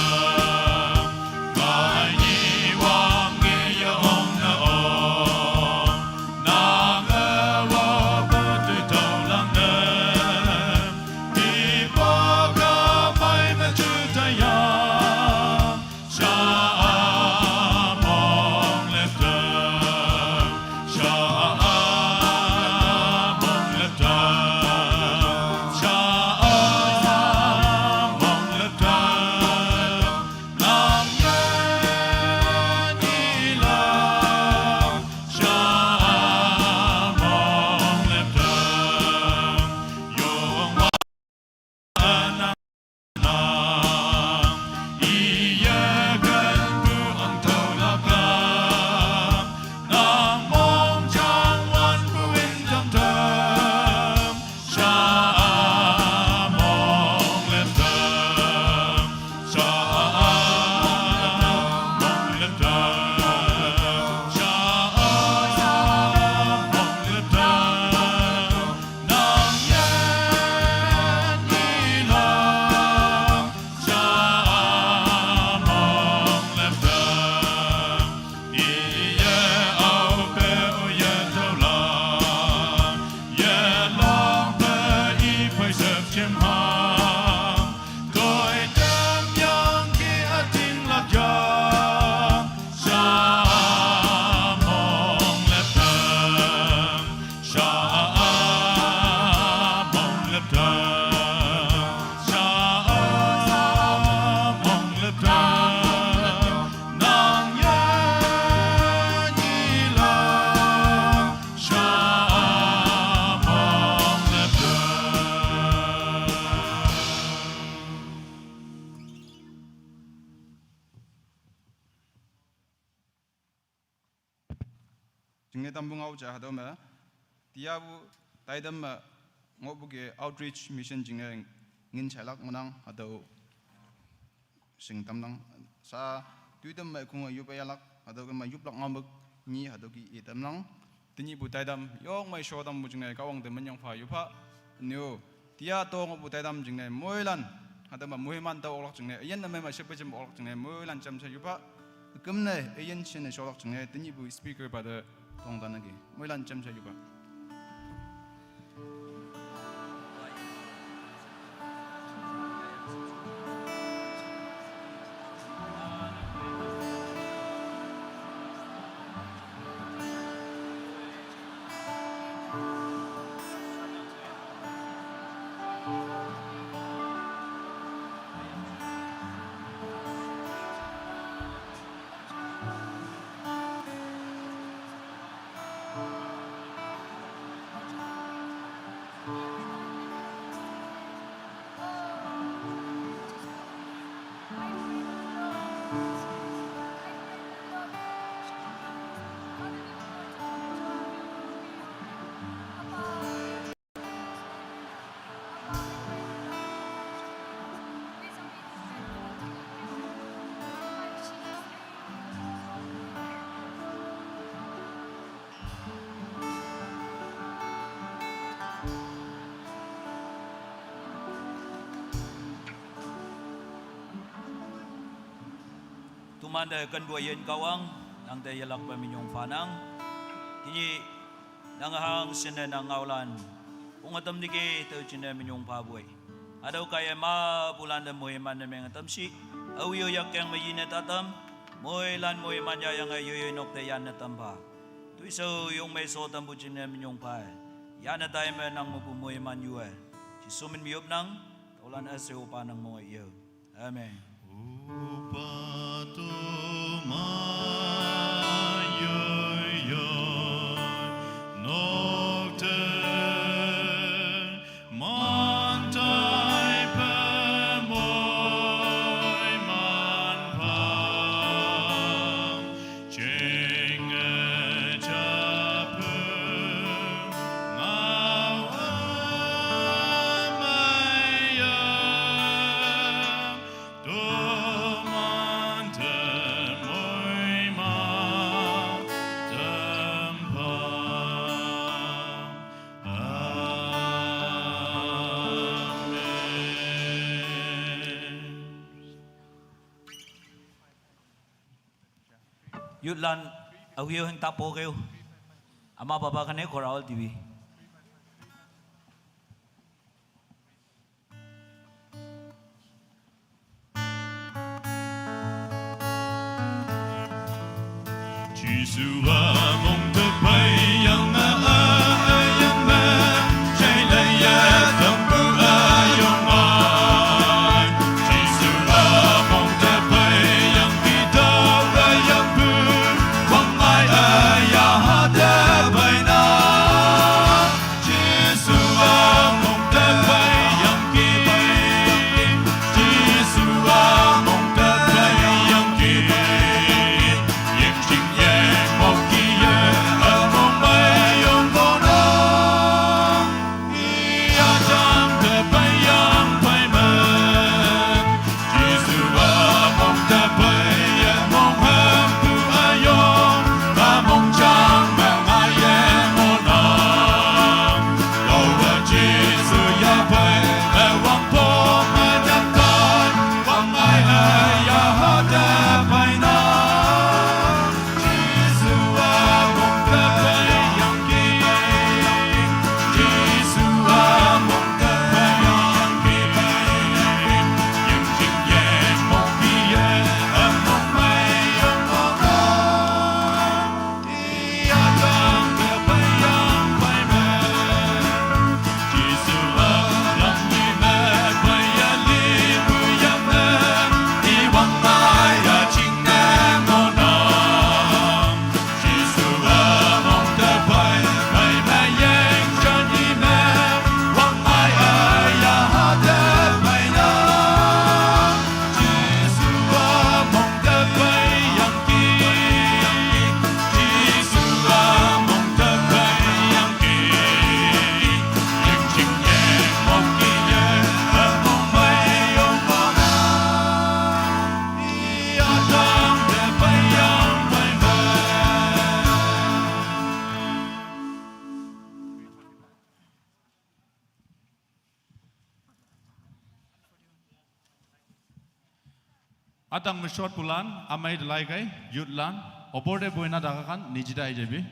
Jingne tampu ngao ja hatüo me, tiapu taitam me ngohpu kih-e Outreach Mission jingne ngin shailak ngohnang hatüo shing tamnang. Sha toitam me khunge yope yahlak, hatüo kema yoplak ngaomük nyi hatüo kih-e tamnang. Tenyihpu taitam yong mei sho tampu jingne Kahwang te minyong pha yop pha. Nyo, tia to ngohpu taitam jingne moilan, hatüo me moiman tao oklak jingne, üyin ne mei me shepe jim oklak jingne moilan jamshe yop pha. Ükümnü üyin shinü sholak jingye, tenyihpu speaker pa te tongtanüki. Moilan jamsha yupa. Tumante kenpu üyin Kahwang, nangte yelakpe minyong phanang. Tenyih nang hangshinne nang ngaolan ponge tamnike tao jingne minyong phapu-e. Hatüo kaiye mapulante moiman ne menge tamshi. Aowe-o yakkeng me yinne tatam. Moilan moiman yahyange yoiyoi nok te yanne tampha. Toishao yong me sho tampu jingne minyong pha. Yanne tai me nang mepu moiman yu-e. Jesu min me yopnang. Taolan üshei-o pa nang mong-e yao. Amen. Opa toman yoiyoi nok te, mantai pe moiman pha, jinge japu ngao meiye. Tomante moiman tampha. Amen. Youthlan, aowe-o heng tapo keo. Ama papa kane khora ol tibi. Jesu-a mong te peiyange, üyin me, jaileiye tampu üyong ai. Jesu-a mong te peiyangki tao üyangpu, wangngai üya ha te peinang. Jesu-a mong te peiyangki, Jesu-a mong te peiyangki, yingjing yengmokki Adang mishot pulan amai delai kai youth lan. Opor te boina thaka khan niche te ahi jabi.